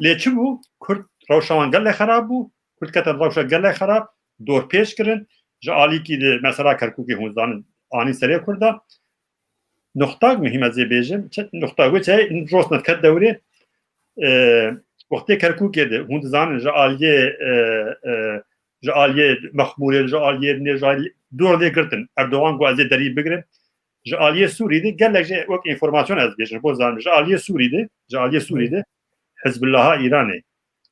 Lê çi bû? Kurd rewşa wan gelek xerab bû, Kurd ketin rewşa gelek xerab, dor pêş kirin, ji alîkî de mesela Kerkûkê hûn zanin anî serê Kurda. Nuxtak muhîm ez ê bêjim, çi-, nuxta wê çi Rosneft ket dewrê, E, wextê Kerkûkê de, hûn dizanin, ji aliyê, e, e, ji aliyê Mexmûrê, ji aliyê nê, ji aliyê dor lê girtin. Erdogan got, "Ez ê derî bigirim." Ji aliyê Sûrî de gelek jî wek înformasyon ez bêjim, ji bo zanin. Ji aliyê Sûrî de, ji aliyê Sûrî de Hizbullaha Îranê,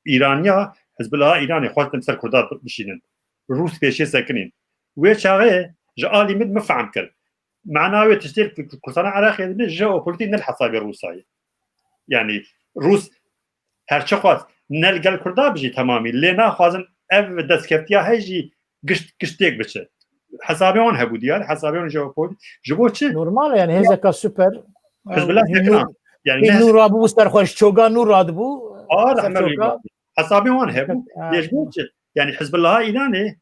Îraniya Hizbullaha Îranê xwestin ser Kurda bişînin. Rûs pêşê sekinîn. Wê çaxê ji alî min min fehm kir. Mana wê tiştê li Kurdistana Iraqê de jeopolitîk ne li hesabê Rûsa ye. Yanî Rûs her çi xwest ne li gel Kurda bijî temamî, lê naxwazin ev destkeftiya heye jî gişt, giştêk biçe. Hesabê wan hebû diyar, hesabê wan jeopolitîk. Ji bo çi? Normal e, yanî hêzeka super. Hizbullah Hîn tekna. Yanî hîn ne nû rabû ser xwe, ji çoga nû radibû. Ar ser hemel çoga. Hesabê wan hebû. Ha. Lê ji bo çi? Yanî Hizbullaha Îranê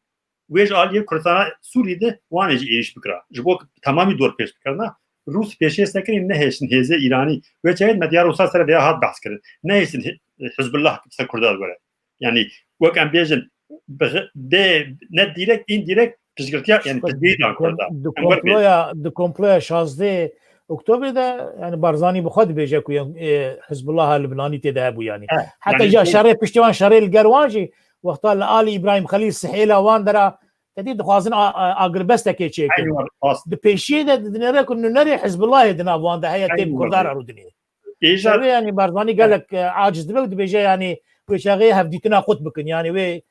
wê ji aliyê Kurdistana Sûrî de wan ê jî êrîş bikira. Ji bo temamî dor pêş bikirina. Rûs pêşê sekinî nehêştin hêzê Îranî. Wê çaxê medya Rûsa ser vêya hat behs kirin. Nehêştin Hi-, Hizbullah ser Kurda were. Yanî wek em bêjin, bi xi-, bê, ne dîrekt, îndîrekt piştgirtiya, yanî piştgirî dan Kurda. Di komploya, di komploya şazdeh Oktobrê de, yanî Barzanî bi xwe dibêje ku, e, Hizbullaha Libnanî tê de hebû yanî. He, heta yanî ya şerê, piştî wan şerê li ger wan jî, wexta li alî Îbrahîm Xelîl sihêla wan dera, te dî dixwazin a, a, agirbestekê çêkin. Di pêşiyê de dinêre ku nûnerê Hizbullahê di nav wan de heye, tê bi Kurdan re rûdinê. Îja- Şerê, yanî Barzanî gelek, e, aciz dibe û dibêje, yanî wê çaxê hevdîtina qut bikin. Yanî wê,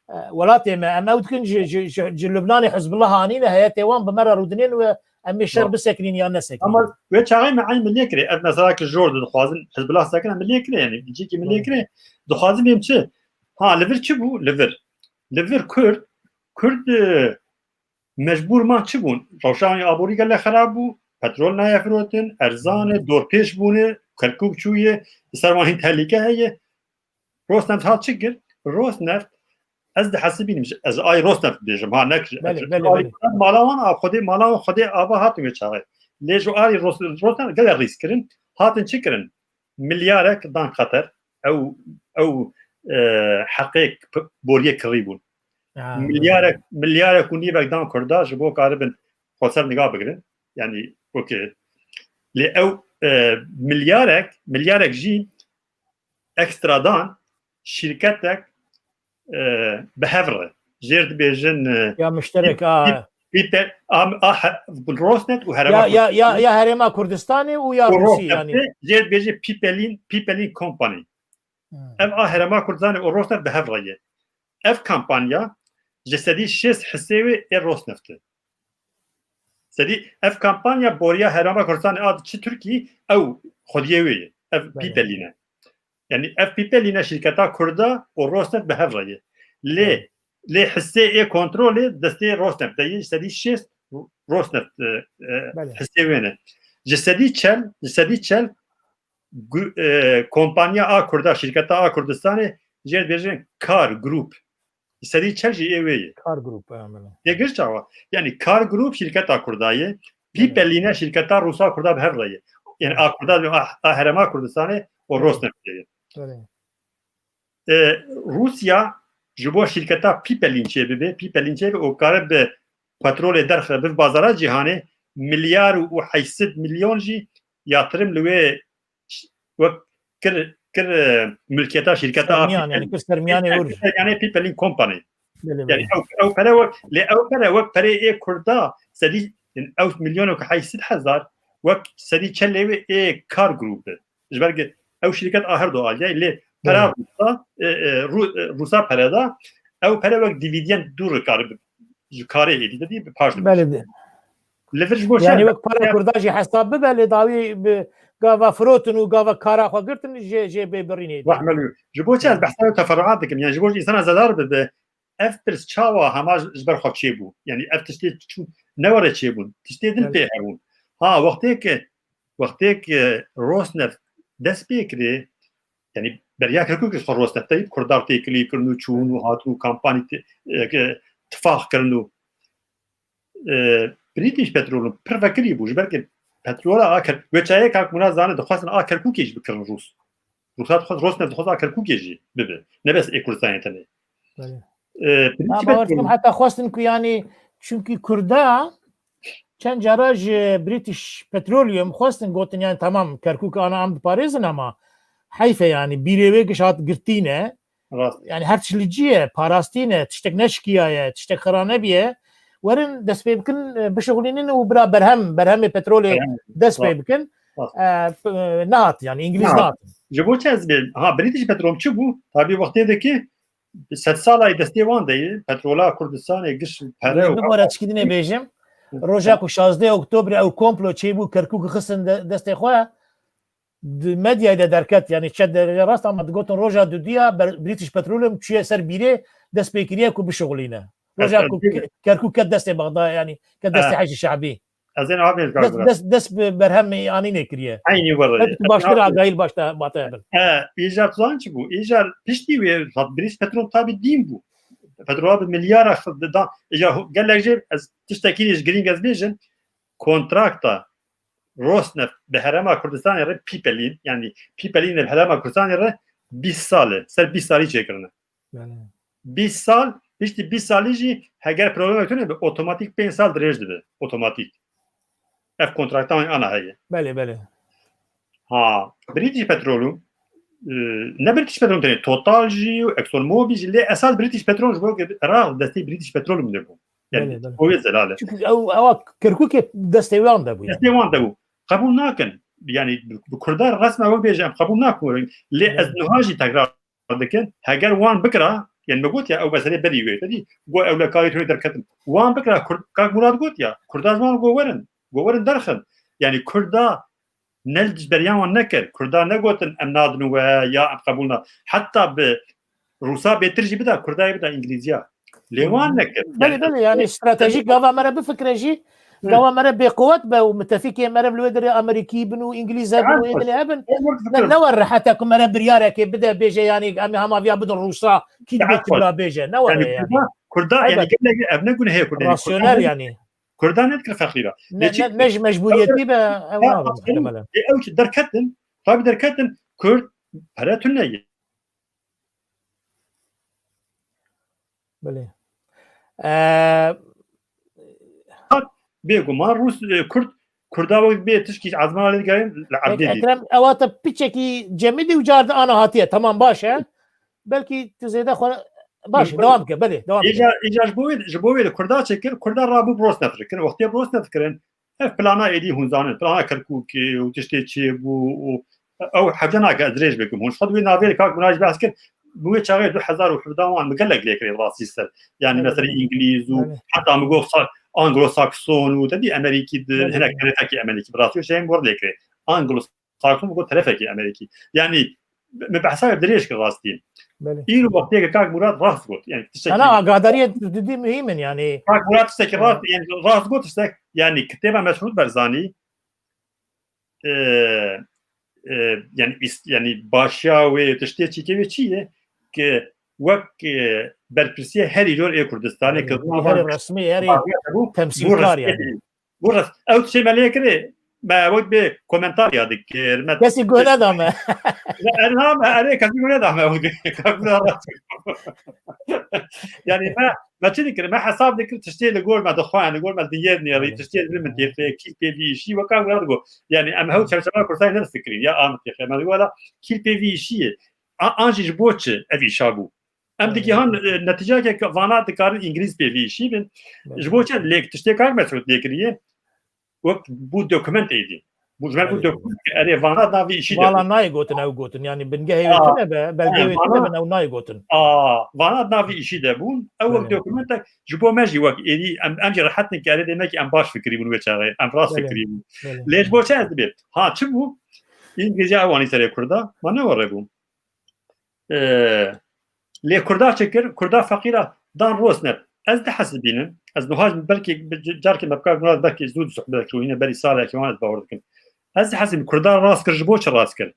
e, welatê me, em ew dikin ji, ji, ji, ji Lubnanê Hizbullah anîne, heyetê wan bi me re rûdinên û em ê şer bisekinîn yan nesekinîn. Ama wê çaxê me eyn min lê kirê. Ev mesela ki jor dixwazin Hizbullah sekin, em lê kirê, yanî cîkî min lê kirê. Dixwazin bêm çi? Ha, li vir çi bû? Li vir. Li vir Kurd, Kurd, e, mecbûr man çi bûn? Rewşa wan aborî gelek xerab bû, petrol nayê firotin, erzan e, dorpêç bûne, Kerkûk çûye, li ser wan hîn tehlîke heye. Rosneft hat çi kir? Rosneft, ez dihesibînim, ez ay Rosneft dibêjim, ha, nek ji, Belê, belê, belê. Mala wan a, xwedê mala wan, xwedê ava hatin wê çaxê. Lê ji alî Ros-, Rosneft gelek rîsk kirin, hatin çi kirin? Milyarek dan Qatar, ew, ew, e, heqê p-, boriyê kirî bûn. Ha. Milyarek, milyarek û nîvek dan Kurda ji bo karibin xweser niga bigirin. Yanî, okey. Lê ew, e, milyarek, milyarek jî ekstra dan şîrketek, e, bi hev re. Jêr dibêjin, e, Ya müşterek, a. Pîpe-, a, a, he-, Rosneft û Herêma Ya, ya, ya, Kurdistanê. Ya Herêma Kurdistanê û ya Û Rûsî, Rosneft yanî. Jêr dibêjin Pîpelîn, Pîpelîn Company. Hmm. Ev a Herêma Kurdistanê û Rosneft bi hev re ye. Ev kampanya ji sedî şêst hissê wê ê Rosneft e. Sedî, ev kampanya boriya Herêma Kurdistanê a diçi Tirkî, ew xwediyê wê ye. Ev Belê. Pîpelîn e. Yanî ev Pîpelîn e şîrketa Kurda û Rosneft bi hev re ye. Lê, Belê. Lê hissê ê kontrolê destê Rosneft de ye, sedî şêst Rosneft, e, e, Belê. Hissê wê ne. Ji sedî çel, ji sedî çel gu-, e, kompanya a Kurda, şîrketa a Kurdistanê jê dibêjin Kar Group. Sedî çel jî ê wê ye. Kar Group, e, belê. Tê giş çawa? Yanî Kar Group şîrketa Kurda ye. Belê. Pîpelîne şîrketa Rûsa Kurda bi hev re ye. Yanî Belê. A Kurda, a, a Herêma Kurdistanê û Belê. Rosneft ye. Belê. E, Rûsya ji bo şîrketa Pîpelîn çêbibe, Pîpelîn çêbibe û kare bi petrolê derxe, bi bazara cîhanê milyar û heyşt sed milyon jî yatirim li wê ş-, wek kir, kir, e, milkiyeta şîrketa Sermiyan, Pîpelîn. Yanî kir sermiyanê wir. Sermiyanê Pîpelîn Company. Belê, Yanî belê. ew, ew pere wek, lê ew pere wek perê ê Kurda sedî, yanî ew milyon û heyşt sed hezar wek sedî çelê wê ê Kar Group e. Ji ber ku ew şîrket a her du aliyê, lê pera Belê. Rûsa, e, e, Rû-, e, Rûsa pere da, ew pere wek dividend dû re kar bi, ji karê êdî de dî bi paş Belê de. Li vir ji bo Yanî şer wek para Kurda jî hesab bibe, lê dawî bi gava firotin û gava kara xwe girtin jê, jê bê birînê. Wah, melû. Ji bo çi ez Yanî. Behsa teferruat dikim? Yanî ji bo ji însana zedar bibe, ev pirs çawa hema ji, ji ber xwe çêbû? Yanî ev tiştê çû, ne were çêbûn. Tiştê din Evet. Pê hebûn. Ha, wextê ke, wextê ke Rosneft dest pê kirê, yanî beriya Kerkûkê xwe Rosneft de Kurdar têkilî kirin û çûn û hatin û kampanî te-, e, ke tifaq kirin û, e, British Petroleum pir vekirî bû. Ji ber ke petrola a Ker-, wê çayê Kak Mûna zane dixwestin a Kerkûkê jî bikirin Rûs. Rûsa dixwest, Rosneft dixwest a Kerkûkê jî bibe. Ne bes ê Kurdistanê tenê. Belê. E, British Ma bawer Petroleum. Dikim heta xwestin ku yanî çunkî Kurda çend cara ji British Petroleum xwestin gotin yanî tamam Kerkûk ana em diparêzin ama heyf e, yanî bîrê wê giş hat girtî ne. Rast. Yani her tişt li cî ye, parastî ne, tiştek neşkiyaye, tiştek xira nebiye. Werin dest pê bikin, e, bişixulînin û bira berhem, berhemê petrolê Berhem. dest pê Rast. bikin. Rast. E, p-, e, nehat yani, İngiliz Nehat. nehat. Ji bo çi ez bê? Ha, British Petrol çi bû? Tabii wextê de ki sed sala destê wan de ye. Petrola Kurdistanê giş pere û Bibore çikî dinê bêjim. Roja ku şazdeh Oktobrê ew komplo çêbû, Kerkûk xistin de, destê xwe. Di medyayê de derket, yani çet derece rast, ama digotin roja dudiya ber-, British Petroleum çûye ser bîrê, dest pê kiriye ku bişixulîne. Roja Ez- ku Ke-, Kerkûk ket destê Bexda, yani ket destê Eh. Heşî Şehbî. Ez ên avê Dest, dest, dest bi berhemê anînê kiriye. Eynî were. Belkî tu baştir agahî baş te, bate bin. E, îcar tu zan çi bû? Îcar piştî wê hat British Petrol tabi dîn bû. Petrola bi milyara xwe da. Îcar gelek jê ez tiştekî ji girîng ez bêjim. Kontrakta Rosneft bi herêma Kurdistanê re pîpelîn, yani pîpelîn bi herêma Kurdistanê re bîst sal e. Ser bîst salî çêkirine. Yani. Bîst sal, piştî bîst salî jî heger problemek tune bi otomatik pênc sal dirêj dibe. Otomatik. Ev kontrakta wan ana heye. Belê, belê. Ha, British Petrol'u, e, ne British Petrol tenê, Total jî û Exxon Mobil jî, lê esas British Petrol ji bo Iraq destê British Petrol bûne bû. Yani Belê, belê. o yê zelale. Çünkü ew, ewa Kerkûkê destê wan de bû yani. Destê wan de bû. Qebûl nakin. Yani bi, bi Kurda resmen wek bêje em qebûl nakin. Lê ez Evet. niha jî tekrar dikin. Heger wan bikira, yani me got ya ew meselê berî wê. Te dî, got ew le karê tune derketin. Wan bikira, Kurd, Kak Murad got ya, Kurda ji wan got werin. Got werin derxin. Yani Kurda ne ji beriyan wan nekir. Kurda negotin em nadin we ya em qebûl na. Heta bi Rûsa bêtir jî bida, Kurda yê bida Îngilîziya. Lê wan nekir. Belê, belê, yani stratejîk gava me re bifikre jî, Hı. gava me re bêquwet be û mitefîkê me re li wê derê Amerîkî bin û Îngilîz hebin û yê din hebin. Ez wek Ne, difikirim. ne wer rehete ku me re biryarekê bide, bêje yani em ê hema viya bidin Rûsa, kî dibê Saet kibra bêje. Ne wer Yani e yani. Kurda, Kurda, yani Elbet. gelek ev ne gunehê Kurda. Rasyonel yani. Kurda ne dikir feqîra. Ne, ne, ne ji mecburiyetî be, ew Ya, nabe muhtemelen. E, ew ki derketin, tabi derketin, Kurd pere tune ye. Belê. Ee, Bêguman Rus, e, Kurd, Kurda wek bê tişkî ezmana lê digerin, li erdê dî. Ekrem, ewa te piçekî cemidî û car di ana hatiye. Tamam, baş e. Belkî tu zêde xwe, baş, Hı. Devam ke, belê, devam ke. Îca, îca ji bo wê, ji bo wê de Kurda çêkir, Kurda rabû bi Rosneft re kirin. Wextê bi Rosneft kirin, ev plana êdî hûn zanin, plana Kerkûkê û tiştê çêbû û ew hevce nake ez dirêj bikim. Hûn ji xwe di wê navê de Kak Murad jî behs kir, bi wê çaxê du hezar û hevdeh wan bi gelek lê kirê rastî ser. Yani Belê, mesela belê. Îngilîz û Belê. Heta min got sa-, Anglo-Sakson û te dî Amerîkî di Belê, hinek belê. terefekî Amerîkî bi rastî şehên bor lê kirê. Anglo-Sakson min got terefekî Amerîkî. Yani min behsa dirêj kir rastî. Belê. Îro wextê ke Kak Murad rast got. Yani tiştekî Ana agadariyê didî muhîm in yani. Kak Murad tiştekî Evet. rast, yani rast got tiştek. Yani kitêba Mesrûd Barzanî, e, e, yani is-, yani başya wê tiştê çîkê wê çi ye? Ke wek, e, berpirsiyê herî zor ê Kurdistanê Belê. ke Herî resmî, herî bû, bû temsîlkar resmî. Yani. Bu res-, ew tiştê me lê kirê, me wek bê komentar ya dikir. Me Kesî guh neda me. Erê, kesî guh neda me. Yani me, me çi dikir? Me hesab dikir, tiştê li gor me dixwe, li gor me dinyê nêrî, Evet. Tiştê li min têxê, kî pê vî îşî, weka wira digo. Yani em hew çerçeva Kurdan ne fikirî, ya an têxê. Me digo, wela kî pê vî îşî ye. A-, an jî ji bo çi ev îşa bû? Em Evet. digihan, e, netîceyeke ke vana dikarin Îngilîz pê vî îşî bin. Evet. Ji bo çi lêk tiştê Kak Mesrûd lê kiriye? Wek bû dokument êdî. Bû ji me bû Evet. dokument ke erê vana navî îşî de. Vala nayê gotin ew gotin. Yani bingehê wê Aa, tune be, belgeyê ha, wê vana- tune be, ew nayê gotin. Aa, vana navî îşî de bûn. Ew wek Belê. Dokumentek ji bo me jî wek êdî em, em jî rehet in ke erê demek em baş fikirî bûn wê çaxê. Em rast Belê. fikirî bûn. Belê. Lê ji bo çi ez dibê? Ha, çi bû? Îngilîzce ewanî serê Kurda. Ma ne were bû. Ee, lê Kurda çi kir? Kurda feqîra dan Rosneft. Ez dihesibînim. Ez niha jî belkî bi c-, carkê me bi Kak Murad belkî zû sohbet kir, yine berî salekê wan ez bawer dikim. Ez dihesibînim Kurda rast kir, ji bo çi rast kir?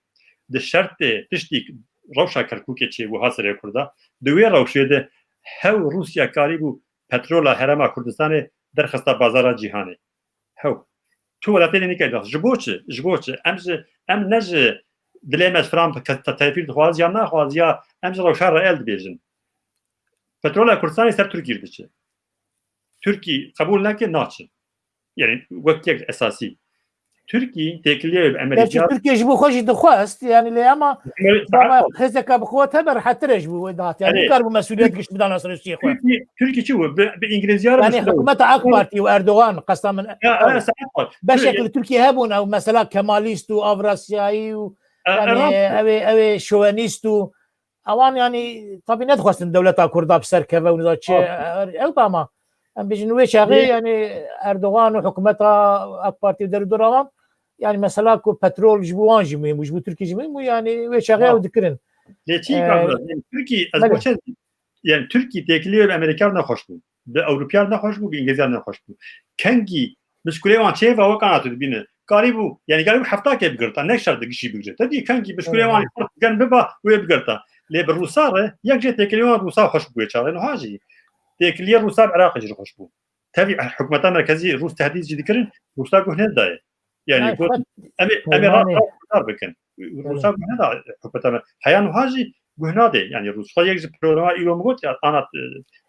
Di şertê piştî rewşa Kerkûkê çêbû ha serê Kurda. Di wê rewşê de hew Rûsya karîbû petrola herêma Kurdistanê derxista bazara cîhanê. Hew. Tu welatê lê nîkerdî. Ji bo çi? Ji bo çi? Em ji, em ne ji dilê me ji filan ke-, te-, tevfîr dixwaz ya naxwaz ya em ji rewşa reel dibêjin. Petrola Kurdistanê ser Tirkî diçe. Tirkî qebûl neke, naçe. Yani wek yek esasî. Tirkî têkiliyê bi Gerçi Emerîka Tirkiye ji bo xwe jî dixwest, yani lê ama Emer- dama saet xwest. Hêzeka bi xwe hebe rehettir e ji bo wê dihat. Yani Erê, nikaribû mesûliyet Tirk- giş bidana ser Tirkiyê xwe. Tirkî, Tirkî çi bû? Bi, bi Îngilîziya re Yani mişkile bû. Hikûmeta AK Partî û Erdogan qesta min Ya, ew. Ya, saet var. Beşek Tir- li Tirkiyê hebûn ew mesela Kemalîst û Avrasyayî û E, yani Erhan ew ê, ew ê şovenîst û ewan yani tabî nedixwestin dewleta Kurda bi ser keve û niza çi Abi. ew da ama em bêjin wê çaxê Ê- yani Erdogan û hikûmeta AK Partî û derûdora wan yani mesela ku petrol ji bo wan jî muhîm bû, ji bo Tirkî jî muhîm bû yani wê çaxê Abi. ew dikirin. Lê çi Ee, Kamurat? Yani Tirkî, ez belê. Bo çend, yani Tirkî têkiliyê bi Amerîka nexweş bû. Bi Ewropiyan nexweş bû, bi Îngilîziyan nexweş bû. Kengî, bi şkurê wan çêva wek ana tu dibîne. Karîbû, yani karîbû hefta ke bigirta, ne şer di gişî bigire. Te dî kengî, bi şkurê Evet. wan xurt gen biba, wê bigirta. Lê bi Rûsa re, yek jê têkiliyê wan Rûsa xweş bûye çaxê. Niha jî, têkiliyê Rûsa bi Iraqê jî xweş bû. Tevî, hikûmeta merkezî Rûs tehdîd jî dikirin, Rûsa guh nedaye. Yani Yani got, xwet em ê, em ê rast, Kurmanê. Rast guhdar bikin. Belê. Rûsa guh neda hikûmeta me. Heya nuha jî guh nadê. Yani Rûs xwe yek ji problema îro min got ya, ana, e,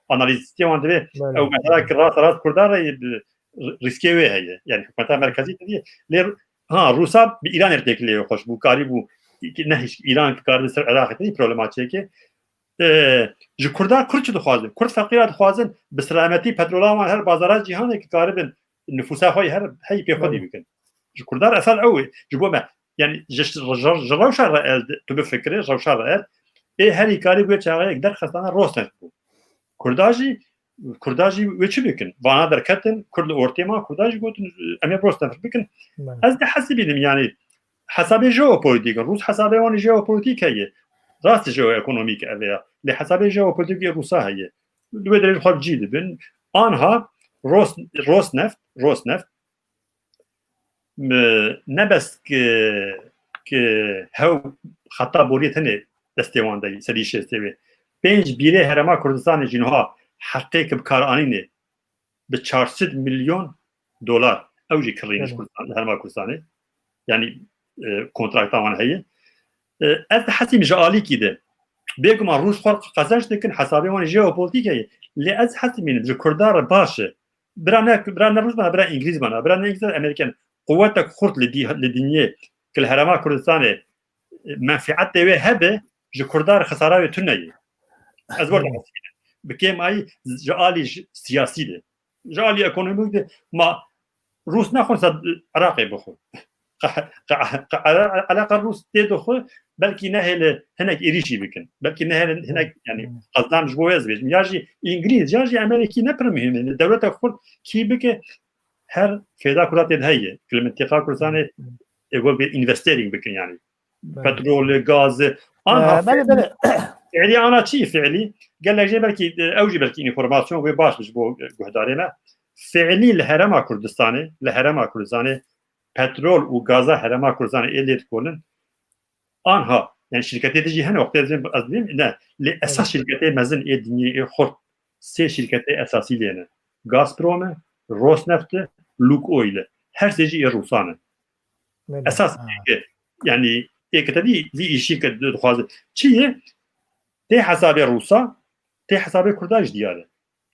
analîzistê wan divê Belê. Ew mesela ki rast, rast Kurdan re bi rîskê wê heye. Yani hikûmeta merkezî te dî. Lê ha, Rûsa bi Îranê têkilê xweş bû, karî bû, ki ne hiç Îran ki karî ser Iraqê te dî problema çêke. E, ji Kurda Kurd çi dixwazin? Kurd feqîra dixwazin, bi selametî petrola wan her bazara cîhanê ki karibin nifûsa xwe her hey pê xwedî Belê. Bikin. Ji Kurda re esas ew e. Ji bo me, yani ji, ji, ji rewşa re el tu bifikirî, rewşa re el. Ê herî karî wê çaxê yek derxistana Rosneft bû. Kurda jî, Kurda jî wê çi bikin? Vana derketin, Kurd li ortê ma, Kurda jî gotin, em ê Rosneft bikin. Belê. Ez de hesibînim, yani hesabê jeopolitîk, Rûs hesabê wan jeopolitîk heye. Rast jeoekonomîk ev ya. Lê hesabê jeopolitîk yê Rûsa heye. Li wê derê xwe bi cî dibin. Anha Ros-, Rosneft, Rosneft, m-, ne bes ki, ki hew xeta boriyê tenê destê wan de, serî şêstê wê. Pênc bîrê Herêma Kurdistanê jî niha heqê ki bi kar anînê bi çar sed milyon dolar. Ew jî kirîn ji Belê. Kurdistan, li Herêma Kurdistanê. Yani, e, kontrakta wan heye. E, ez hesîm ji alîkî de. Bêguman Rûs xwe qezenç dikin, hesabê wan jeopolitîk heye. Lê ez hesîmînim ji Kurda re baş e. Bira ne, bira ne Rûs bana, bira Îngilîz bana, bira ne Îngilîz, Amerîkan. Quwetek xurt li dî-, li dinyê ki li Herêma Kurdistanê, e, menfietê wê hebe, ji Kurda re xisara wê tune ye. Ez wer Belê. Bi kêmayî ji alî ji siyasî de. Ji alî ekonomîk de ma Rûs nexwe ser Iraqê bixwe. Qe-, qe-, qe-, eleqa Rûs tê dixwe, belkî nehêle hinek êrîşî bikin. Belkî nehêle hinek, yani, Hmm. qazdan ji bo ez bêjim. Ya jî Îngilîz, ya jî Amerîkî ne pir muhîm e. Dewleta Kurd kî bike, her fêda Kurda tê de heye. Li mintîqa Kurdistanê Hmm. ê wek bir investering bikin, yani. Belê. Petrolê, gazê. Anha Ee, belê, belê. Fiilî ana çi fiilî? Gelek jê belkî, e, ew jî belkî înformasyon wê baş bi ji bo guhdarê me. Fiilî li Herêma Kurdistanê, li Herêma Kurdistanê petrol û gaza Herêma Kurdistanê ê lê dikolin. Anha, yani şirketê de jî hene, wextê ez dibêm, ne. Lê esas Evet. şirketê mezin ê dinyê ê xurt, sê şirketê esasî lê ne. Gazprom e, Rosneft e, Lukoil e. Her sê jî ê Rûsan e. Belê. Esas Ha. êke, yani êke te dî vî îşî ke dixwaze. Çi ye? Tê hesabê Rûsa, tê hesabê Kurda jî diyar e.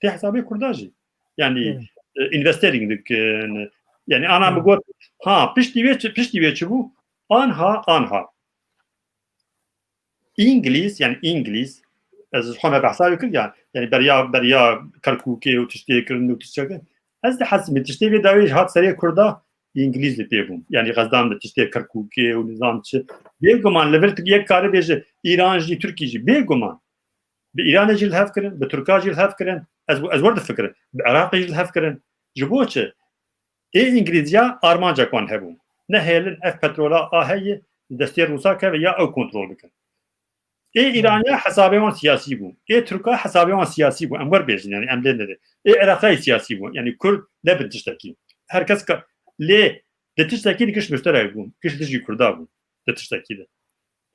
Tê hesabê Kurda jî. Yani, Evet. e, investering dikin. Yani ana Evet. min got, ha, piştî wê çi, piştî wê çi bû? Anha, anha. Îngilîz, yani Îngilîz, ez ji xwe me behsa wê kir ya, yani beriya, beriya Kerkûkê û tiştê kirin û tiştê kirin. Ez de hesibî tiştê vê dawî ji hat serê Kurda Îngilîz li pê bûn. Yani xezdan bi tiştê Kerkûkê û nizam çi. Bêguman li vir yek kare bêje Îran jî, Tirkî jî. Bêguman. Bi Îranê jî li hev kirin, bi Tirka jî li hev kirin. Ez, ez wer difikirim. Bi Iraqê jî li hev kirin. Ji bo çi? Ê Îngilîziya armancek wan hebû. Nehêlin ev petrola a heye li destê Rûsa keve ya ew kontrol bikin. Ê Îraniya hesabê wan siyasî bû. Ê Tirka hesabê wan siyasî bû. Em wer bêjin, yani em lê nedin. Ê Iraqayê siyasî bû. Yani Kurd nebin tiştekî. Her kes ka-, lê di tiştekî di giş muşterek bû. Giş dijî Kurda bû. Di tiştekî de.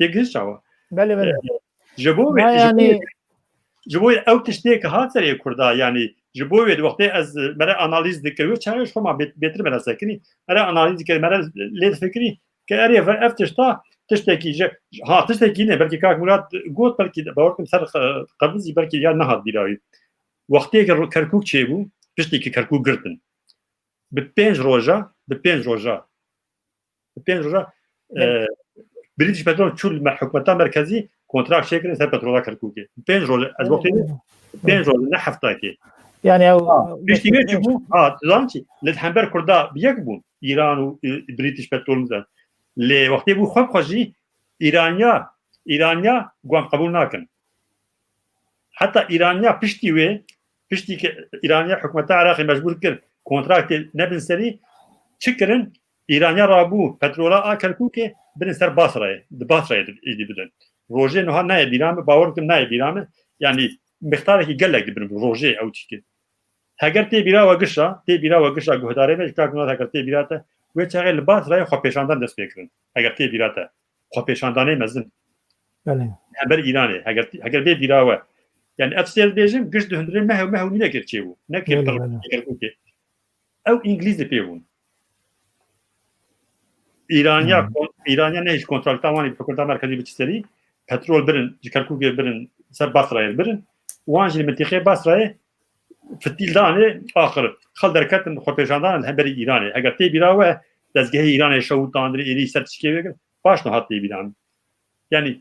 Tê giş çawa? Belê, belê. Ee, ji bo wê, Ma ji bo yani wê, ji bo wê ew tiştê ke hat serê Kurda, yani ji bo wê di wextê ez mere analîz dikir, wê çaxê ji xwe ma bê-, bêtir mere sekinî, mere analîz dikir, mere lê difikirî ke erê ve ev tişta, tiştekî ji, ha, tiştekî ne, belkî kak Murat got, belkî bawer kim ser qe-, qevizî, belkî ya nehat bîra wî. Wextê ke Kerkûk çêbû, piştî ke Kerkûk girtin. Bi pênc roja, bi pênc roja Pênc roja e, British Petrol çû li me-, hikûmeta merkezî kontrakt çêkirin ser petrola Kerkûkê. Pênc roj, ez wextê pênc roj, ne heftakê. Yani ew Piştî wê çi bû? Ha, tu zanî çi? Li hember Kurda bi yek bûn. Îran û e, British Petrol, mesela. Lê wextê bû xwe bi xwe jî Îraniya, Îraniya guan qebûl nakin. Heta Îraniya piştî wê, piştî ke Îraniya hikûmeta Iraqê mecbûr kir kontraktê nebin serî, çi kirin? Îraniya rabû petrola a Kerkûkê birin ser Basrayê, di Basrayê di êdî bidin. Rojê niha nayê bîra min, bawer dikim nayê bîra min. Yanî mixtarekî gelek dibin rojê ew çîkir. Heger tê bîra we gişa, tê bîra we gişa guhdarê me ji kak Murat heger tê bîra te, wê çaxê li Basrayê xwepêşandan dest pê kirin. Heger tê bîra te. Xwepêşandanê mezin. Belê. Hember Îranê, heger, heger bê bîra we. Yani ev sê dibêjim, giş dihundirê meh û meh û nîvekê çêbû. Nekê Belê, pir belê. Kerkûkê. Ew Îngilîz li pê bûn. Îraniya, Hmm. kon- Îraniya nehîş kontrakta wan ê bi hikûmeta merkezî biçi serî, petrol birin, ji Kerkûkê birin, ser Basrayê birin. Wan jî li mintîqê Basrayê fitîl danê, axir xel derketin xwepêşandan li hemberî Îranê. Heger tê bîra we, dezgehê Îranê şewitandin, êrî ser tişkê wê kir, paş niha tê bîra min. Yani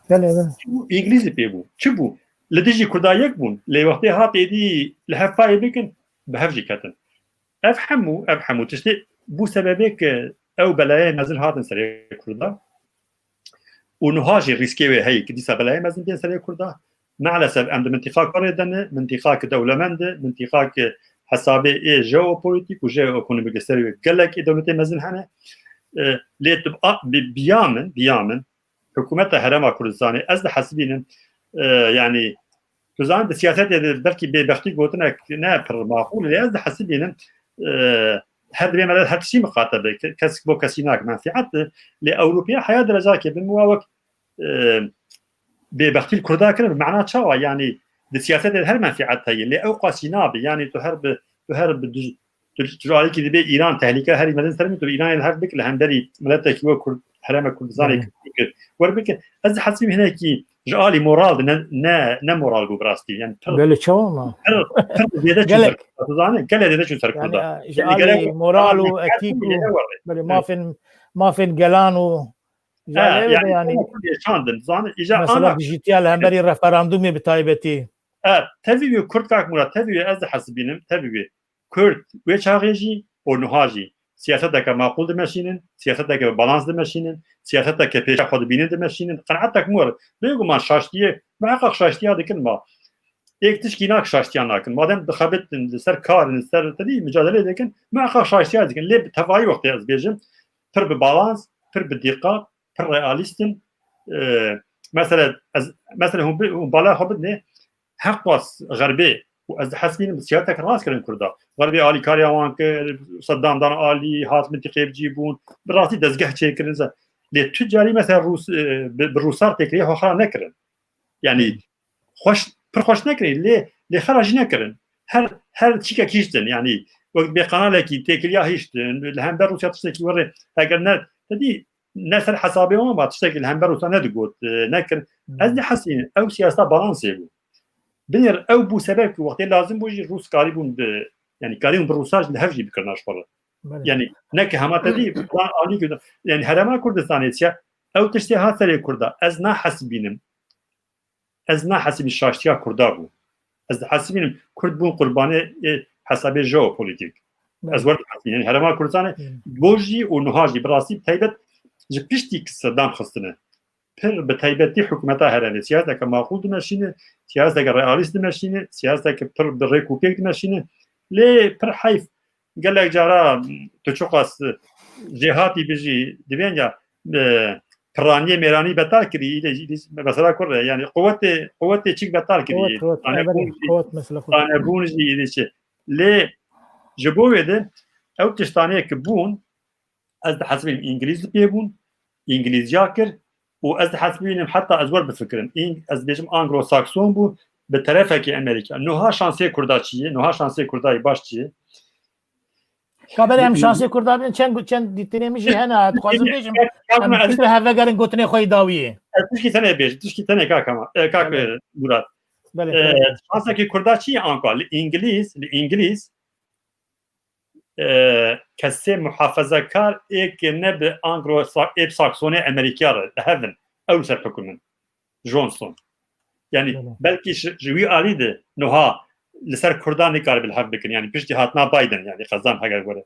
Belê, belê. çi bû? Îngilîzî pê bû. Çi bû? Li dijî Kurda yek bûn. Lê wextê hat êdî li hev payê bikin, bi hev jî ketin. Ev hemû, ev hemû tiştê bû sebebê ke ew belayê mezin hatin serê Kurda. Û niha jî rîskê wê heye ki dîsa belayê mezin bên serê Kurda. Maalesef em di mintîqa kurê de ne, mintîqa ki dewlemend e, mintîqa ki hesabê ê jeopolitîk û jeoekonomîk li ser wê gelek ê dewletê mezin hene. E, lê tu a- bi- biya min, biya min, hikûmeta Herêma Kurdistanê, ez dihesibînim, e, yanî, tu zanî, di siyasetê de belkî bêbextî gotinek ne pir maqûl, lê ez dihesibînim, e, her divê me her tiştî miqate be, ke- kes bo kesî nak menfîet, lê Ewropiya heya derecakê bin wa wek, e, bêbextî li Kurda kirin, bi mana çawa? Yanî, di siyasetê de her menfîet heye, lê ew qasî nabe, yanî, tu her bi, tu her bi duj- tu, tu ji alîkî dibê Îran tehlîke herî mezin ser min, tu Îranê li hev bik li hemberî miletekî wek Kurd, herêma Kurdistanê Hı. kir, kir. Wer bike, ez dihesibîm hinekî ji alî moral de ne, ne, ne moral bû bi rastî. Yani pir, Belê çawa ma? pir, pir zêde çû Gelek. ser Kurda, tu zanî, gelek zêde çû ser Kurda. Yani ji Yani gerek alî moral û gerek etîk gerek û var. belê mafên mafên gelan û Ha, yani, yani yani Kurd yaşandın. Zanî, îca mesela ana dijîtiya li hemberî referandumê bi taybetî. Evet, tevî wê Kurd kak Murat, tevî wê ez dihesibînim, tevî wê Kurd wê çaxê jî û niha jî siyaseteke maqûl dimeşînin, siyaseteke bi balans dimeşînin, siyaseteke pêşa xwe dibînin dimeşînin. Qenaetek min were, bêguman şaştiyê, miheqeq şaştiya dikin ma. Êk tişkî nak şaştiya nakin. Madem dixebitin, li ser karin, li ser tedî micadelê dikin, miheqeq şaştiya dikin. Lê bi tevayî wextê ez bêjim, pir bi balans, pir bi dîqat, pir realîst in. E, mesela, ez, mesela hûn bi- hûn bala xwe bidinê, heqas xerbê û ez dihesibînim siyasetek rast kirin Kurda. Xerbê alîkariya wan kir, Seddam dan alî, hat mintîqê bi cî bûn, bi rastî dezgeh çêkirin. Lê tu carî mesela Rûs, e, bi, bi Rûsar têkiliyê xwe xira nekirin. Yani xweş, pir xweş nekirin, lê, lê xera jî nekirin. Her, her çîkek hiştin, yani wek bê kanalekî têkiliya hiştin, li hember Rûsya tiştekî were, eger ne, tedî ne ser hesabê wan ba tiştekî li hember Rûsya nedigot, e, nekir. Ez dihesînim, ew siyaseta balansê bû. Binêr ew bû sebeb ku wextê lazim bû jî Rûs karîbûn bi, yani karîbûn bi Rûsa jî li hev jî bikirina ji xwe re. Belê. Yani ne ki hema te dî, falan alî ku, yani Herêma Kurdistanê çiye, ew tiştê hat serê Kurda, ez nahesibînim. Ez nahesibînim şaştiya Kurda bû. Ez dihesibînim Kurd bûn qurbanê, e, hesabê jeopolitîk. Ez wer dihesibînim. Yani Herêma Kurdistanê, Hmm. dor jî û niha jî bi rastî bi taybet ji piştî ki Seddam xistine. Pir bi taybetî hikûmeta herêmê siyaseteke maqûl dimeşîne, siyaseteke realîst dimeşîne, siyaseteke pir bi rêk û pêk dimeşîne. Lê pir heyf, gelek cara tu çiqas jêhatî bijî, divên ya, e, piraniyê mêranî betal kirî, îlê, îlê mesela kur e, yani quwetê, quwetê çik betal kirî. Quwet, quwet, Tanebûn evet, jî, quwet mesela quwet. tanebûn jî îlê çi. Lê ji bo wê de ew tiştanê ki bûn, ez dihesibînim Îngilîz li pê bûn, Îngilîziya kir û ez dihesibînim heta ez wer bifikirim. Îng-, ez bêjim Anglo-Sakson bû, bi terefekî Amerîka. Niha şansê Kurda çi ye? Niha şansê Kurda yê baş çi ye? Ka belê em şansê Kurda bin çend, çend dîtinê min jî hene. Dixwazim bêjim, em fikre hev vegerin gotinê xwe yê dawiyê. Ez tişkî tenê bêjim, tişkî tenê kak Hema, e, kak, Belê. e, Murat. Belê, E, belê. şansekî Kurda çi ye anka? Li Îngilîz, li Îngilîz e, kesê muhafezekar ê ke ne bi anglo-sa-, ê bi saksonê Amerîkîya re li hev in. Ew li ser hukum in. Johnson. Yani belkî ji, ji wî alî de nuha li ser Kurdan nikaribe li hev bikin. Yani piştî hatina Biden, yani qezan heger were.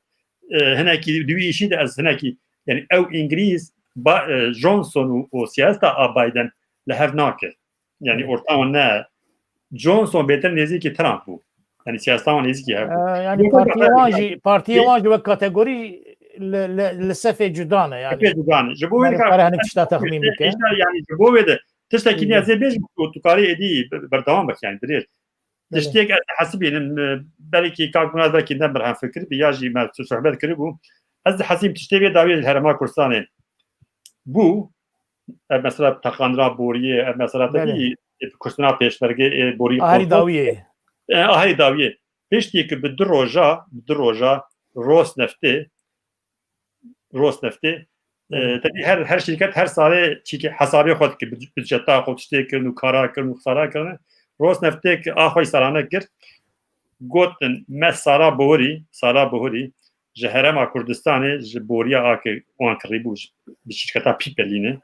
E, hinekî di wî îşî de ez hinekî, yani ew Îngilîz, ba-, e, Johnson û, û siyaseta a Biden li hev nake. Yani orta wan ne. Johnson bêtir nêzîkî Trump bû. Yani siyaseta wan nêzîkî hev bû. E, yani Yok, partiya yok, wan yok. Jî, partiya wan jî wek kategorî li, li, li sefê cuda ne yani. Sefê cuda ne. Ji bo wê Yani dikar-, kare hinek tişta texmîn bike. Îşte yani ji bo wê de tiştekî Hı. niyazê bêjim ku tu karî êdî ber-, berdewam bik yani dirêj. Belê. Tiştêk ez dihesibînim, e, belkî kak Murat belkî ne bi hemfikir bî ya jî me tu sohbet kiribû. Ez dihesibînim tiştê vê dawiyê li Herêma Kurdistanê bû. Ev mesela teqandina boriyê, ev mesela Belê. tevî, e, kuştina pêşmergê, e, borî Aherî korkot. dawiyê. E, aherî dawiyê. Piştî ki bi du roja, bi du roja Rosneftê, Rosneftê, e, Belê. tevî her, her şirket her salê çîkê hesabê xwe dike, bud-, budceta xwe tiştê kirin û kara kirin û xisara kirin. Rosneftê ki a xwe salane kir, gotin me sala bihurî, sala bihurî ji Herêma Kurdistanê ji boriya a ke wan kirîbû ji, bi şirketa Pîpelînê,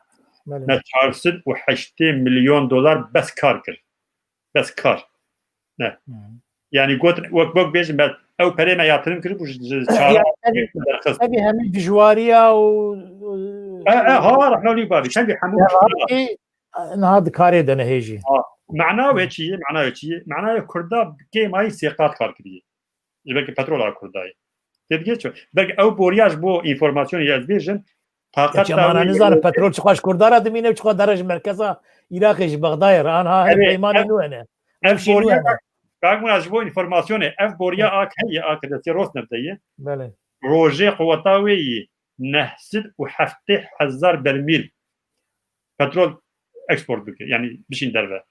Belê. me çar sed û heştê milyon dolar bes kar kir. Bes kar. Ne. Hı. Yani got, wek, wek bêjim, me ew perê me yatırım kirîbû ji, ji çara Yani, derxist. Tabii hemî dijwariya û, û E, e, ha, rehna lî bavî. Tabii hemû Ya, tişt abi, niha dikarê de nehêjî. Ha, mana wê çi ye? Mana wê çi ye? Mana wê Kurda kêmayî sê qat kar kiriye. Ji belkî petrola Kurdayê. Tê digê çi? Belkî ew boriya ji bo înformasyonê ez bêjim, taqet Gerçi dawî mana nizanim petrol çiqas Kurda re dimîne û çiqas dere ji merkeza Iraqê, ji Bexdayê re. Anha her Evet, peymanê ev, nû hene. ev Ev şey nû boriya hene. Kak Murat, ji bo înformasyonê, ev boriya Evet. ak heye, ak destê Rosneft de ye. Belê. Rojê quweta wê yê neh sed û heftê hezar bermîl petrol eksport bike, yani bişîn derve.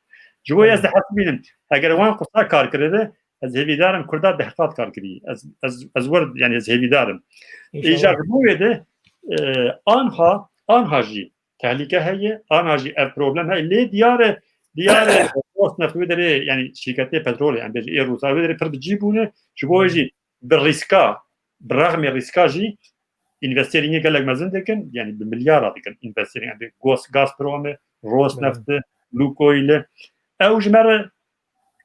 Ji bo ez Belê. dihesibînim, eger wan qusa kar kiribe, ez hêvîdar im Kurda deh qat kar kirî. Ez, ez, ez wer, yani ez hêvîdar im. Înşallah. Îcar ji bo wê de, e, anha, anha jî tehlike heye, anha jî ev problem heye. Lê diyar e, diyar e, Rosneft wê derê, yani şirketê petrolê, yani bêjî ê Rûsa wê derê pir bi cî bûne. Ji bo wê Belê. jî bi rîska, bi rexmê rîska jî învestêringê gelek mezin dikin, yani bi milyara dikin învestêring, yani Gos-, Gazprom e, Rosneft e, Lukoil e. Ew ji me re,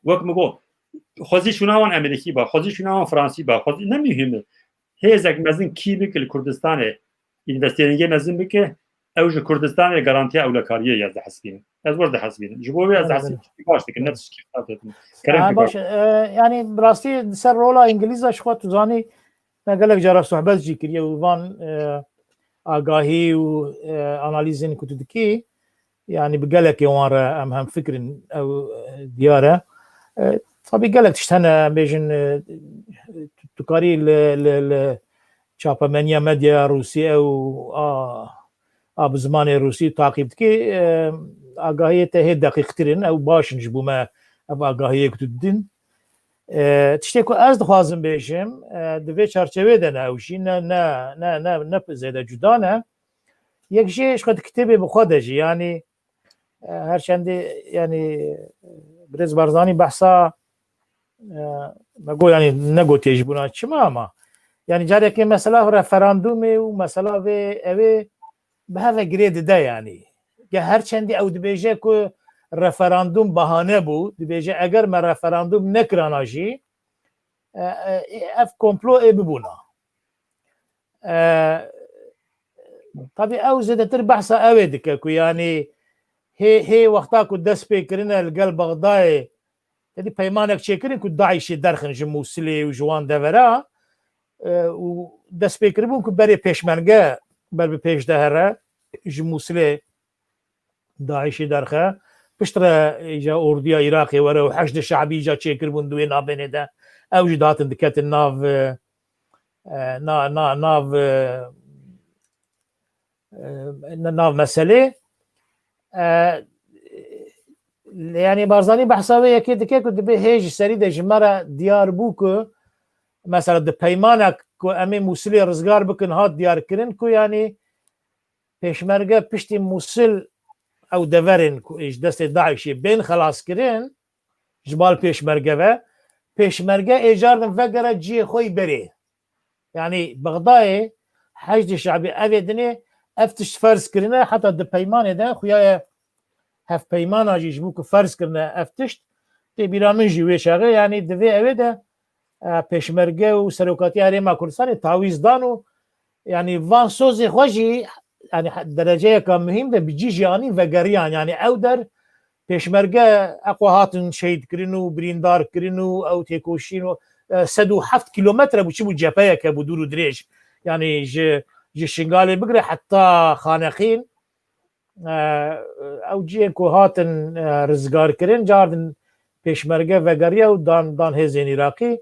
wek min got, xwezî şûna wan Amerîkî ba, xwezî şûna wan Fransî ba, xwezî ne muhîm e. Hêzek mezin kî bike li Kurdistanê, învestêringê mezin bike, ew ji Kurdistanê garantiya ewlekariyê ye, ez dihesibînim. Ez wer dihesibînim. Ji bo wê ez Belê, dihesibînim belê. tiştî baş dikin, ne Belê. tiştî xebat dikin. Kerem Ha, ki baş, baş. e, yani bi rastî di ser rola Îngilîza ji xwe tu zanî me gelek cara sohbet jî kiriye û van, e, agahî û, e, analîzên ku tu dikî, yani bi gelekê wan re em hemfikir in, ew, e, diyar e. E, tabî gelek tişt hene, em bêjin, e, tu, tu karî li, li, li çapemeniya medyaya Rûsî ew a, a bi zimanê Rûsî taqîb dikî, e, agahiyê te hê deqîqtir in, ew baş in ji bo me ev agahiyê ku tu didin. E, tiştê ku ez dixwazim bêjim, e, di vê çarçevê de ne ew jî ne, ne, ne, ne, ne zêde cuda ne. Yek jê ji xwe di kitêbê bi xwe de jî, yanî, e, her çendê, yanî, birêz Barzanî behsa, e, me got, yanî, negotiye ji bona çima ama, yanî, carekê mesela referandumê û mesela vê, ew ê bi hev ve girê dide, yanî. Ya her çendî ew dibêje ku referandum bahane bû, dibêje eger me referandum nekirana jî, e, e, ev komplo ê bibûna. E, tabî ew zêdetir behsa ew ê dike ku, yanî, hê, hê wexta ku dest pê kirine li gel Bexdayê, tedî peymanek çêkirin ku DAIŞê derxin ji Mûsilê û ji wan devera, e, û dest pê kiribûn ku berê pêşmerge ber bi pêş de here, ji Mûsilê DAIŞê derxe. Piştre îca orduya Iraqê were û Heşdê Şe'bî îca çêkiribûn di wê navbênê de. Ew jî dihatin diketin nav, e, e, na, na, nav, e, e, na, nav meselê. E, yanî Barzanî behsa wê yekê dike ku dibê hê ji serî de ji me re diyar bû ku mesela di peymanek ku em ê Mûsilê rizgar bikin hat diyar kirin ku yanî pêşmerge piştî Mûsil ew deverên ku ji destê DAIŞê bên xelas kirin, ji bal pêşmerge ve, pêşmerge ê cardin vegere cihê xwe yî berê. Yanî Bexdayê Heşdê Şebî evê dinê ev tişt ferz kirine, heta di peymanê de xuya ye hevpeymana jî ji bo ku ferz kirine ev tişt, tê bîra min jî wê çaxê, yanî di vê evê de, e, Pêşmerge û Serokatiya Herêma Kurdistanê tawîz dan û yanî van sozê xwe jî, yanî he-, dereceyeka muhîm de bi cî jî anîn vegeriyan. Yanî ew der Pêşmerge eqwa hatin şehîd kirin û birîndar kirin û ew têkoşîn û, e, sed û heft kîlometre bû, çi bû, cepheyeke bû dûr û dirêj. Yanî ji, ji Şingalê bigire heta Xaneqîn, e, ew cihên ku hatin, e, rizgarkirin, cardin Pêşmerge vegeriya û dan, dan hêzên Iraqî.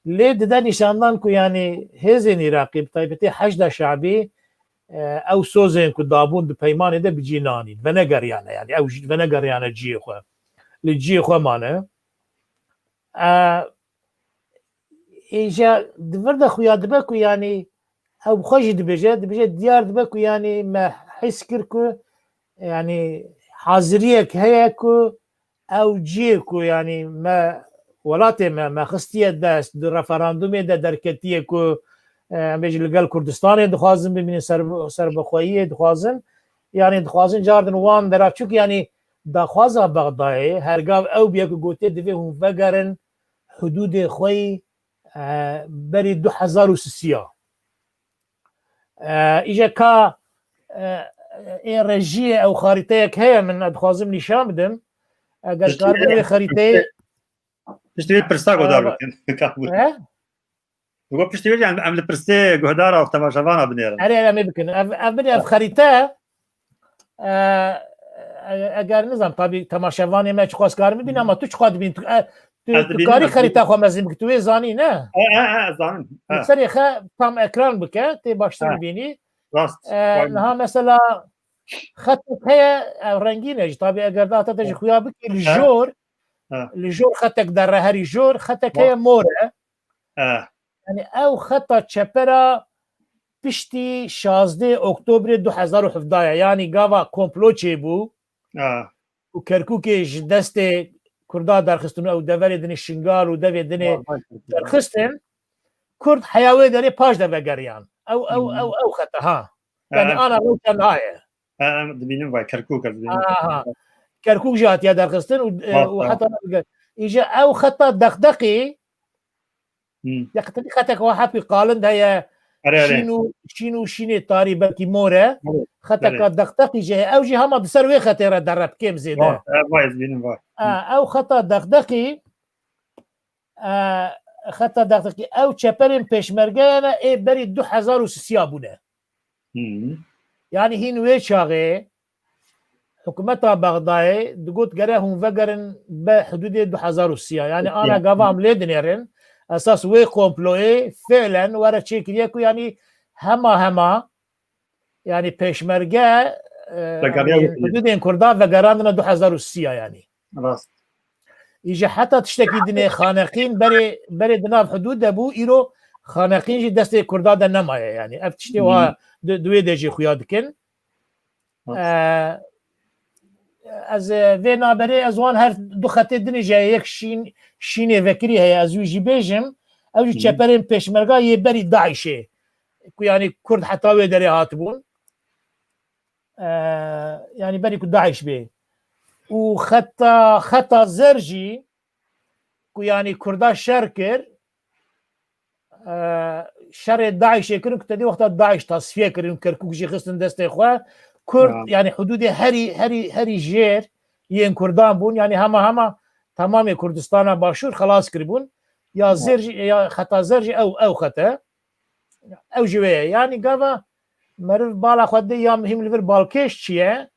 Lê dide nîşandan ku yanî hêzên Iraqî, bi taybetî Heşda Şabî, e, ew sozên ku dabûn di peymanê de bi cî nanîn. Venegeriyane, yanî ew jî venegeriyane cihê xwe. Li cihê xwe mane. E, Îja di vir de xuya dibe ku yanî ew bi xwe jî dibêje, dibêje diyar dibe ku yanî me his kir ku yanî haziriyek heye ku ew cihê ku yanî me welatê me, me xistiye dest, di referandumê de derketiye ku, e, em bêjin li gel Kurdistanê dixwazin bimînin, ser, serbixweyiyê dixwazin, yanî dixwazin cardin wan dera, çunku yanî daxwaza Bexdayê hergav ew bûye ku gotiye divê hûn vegerin hudûdê xwe yî, e, berî du hezar û sisiya. E, îje ka, e, ê rejiyê ew xarîteyek heye, min dixwazim nîşan bidim. Eger karibin wê xarîteyê... Piştî wê pirsa guhdar bikin. He? Got piştî wê em, em li pirsê guhdara û temaşevana binêrin. Erê, erê, em ê bikin. Ev, ev binê, ev xerîte, e, e, eger nizam, tabî temaşevanê me çiqas karin bibîn, ama tu çiqas dibîn, tu, e, tu, tu karî xerîta xwe mezin bikî, tu wê zanî, ne? E, e, e, zanim. Li serê xe tam ekran bike, tê baştir bibînî. Rast. E, niha mesela xetek heye, e, rengîn e jî. Tabî eger data te jî xuya bikî, li jor, li jor xetek derre herî jor, xetek heye mor e. Yanî ew xeta çepera piştî şazdeh Oktobrê du hezar û hevdeh ye. Yanî gava komplo çêbû û Kerkûkê ji destê Kurda derxistin û ew deverê dinê Şingal û devê dinê derxistin. Kurd heya wê derê paş de vegeriyan. Ew, ew, ew, ew xeta ha. Yanî ana rewşa niha ye. Em dibînin vay, Kerkûk ez dibînim. Aha. Kerkûk jî hatiye derxistin û, e, û heta îje ew xeta deqdeqî, ya xetê, xetek wa hepî qalind heye, şîn û, şîn û şînê tarî belkî mor e. Xeteka deqdeqî jî heye. Ew jî hema di ser wê xetê re dere bi kêm zêde. Vay, vay, ez dibînim vay. E, ew xeta deqdeqî, e, xeta deqdeqî, ew çeperên pêşmerge ne, ê berî du hezar û sisiya bûne. Yanî hîn wê çaxê hikûmeta Bexdayê digot gere hûn vegerin be hidûdê du hezar û sisiya. Yanî ana gava em lê dinêrin, esas wê komployê fiilen were çêkiriye ku yanî hema hema yanî pêşmerge, e, hidûdên Kurda vegerandine du hezar û sisiya yanî. Rast. Îje heta tiştekî dinê Xaneqîn berê, berê di nav hidûd de bû, îro Xaneqîn jî destê Kurda de nemaye yanî. Ev tiştê wa di, di wê de jî xuya dikin. E, ez, e, vê naberê ez wan her du xetê dinê jî yek şîn, şînê vekirî heye, ez wî jî bêjim. Ew jî çeperên pêşmerga yê berî DAIŞê. Ku yanî Kurd heta wê derê hatibûn. E, yanî berî ku DAIŞ bê. Û xeta, xeta zer jî ku yanî Kurda şer kir, e, şerê DAIŞê kirin ku te dî wexta DAIŞ tasfiye kirin, Kerkûk jî xistin destê xwe. Kurd, yanî hidûdê herî, herî, herî jêr yên Kurdan bûn, yanî hema hema temamê Kurdistana Başûr xelas kiribûn. Ya zer jî, ya xeta zer jî ew, ew xet e. Ew jî wê ye. Yanî gava meriv bala xwe dê ya muhîm li vir balkêş çi ye?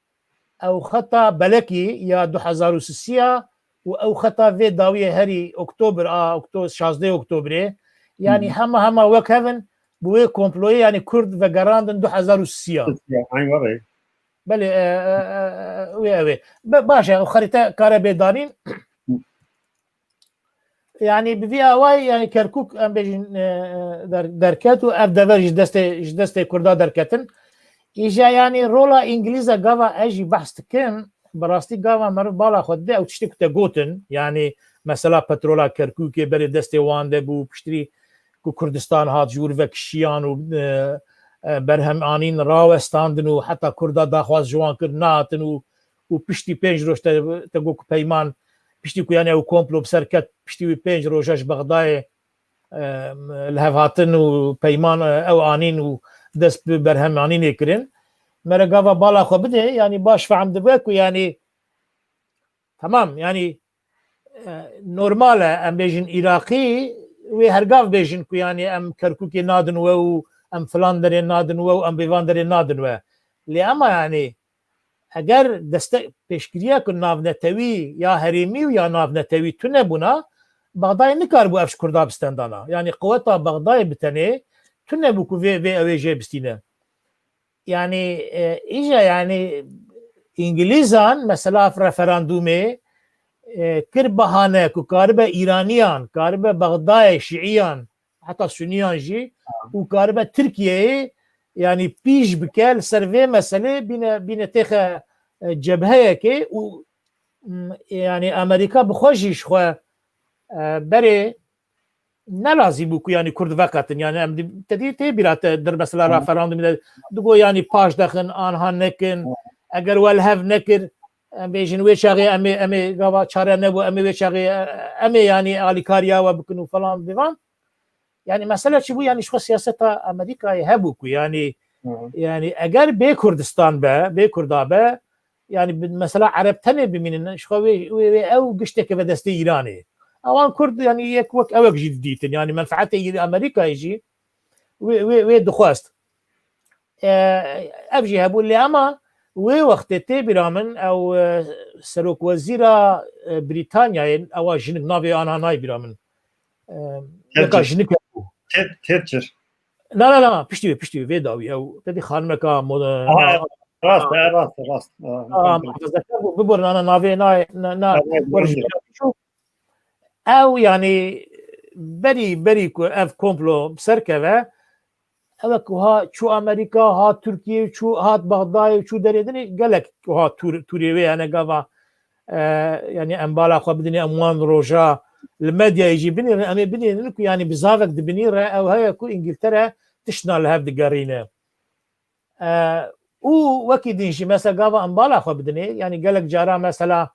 Ew xeta belekî ya du hezar û sisiya û ew xeta vê dawiyê herî Oktober a, Okto-, şazdeh Oktobrê. Yanî hema hema wek hev in bi wê komployê, yanî Kurd vegerandin du hezar û sisiya. Sisiya, eyn were. Belê, e, e, e, e, wê ew ê. Be-, baş e, ew xerîte kare bê danîn. Yanî bi vî awayî, yanî Kerkûk, em bêjin, e, e, der-, derket û ev dever ji destê, ji destê Kurda derketin. Îja yanî rola Îngilîza gava ez jî behs dikim, bi rastî gava meriv bala xwe dide ew tiştê ku te gotin, yanî mesela petrola Kerkûkê berê destê wan de bû, piştrî ku Kurdistan hat ji wir vekişiyan û, e, e, berhem anîn rawestandin û heta Kurda daxwaz ji wan kir, nehatin û, û piştî pênc roj te, te got ku peyman, piştî ku yani ew komplo bi ser ket, piştî wî pênc roja ji Bexdayê, e, li hev hatin û peyman, e, ew anîn û dest bi berhem anînê kirin. Mere gava bala xwe bidê, yani baş fehm dibe ku yani Tamam, yani, e, normal e, em bêjin Iraqî, wê hergav bêjin ku yani em Kerkûkê nadin we û em filan derê nadin we û em vêvan derê nadin we. Lê ema yani eger destek pêşgiriya ku navnetewî ya herêmî û ya navnetewî tune bûna, Bexdayê nikaribû ev ji Kurda bistendana. Yani quweta Bexdayê bi tenê tune bû ku vê, vê ew ê jê bistîne. Yani, e, îja yani Îngilîzan mesela referandumê, e, kir bahane ku karibe Îraniyan, karibe Bexdayê Şiiyan, heta Suniyan jî û karibe Tirkiyeyê yani pîş bike li ser vê meselê bîne, bîne têxe, e, cebheyekê û, m, yani Amerîka bi xwe jî ji xwe, e, berê ne lazî bû ku yani Kurd veqetin. Yani em di-, te dî tê bîra te dir mesela referandumê de digo yani paş dexin, anha nekin. Eger we li hev nekir, em bêjin wê çaxê em ê, em ê gava çare nebû, em ê wê çaxê, e, em ê yani alîkariya we bikin û falan divan. Yani mesele çi bû? Yani ji xwe siyaseta Amerîkayê hebû ku yani, yani eger bê Kurdistan be, bê Kurda be, yani bi-, mesela Ereb tenê bimînin, ji xwe wê, wê, wê ew gişteke ve destê Îranê. Ewan Kurd yani yek wek ewek jî didîtin. Yani menfeetê Amerîkayê jî wê, wê, wê dixwest. E, ev jî hebû. Lê ema wê wextê tê bîra min ew, e, serokwezîra, e, Brîtanyayê, ewa jinik navê ana nayê bîra min. E, yeka jinik hebû. Thatcher. Na, na, na, piştî wê, piştî wê, vê dawî ew, te dî xanimeka mo-, Aha, rast, e, rast, rast. Aa, muhafazekar bû, biborin ana navê na, na, na, ew, yani berî, berî ku ev komplo bi ser keve, ew e ku ha çû Amerîka, hat Tirkiye, çû, hat Bexdayê, çû derê dinê, gelek ku ha tûr-, tûrê wê hene gava, e, yani em bala xwe bidinê, em wan roja li medyayê jî binêrin, em ê binêrin ku yani bizavek dibinîre, ew heye ku Îngiltere tiştna li hev digerîne. E, û wekî din jî mesela gava em bala xwe bidinê, yani gelek cara mesela,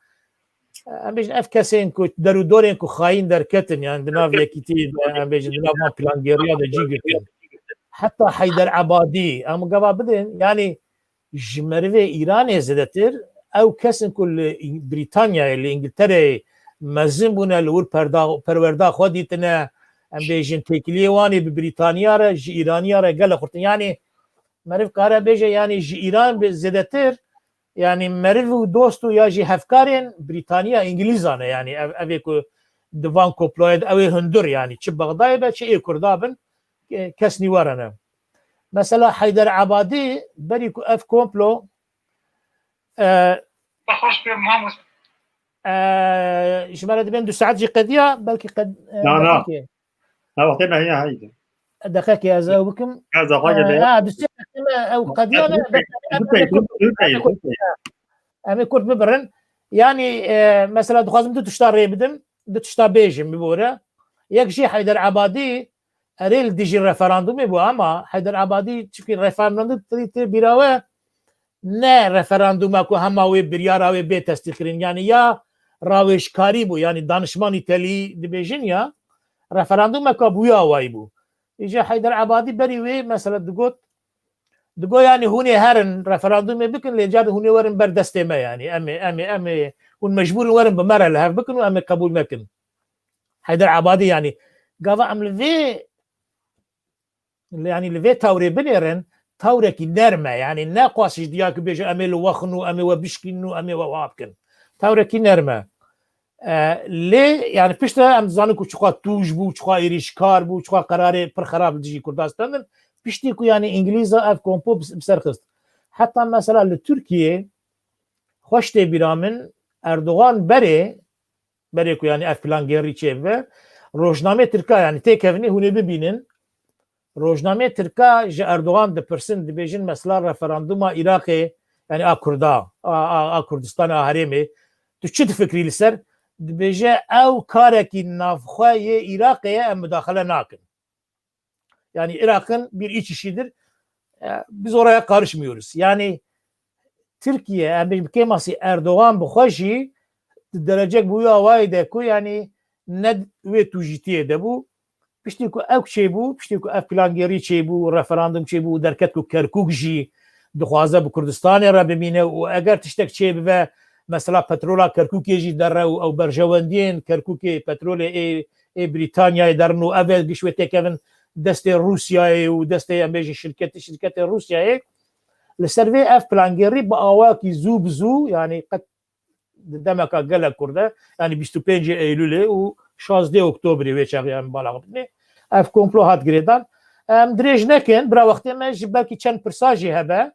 e, em bêjin ev kesên ku derûdorên ku xayîn derketin, yani di nav yekîtî de, em bêjin di nav van plangeriya de cî girtin. Heta Heyder Ebadî, em gava bidin, yani ji merivê Îranê zêdetir, ew kesin ku li Îng-, Brîtanyayê, li Îngiltereyê mezin bûne, li wir perda-, perwerda xwe dîtine, em bêjin têkiliyê wan ê bi Brîtaniya re, ji Îraniya re gelek xurtin. Yani meriv kare bêje, yani ji Îran bi zêdetir, yani meriv û dost û ya jî hevkarên Brîtaniya, Îngilîzan e, yani ev, ev ê ku di van komployê de ew ê hundir, yani çi Bexdayê be, çi ê Kurda bin, ke-, kes nîware ne. Mesela Heyder Ebadî berî ku ev komplo, e, Xweş be mamoste. E, ji me re dibên du saet jî qediya, belkî qed-, e, Na, na. Belkî. Na, wextê me heye heyde. Deqekê ez ew bikim. Ez xwe E, gelê. Ha, du sê deqekê me ew qediya ne, bipey, bipey, bipey, bipey. Em ê kurt bibirin. Yani, e, mesela dixwazim du tişta rê bidim, du tişta bêjim bibore. Yek jî Heyder Ebadî, erê li dijî referandumê bû, ama Heyder Ebadî, çimkî referandum tê, tê bîra we ne referanduma ku hema wê biryara wê bê tesdîqkirin. Yani ya rawêjkarî bû, yani danişmanî telî dibêjin ya, referandumeka bi wî awayî bû. Îca Heyder Ebadî berî wê mesela digot, digot yani hûn ê herin referandumê bikin, lê car hûn ê werin ber destê me yani. Em ê, em ê, em ê, hûn mecbûr in werin bi me re li hev bikin û em ê qebûl nekin. Heyder Ebadî yani gava em li vê, yani li vê tawrê binêrin, tawrekî nerm e. Yani ne qas ji diya ku bêje em ê li we xin û em ê we bişkînin û em ê we wiha bikin. Tawrekî nerm e. E, lê yani piştre em dizanin ku çiqa tûj bû, çiqa êrîşkar bû, çiqa qerarê pir xerab li dijî Kurdan stendin. Piştî ku yani Îngilîza ev kompo bi, bi ser xist. Heta mesela li Tirkiyê xweş tê bîra min Erdogan berê berê ku yani ev plangêrî çêbibe, rojnamê tirka yani têkevnê hûn ê bibînin. Rojnamê tirka ji Erdogan dipirsin, dibêjin mesela referanduma Iraqê, yani a Kurda, a, a, a Kurdistan, a herêmê, tu çi difikrî li ser? Dibêje ew karekî navxwe yê Iraqê ye, em mudaxele nakin. Yani Irak'ın bir iç işidir. E, biz oraya karışmıyoruz. Yani Tirkiye, em bêjin bi kêmasî Erdogan bi xwe jî di derecek bi wî awayê de ku yani ne wê tûjîtiyê de bû. Piştî ku ew çêbû, piştî ku ev plangêrî çêbû, referandum çêbû, derket ku Kerkûk jî dixwaze bi Kurdistanê re bimîne û eger tiştek çêbibe, mesela petrola Kerkûkê jî dere û ew berjewendiyên Kerkûkê, petrolê ê, ê Brîtanyayê derin û ev ê giş wê têkevin destê Rûsyayê û destê, em bêjin, şirketê, şirketê Rûsyayê. Li ser vê ev plangêrî bi awayekî zû bi zû, yani qet di demeka gelek kurde, yani bîst û pêncê Eylûlê û şazdeh Oktobrê wê çaxê em bala xwe bidinê. Ev komplo hat girêdan. Em dirêj nekin, bira wextê me ji belkî çend pirsa jî hebe.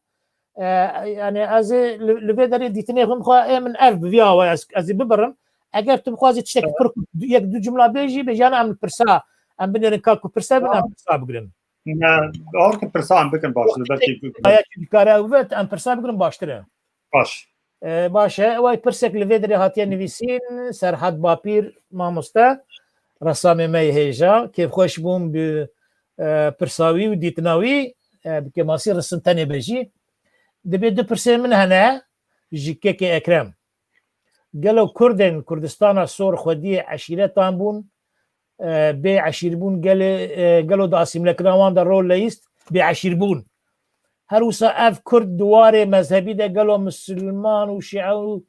E, yani ez ê li, li vê derê dîtinê xwe, xwe ê min ev bi vî awa ez, ez ê bibirim. Eger tu bixwazî tiştekî pir yek du cumla bêjî, bêjana em pirsa, em binêrin ka ku pirse bin, em pirsa bigirin. Ne, awir ki pirsa em bikin baştir, belkî aya dikare ew vet, em pirsa bigirin baştir e. Baş. E, baş e, way pirsek li vê derê hatiye nivîsîn, Serhat Bapîr, mamoste, resamê me yê hêja, kêfxweş bûm bi, e, pirsa wî û dîtina wî, e, bi kêmasî risin tenê be jî. Dibê du pirsê min hene ji kekê Ekrem. Gelo Kurdên Kurdistana Sor xwediyê eşîretan bûn, e, bê eşîrbûn gelê, e, gelo di asîmlekirina wan de rol leyîst bê eşîrbûn. Her wisa ev Kurd di warê mezhebî de gelo misilman û şîe û,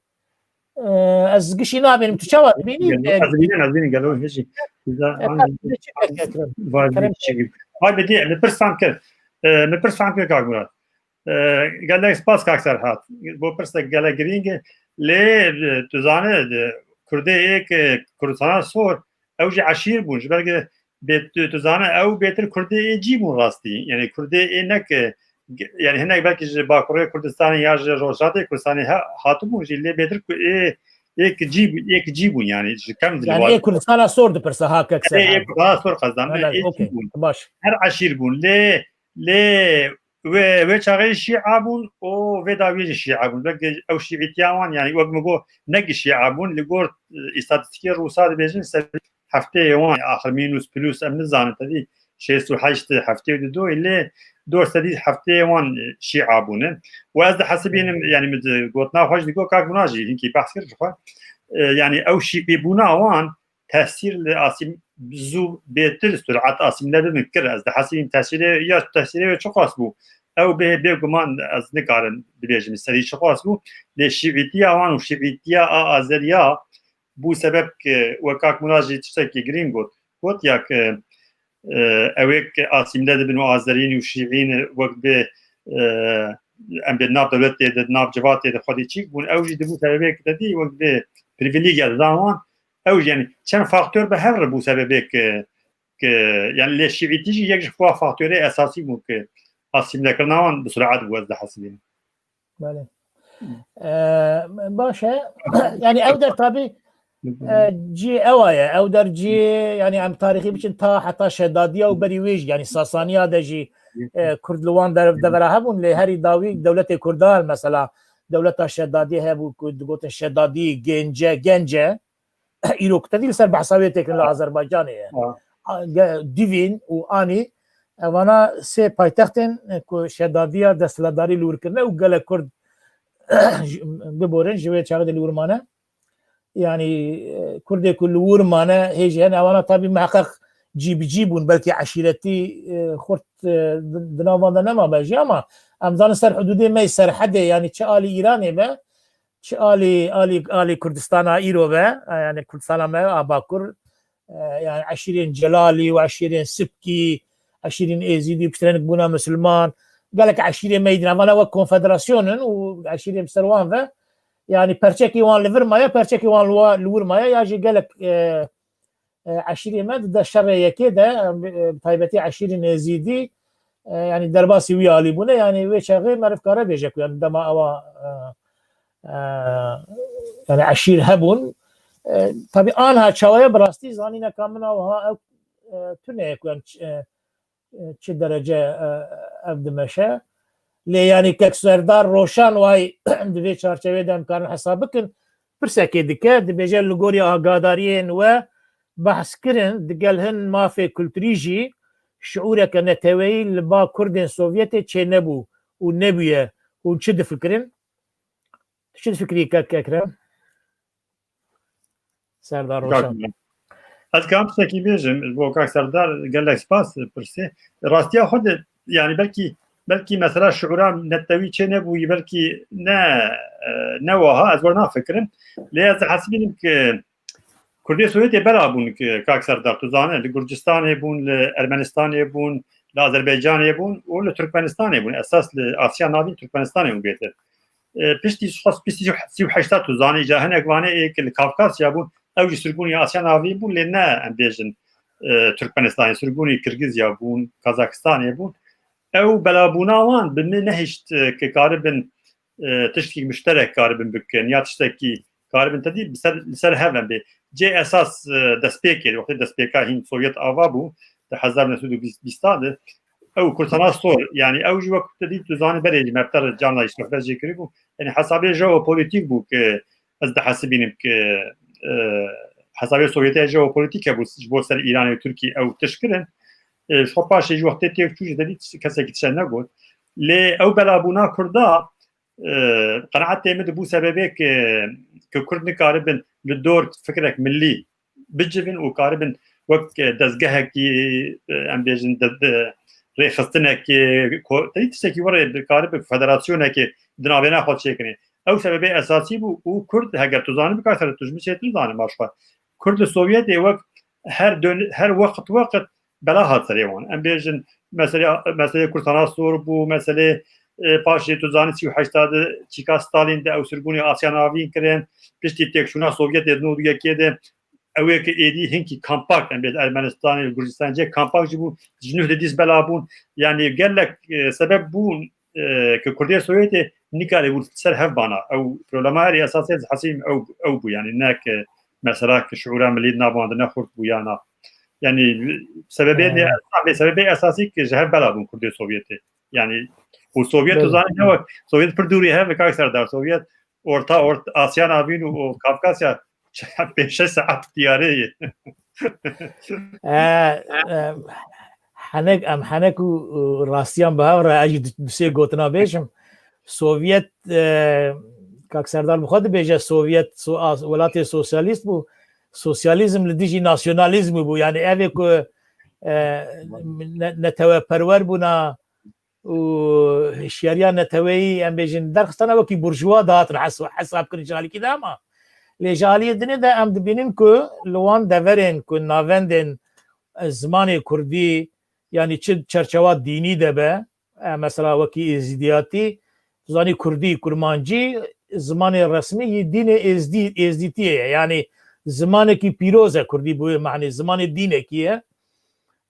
e, ez gişî nabînim. Tu çawa dibînî? Gelo, e, ez dibînim, ez dibînim gelo hêjî. Bizde e, hangi çi kek Ekrem? Vay, Kerem. Çi gibi. Vay, bi dî, min pirs fam kir. E, min pirs fam kir, Kak Murat. E, gelek spas, Kak Serhat. Bo pirsek gelek girîng e. Lê, e, tu zane, e, Kurdê ê ke Kurdistana Sor, ew jî eşîr bûn. Ji ber ke bê-, tu, tu zane, ew bêtir Kurdê ê cî bûn rastî. Yani Kurdê ê ne ke, ge-, yani hinek belkî ji Bakurê Kurdistanê ya ji Rojhatê Kurdistanê ha-, hatibûn jî, lê bêtir ku ê, ê ki cî bû-, ê ki cî bûn, yani ji kem di. Yani ê Kurdistana Sor dipirse ha, Kek Serhat. Ê Kurdistana Sor qezdan, ê cî bûn. Baş. Her eşîr bûn. Lê, lê wê, wê çaxê Şîa bûn û vê dawiyê jî Şîa bûn. Belkî ew Şîîtiya wan, yani wek min got, ne ki Şîa bûn, li gor, e, îstatîstîkê Rûsa dibêjin ser heftê wan, axir mînus plus, em nizanin, tevî şêst û heşt, heftê û du, lê dor sedî heftê wan, e, Şîa bûne. Û ez dihesibînim, yani min di gotina xwe jî digot, Kak Muna jî hinkî behs kir ji xwe. E, yani ew Şîîbûna wan tesîr li asîm-, zû bêtir surat asîmle bibin kir. Ez dihesibînim tesîrê ya tesîrê wê çiqas bû. Ew bê, bêguman ez nikarim dibêjim serî çiqas bû. Lê şîîtiya wan û şîîtiya a azeriya bû sebeb ki wek Kak Murad jî tiştekî girîng got. Got ya ki, e, ew ê ki asîmle dibin û azerîn û şîîn wek bi, e, em bi nav dewletê de, nav civatê de xwedî çîk bûn. Ew jî dibû sebebê ki te dî wek bi privîlîgya didan wan. Ew jî, yani çend faktor bi hev re bû sebebê ki, ki, yani lê şîîtî jî yek ji xwe faktorê esasî bû ki asîmlekirina wan bi surat bû, ez dihesibînim. Belê. Ee, baş e. Yani ew der tabi, e, cî ew a ye. Ew der cî, yani em tarîxî biçin ta heta şedadiya û berî wê jî, yani Sasaniya de jî, e, Kurd li wan der-, devera hebûn, lê herî dawî dewletê Kurdan, mesela dewleta şedadiyê hebû ku digotin şedadî gênce, gence. Îro ku te dî li ser behsa wê têkin li Azerbaycanê ye. Ha. A, ge-, Divîn û Anî, evana sê paytextên, e, ku şedadiya desthilatdarî li wir kirine û gelek Kurd ji, biborin, ji wê çaxê de li wir mane. Yani, e, Kurdê ku li wir mane, hê jî hene, evana tabî miheqeq cî bi cî bûn, belkî eşîretî, e, xurt, e, di, di nav van de nemabe jî, ama em zanin ser hudûdê me yê serhedê, yani çi alî Îranê be, çi alî, alî, alî Kurdistana îro be, yani Kurdistana me a Bakur, e, yani eşîrên Celalî û eşîrên Sipkî, eşîrên Êzîdî, piştre hinek bûna Misilman, gelek eşîrên me yê din, evana wek konfederasyon in û eşîrên bi ser wan ve, yani perçekî wan li vir maye, perçekî wan li wa-, li wir maye, ya jî gelek, e, e, eşîrê me di de şerê yekê de, e, bi taybetî eşîrên Êzîdî, e, yani derbasî wî alî bûne, yani wê çaxê meriv kare bêje ku yani dema ewa, e, e, yani eşîr hebûn. E, tabî anha çawa ye bi rastî zanîneka min a wiha ew, e, tune ye ku yani ç-, e, e, çi derece, e, ev dimeşe. Lê yani Kek Serdar Roşan way di vê çarçevê de em karin hesab bikin, pirsekê dike, dibêje li gorî agadariyên we behs kirin, digel hin mafê kulturî jî şiûreke neteweyî li ba Kurdên Sovyetê çênebû û nebûye û çi difikirin? Tu çi difikirî kek Ekrem? Serdar Roşan. Ez kam tiştekî bêjim, ji bo kak Serdar gelek spas pirsê. Rastiya xwe de, yani belkî, belkî mesela şiûra netewî çê nebûyî, belkî ne, e, ne wiha, ez were nafikirim. Lê ez dihesibînim ki Kurdê Sovyetê bela bûn ki kak Serdar, tu zane, li Gurcistanê bûn, li Ermenistanê bûn, li Azerbaycanê bûn û li Turkmenistanê bûn. Esas li Asya Navîn Turkmenistanê bûn bêtir. E, piştî xwest piştî sî û heşta tu zanî, ca hinek vanê ê ki li Kafkasya bûn, ew jî sirgûnî Asya Navîn bûn, lê ne em bêjin, e, Turkmenistanê, sirgûnî Kirgizya bûn, Kazakistanê bûn. Ew belabûna wan bi min nehişt, e, ki karibin, e, tiştekî muşterek karibin bikin, ya tiştekî karibin tedî bi ser, li ser hev em bê. Cê esas, e, destpêkê, wextê destpêka hîn Sovyet ava bû, di hezar û neh sed û bîst de, ew Kurtana Sor, yani ew jî wek te dît, tu zanî berê jî me bi te re carna jî sohbet jê kirîbû. Yani hesabê jeopolitîk bû ki ez dihesibînim ki, e, hesabê Sovyetê jeopolitîk hebû ji bo ser Îranê û Tirkî ew tişt kirin. E, ji xwe paşê jî wextê têk çû jî te dît kesekî tişt negot. Lê ew belabûna Kurda, e, qenaetê min dibû sebebê ki, ki Kurd nikaribin li dor fikrek millî bicivin û karibin wek, e, dezgehekî, e, em bêjin de, de, rêxistinekê, ko-, tiştekî were karibin federasyonekê di navêna xwe çêkirin. Ew sebebê esasî bû û Kurd, heger tu zanî, bikar ser tu ji min çêtir zanî maşxwe. Kurd li Sovyetê wek her dön-, her weqt weqt bela hat serê wan. Em bêjin meselê, meselê Kurtana Sor bû, meselê, e, paşê tu zanî sî û heşta de çîka Stalin de ew sirgûnê Asya Navîn kirin, piştî têkçûna Sovyetê di nod û yekê de ew ê ki êdî hinkî kompakt, em bêjin Ermenistanê, Gurcistanê cê kompakt jî bû, ji nuh de dîs bela bûn. Yani gelek, e, sebeb bûn, e, ki Kurdê Sovyetê nikarîbûn ser hev bana. Ew problema herî esasî ez hesîm ew, ew bû, yani ne ki mesela ki şiûra milî di nav wan de ne xurt bû ya na. Yani sebebê ne, sebebê esasî ki ji hev bela bûn Kurdê Sovyetê. Yani û Sovyet, tu zanî ne wek Sovyet pir dûrî hev, kak Serdar, Sovyet Orta, Orta Asya Navîn û, û Kafkasya pênc şeş saet tiyarê ye. E, e, henek, em henek û, û rastiyan bi hev re, ez jî du, du sê gotina bêjim. Sovyet, e, kak Serdar bi xwe dibêje, Sovyet, so-, as-, welatê sosyalîst bû. Sosyalîzm li dijî nasyonalîzmê bû. Yani ev ê ku, e, ne-, neteweperwer bûna û hişyariya neteweyî, em bêjin, derxistana wekî burjuwa dihatin hes-, hesab kirin ji alîkî de, ama lê ji aliyê dinê de em dibînin ku li wan deverên ku navendên, e, zimanê kurdî, yanî çi çerçewa dînî de be, e, mesela wekî êzîdiyatî, tu zanî kurdî, kurmancî, zimanê resmî yî dînê êzdî-, êzdîtiyê ye. Yanî zimanekî pîroz e kurdî, bi wê manê zimanê dînekî ye.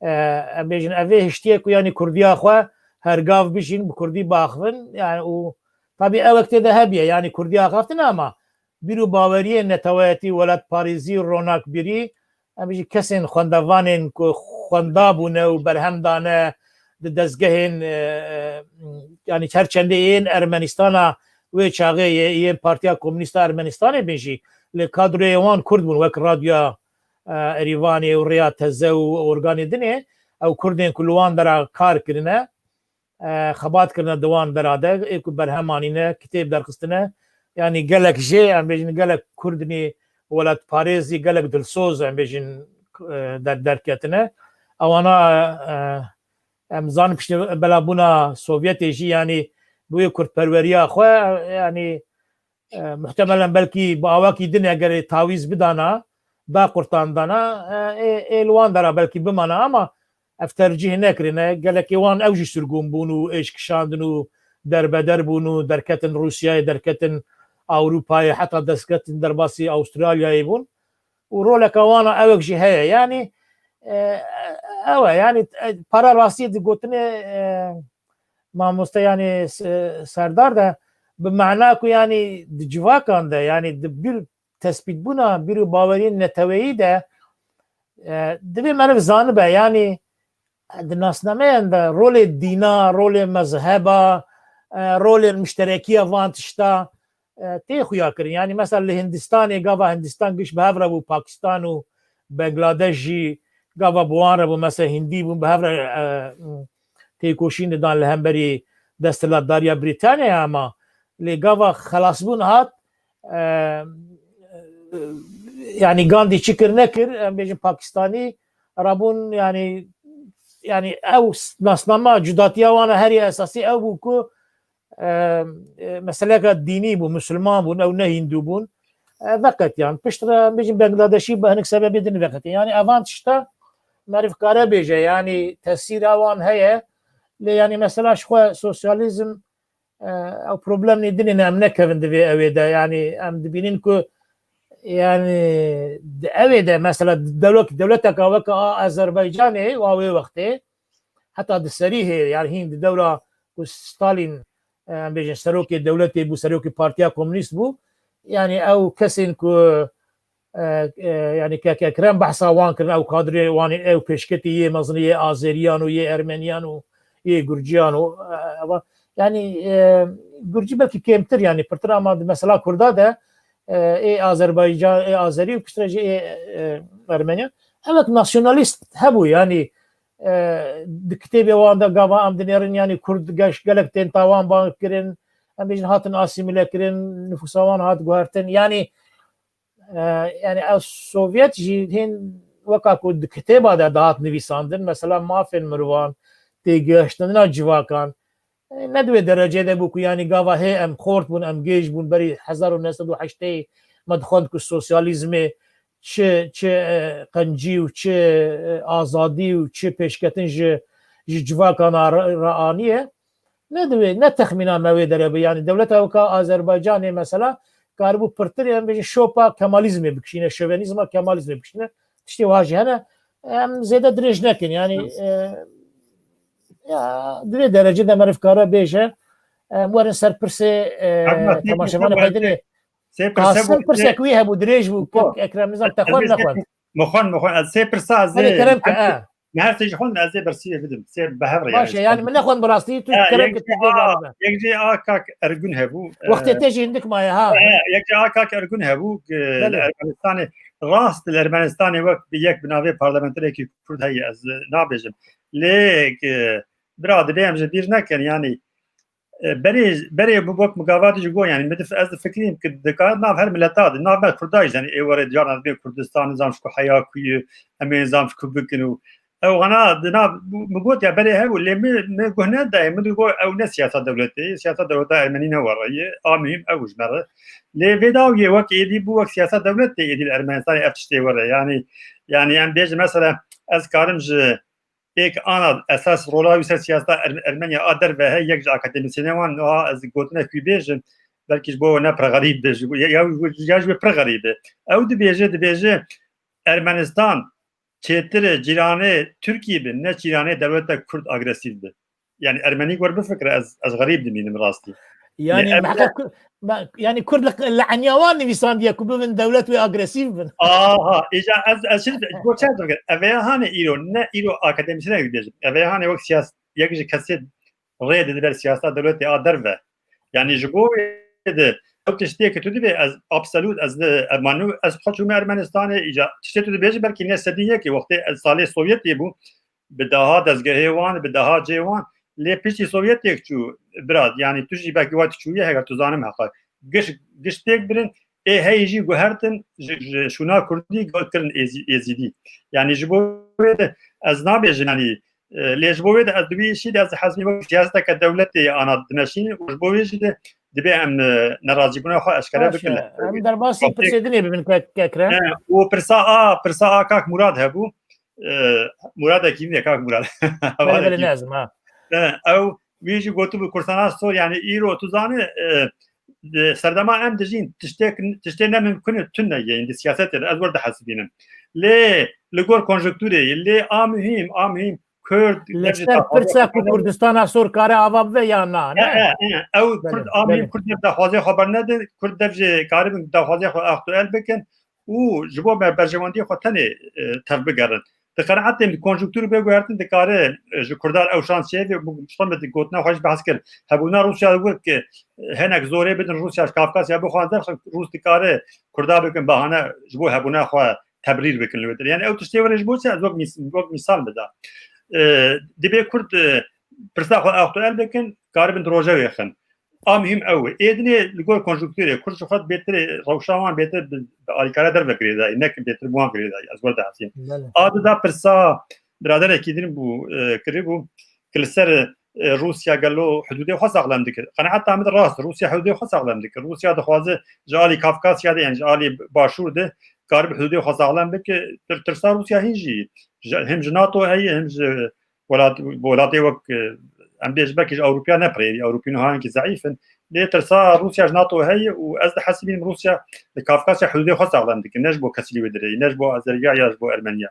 E, em bêjin, ev ê hiştiye ku yanî kurdiya xwe her gav bijîn, bi kurdî biaxivin, yani û tabî ew wek tê de hebiye, yani kurdiya axaftin, ama bîr û baweriyên neteweyetî, welatparêzî, ronakbîrî, em bêjin kesên xwendevanên ku xwenda bûne û berhem dane di dezgehên, e, e, yani her çendê yên Ermenistana wê çaxê ye, yên Partiya Komûnîst a Ermenistanê bin jî, li kadroyê wan Kurd bûn, wek Radyoya, e, Erîvanê û Rêya Teze û organê dinê, ew Kurdên ku li wan dera kar kirine, e, xebat kirine di wan dera de, ê ku berhem anîne, kitêb derxistine, yanî gelek jê, em bêjin, gelek Kurdinî welatparêzî, gelek dilsoz, em bêjin, e, der-, derketine. Ewana, e, em zanin piştî belabûna Sovyetê jî, yanî bi wê kurdperweriya xwe, yanî, e, muhtemelen belkî bi awakî din egerê tawîz bidana, daqurtandana, e, ê, ê li wan dera belkî bimana, ama ev tercîh nekirine. Gelekê wan ew jî sirgûn bûn û êş kişandin û derbeder bûn û derketin Rûsyayê, derketin Ewropayê, heta destketin derbasî Awustralyayê bûn. Û roleka wan a ewek jî heye. Yanî, e, ew e, yanî, e, para rastiyê di gotinê, e, mamoste, yanî, se-, Serdar de, bi mana ku, yanî, di civakan de, yanî, di bîr tespîtbûna bîr û baweriyên neteweyî de, e, divê meriv zanibe, yanî, di nasnameyan de rolê dîna, rolê mezheba, e, rolê muşterekiya van tişta, e, tê xuya kirin. Yanî mesela li Hindistanê, gava Hindistan giş bi hev re bû, Pakistan û Bangladeş jî Gava bi wan re bû, mesela hindî bûn, bi hev re, e, têkoşîn didan li hemberî desthilatdariya Brîtanyayê, ama lê gava xelasbûn hat, e, e, yanî Gandî çi kir nekir, em bêjin Pakistanî rabûn, yanî, yanî ew nasnama cudatiya wan a herî esasî ew bû ku, e, e, meseleyeke dînî bû, Musulman bûn, ew ne Hindû bûn. E, veqetiyan. Piştre em bêjin Bangladeşî bi hinek sebebê din veqetiyan. Yanî evan tişta meriv kare bêje, yanî tesîra wan heye. Lê yanî mesela ji xwe sosyalîzm, e, ew problemê din e, em nekevin di vê ewê de. Yanî em dibînin ku, yanî di ewê de mesela dewlet-, dewleteka weke a Azerbaycanê wa wê wextê, heta di serî hê, yanî hîn di dewra ku Stalin, e, em bêjin serokê dewletê bû, serokê Partiya Komûnîst bû. Yanî ew kesên ku, e, e, yanî kek Ekrem behsa wan kirin, ew kadrê wan ê, ew pêşketî yê mezin yê Azeriyan û yê Ermeniyan û yê Gurciyan û, e, evan. Yanî, e, Gurcî belkî kêmtir, yanî pirtir, ama di mesela Kurda de, e, ê Azerbaycan, ê Azerî û piştre jî ê, e, Ermeniyan. Ew wek nasyonalîst hebû, yanî, e, di kitêbê wan de gava em dinêrin, yanî Kurd geş-, gelek tên tawanban kirin, em bêjin hatin asîmîle kirin, nifûsa wan hat guhertin. Yanî, e, yanî ew Sovyet jî hîn weka ku di kitêba de dihat nivîsandin, mesela mafên mirovan, têgihiştina civakan, e, ne di wê derecê de bû ku yanî gava hê em xort bûn, em gêj bûn, berî hezar û neh sed û heştê me dixwend ku sosyalîzmê çi, çi, e, qencî û çi, e, azadî û çi pêşketin ji, ji civakan re, re aniye. Ne di wê, ne texmîna me wê dere bû. Yanî dewleta weka Azerbaycanê mesela karibû pirtir, em bêjin şopa Kemalizmê bikişîne, şovenîzma Kemalizmê bikişîne. Tiştê wiha jî hene. Em zêde dirêj nekin. Yanî, e, ya, di vê derecê de meriv kare bêje, em werin ser pirsê, e, temaşevanê xwe dinê. Sê pirsa Qasım, pirsek wî hebû, dirêj bû. Kek Ekrem, nizam te xwend nexwend? Mixwend, mixwend. Ez sê pirsa ez Hadi ê kerem ke, ha. Me her sê ji xwend ez ê bersivê bidim. Sê bi hev re. Baş e, yanî min nexwend bi rastî, tu kerem ke, tu dê bana. Yek jê a kak Ergun hebû. Wextê te jî hindik maye, ha. E, yek jê a kak Ergun hebû, e, li Ermenistanê, rast li Ermenistanê wek bi yek bi navê parlamenterekî Kurd heye, ez, e, nabêjim. Lê, e, bira, divê em ji bîr nekin, yanî, e, berê, berê bi wek migavatî ji got, yanî, min dif-, ez difikirîm ki dikare nav her mileta de, nav me Kurda jî, yanî, ê were carna dibê Kurdistan, nizam ji ku heya ku ye, em ê nizam ji ku bikin û ew ana di nav, min got ya berê hebû, lê min, min guh nedayê, min digot ew ne siyasa dewletê ye, siyasa dewleta Ermenî ne were ye, a muhîm ew ji me re. Lê vê dawiyê wek êdî bû, wek siyasa dewletê êdî li Ermenistanê ev tiştê were, yanî, yanî em bêjin mesela ez karim ji êk ana esas rola wî ser siyaseta Er-, Ermeniya a derve heye, yek ji akademîsyenê wan, niha ez gotinek wî bêjim, belkî ji bo ne pir xerîb be, ji bo, ya, ya, ya ji wê pir xerîb be. Ew dibêje, dibêje Ermenistan çêtir e cîranê Tirkî be, ne cîranê dewleta Kurd agresîv be. Yanî Ermenî wer bifikire, ez, ez xerîb dimînim rastî. Yanî, yanî, ev miheqeq ku-, me-, yanî Kurd li, li enya wan nivîsandiye ku bibin dewlet wê agresîv bin. Aha, îca ez, ez şimdi bo çend dikim. Eveya hane îro, ne îro akademîsyenek dibêjim. Eveya hane wek siyas-, yek ji kesê rê dide ber siyaseta dewletê a derve. Yanî ji bo wê de ew tiştê ki tu dibê ez absolut, ez de, ez manu, ez xwe çûme Ermenistanê, îca tiştê tu dibêjî belkî ne sedî yekê, wextê ez salê Sovyetê bû, bi daha dezgehê wan, bi daha cê wan. Lê piştî Sovyetê çû, bira, yanî tu jî belkî wayt çûye, heger tu zanim heqa. Giş, giş têk birin, ê heyî jî guhertin, ji, ji şûna Kurdî got kirin Êzî-, Êzîdî. Yanî ji bo wê de ez nabêjim, yanî, e, lê ji bo wê de ez di wî îşî de ez hezmî wek siyaseteke dewletê ana dimeşînin û ji bo wê jî de dibê em, e, nerazîbûna xwe eşkere bikin. Baş e, em derbasî pirsê dinê bibin, kek, kek re. E, û pirsa a, pirsa a kak Murad hebû. E, Muradekî ne, kak Murad. Belê, belê, ne ezim, ha. E, ew, wî jî gotibû Kurdistana Sor, yanî îro tu zanî, e, di serdema em dijîn, tiştêk, tiştê ne mimkun e, tune ye, di siyasetê de, ez wer dihesibînim. Lê li gor konjonkturê ye, lê a muhîm, a muhîm, Kurd, li ser pirsa ku Kurdistana Sor kare ava bibe ya na, ne? E, e, e, ew Kurd, a muhîm, Kurd dev daxwazê xwe bernedin, Kurd dev jî karibin daxwazê xwe aktuel bikin. û ji bo me berjewendiyê xwe tenê, e, tev bigerin. Di qenaetê min konjunktur bê guhertin dikare, e, ji Kurdan ew şans çêbe, min gotina xwe jî behs kir. Hebûna Rûsya wek, e, hinek zorê bidin Rûsya ji Kafkasya bixwazin derxin, Rûs dikare Kurda bikin bahane ji bo hebûna xwe tebrîr bikin li wê derê. Yani ew tiştê were ji bo çi ez wek mîs-, wek mîsal bida. E, dibê Kurd, e, pirsa xwe aktuel bikin, karibin di rojevê xin. A muhîm ew e. Ê dinê li gor konjunkturê Kurd ji xwe bêtir rewşa wan bêtir bi, bi alîkariya derve girêdayî, ne ki bêtir bi wan girêdayî. Ez were dihesînim. Belê. A dida pirsa biraderekî din bû, e, kiribû, ki li ser, e, Rûsya gelo hudûdê xwe saxlem dikir. Qenaeta min de rast, Rûsya hudûdê xwe saxlem dikir. Rûsya dixwaze ji alî Kafkasya de, yani ji alî Başûr de, karibe hudûdê xwe saxlem bike. Tir-, tirsa Rûsya hîn jî, ji, hem ji NATO heye, hem ji welat-, welatê wek, e, em bêjin belkî ji Ewropiya ne pirê, Ewropî niha hinkî zeîf in. Lê tirsa Rûsya ji NATO heye û ez dihesibînim Rûsya li Kafkasya hudûdê xwe saxlem dike, ne ji bo kesî li wê derê, ne ji bo Azeriya ya ji bo Ermeniya.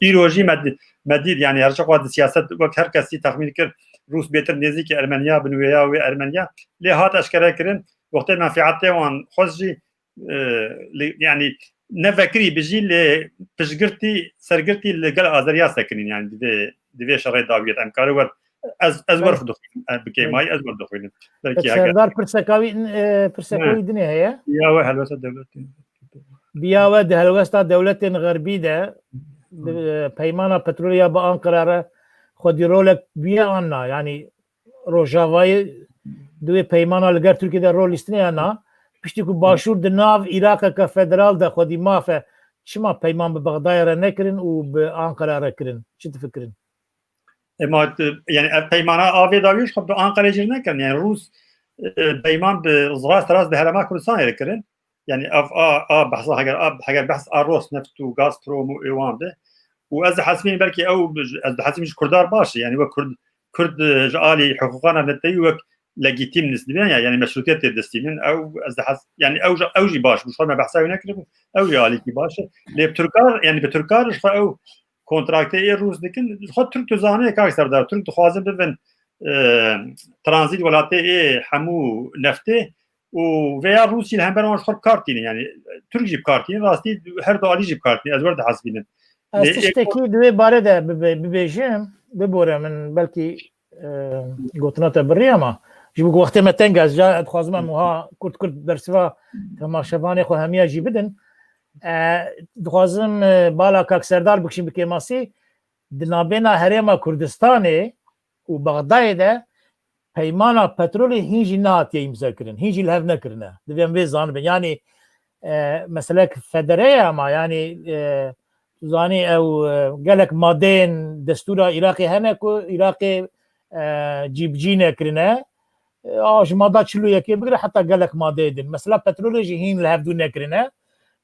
Îro jî me di-, me dît, yani her çawa di siyaset wek her kesî texmîn kir, Rûs bêtir nêzîkî Ermeniya bin wêya wê Ermeniya, lê hat eşkere kirin, wextê menfîetê wan xwest jî, e, li, yani ne vekirî bijî lê piştgirtî, sergirtî li gel Azeriya sekinîn, yani divê, divê şerê dawiyet em kare wer, ez, ez wer dixwînim, e, bi kêmayî ez wer dixwînim. Belkî Serdar pirseka wî, e, pirseka wî dinê heye? Ya we helwesta dewletê. Biya we di helwesta dewletên xerbî de, di peymana petrolê ya bi Ankara re xwedî rolek bûye an na? Yanî Rojavayê di wê peymana li gel Tirkiyê de rol lîstine ya na? Piştî ku Başûr di nav Iraqeke federal de xwedî maf e, çima peyman bi Bexdayê re nekirin û bi Ankara re kirin? Çi difikirin? Ema, e, yani ev peymana avê dawî ji xwe bi Ankarayê jî nekirin. Yani Rûs, e, peyman bi rast rast bi Herêma Kurdistanê re kirin. Yani ev a, a behsa heger, a, heger behs a Rosneft û Gazprom û êwan be. Û ez dihesibînim belkî ew, ez dihesibînim ji Kurdan baş e. Yani wek Kurd, Kurd, e, ji alî hiqûqana netewî wek legîtim nisbîne ya, yani meşrûtiyetê destînin. Ew ez dihes-, yani ew, ew jî baş bû. Ji xwe me behsa wê nekiribû. Ew jî alîkî baş e. Lê bi Tirkan, yani bi Tirkan ji xwe ew kontraktê ê Rûs dikin. Ji xwe Tirk tu zanî kak Serdar. Tirk dixwazin bibin, e, tranzît welatê ê hemû neftê û veya Rûsî li hember wan ji xwe bi kar tînin. Yani Tirk jî bi kar tînin. Rastî her du alî jî bi kar tînin. Ez wer dihesibînim. Ez Lê tiştekî di wê bare de bibe-, bibêjim, bibore min belkî, e, gotina te birî ama ji bo ku wextê me teng e, ez ca dixwazim em wiha kurt kurt bersiva temaşevanê xwe hemiya jî bidin. E, dixwazim, e, bala kak Serdar bikişim bi kêmasî. Di navbêna Herêma Kurdistanê û Bexdayê de peymana petrolê hîn jî nehatiye îmzekirin, hîn jî li hev nekirine. Divê em vê zanibin. Yanî, e, meselek federe ye ama yanî, e, tu zanî ew, e, gelek madeyên destûra Iraqê hene ku Iraqê, e, cîbicî nekirine. E, a, ji mada çil û yekê bigire heta gelek madeyê din. Mesela petrolê jî hîn li hevdû nekirine.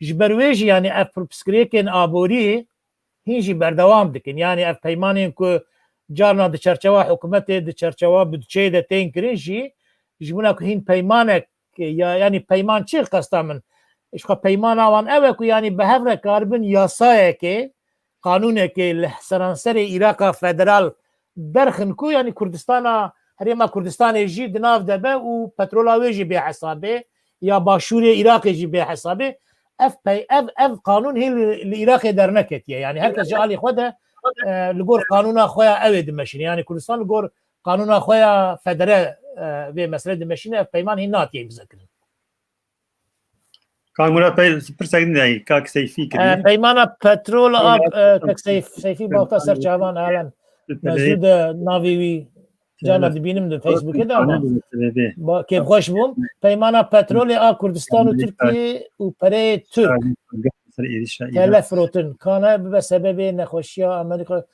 Ji ber wê jî yanî ev pirsgirêkên aborî hîn jî berdewam dikin. Yanî ev peymanên ku carna di çerçewa hikûmetê, di çerçewa budçeyê de tên kirin jî, ji bona ku hîn peymanek, ya, yanî peyman çi qesta min? Ji xwe peymana wan ew e ku yanî bi hev re karibin yasayekê, qanûnekê li seranserê Îraqa federal derxin ku yanî Kurdistana, Herêma Kurdistanê jî di nav de be û petrola wê jî bê hesabê, ya Başûrê Iraqê jî bê hesabê. Ev pey-, ev, ev qanûn hê li, li Iraqê derneketiye. Yanî her kes ji alî xwe de, e, li gor qanûna xwe ya ew ê dimeşîne. Yanî Kurdistan li gor qanûna xwe ya federe, e, vê meselê dimeşîne, ev peyman hîn natiye îmzekirin. Kak Murat Bey, pirsek din dayî, Kak Seyfî kiriye. E, peymana petrol a, Peymana e, Kak Seyf-, Seyfî Balta ser çavan, alen. Mezû de navê wî carna dibînim di Facebookê de ama ba-, kêfxweş bûm. Peymana petrolê a Kurdistan û Tirkiye û pereyê Tirk tele firotin. Kane bibe sebebê nexweşiya Amerîka.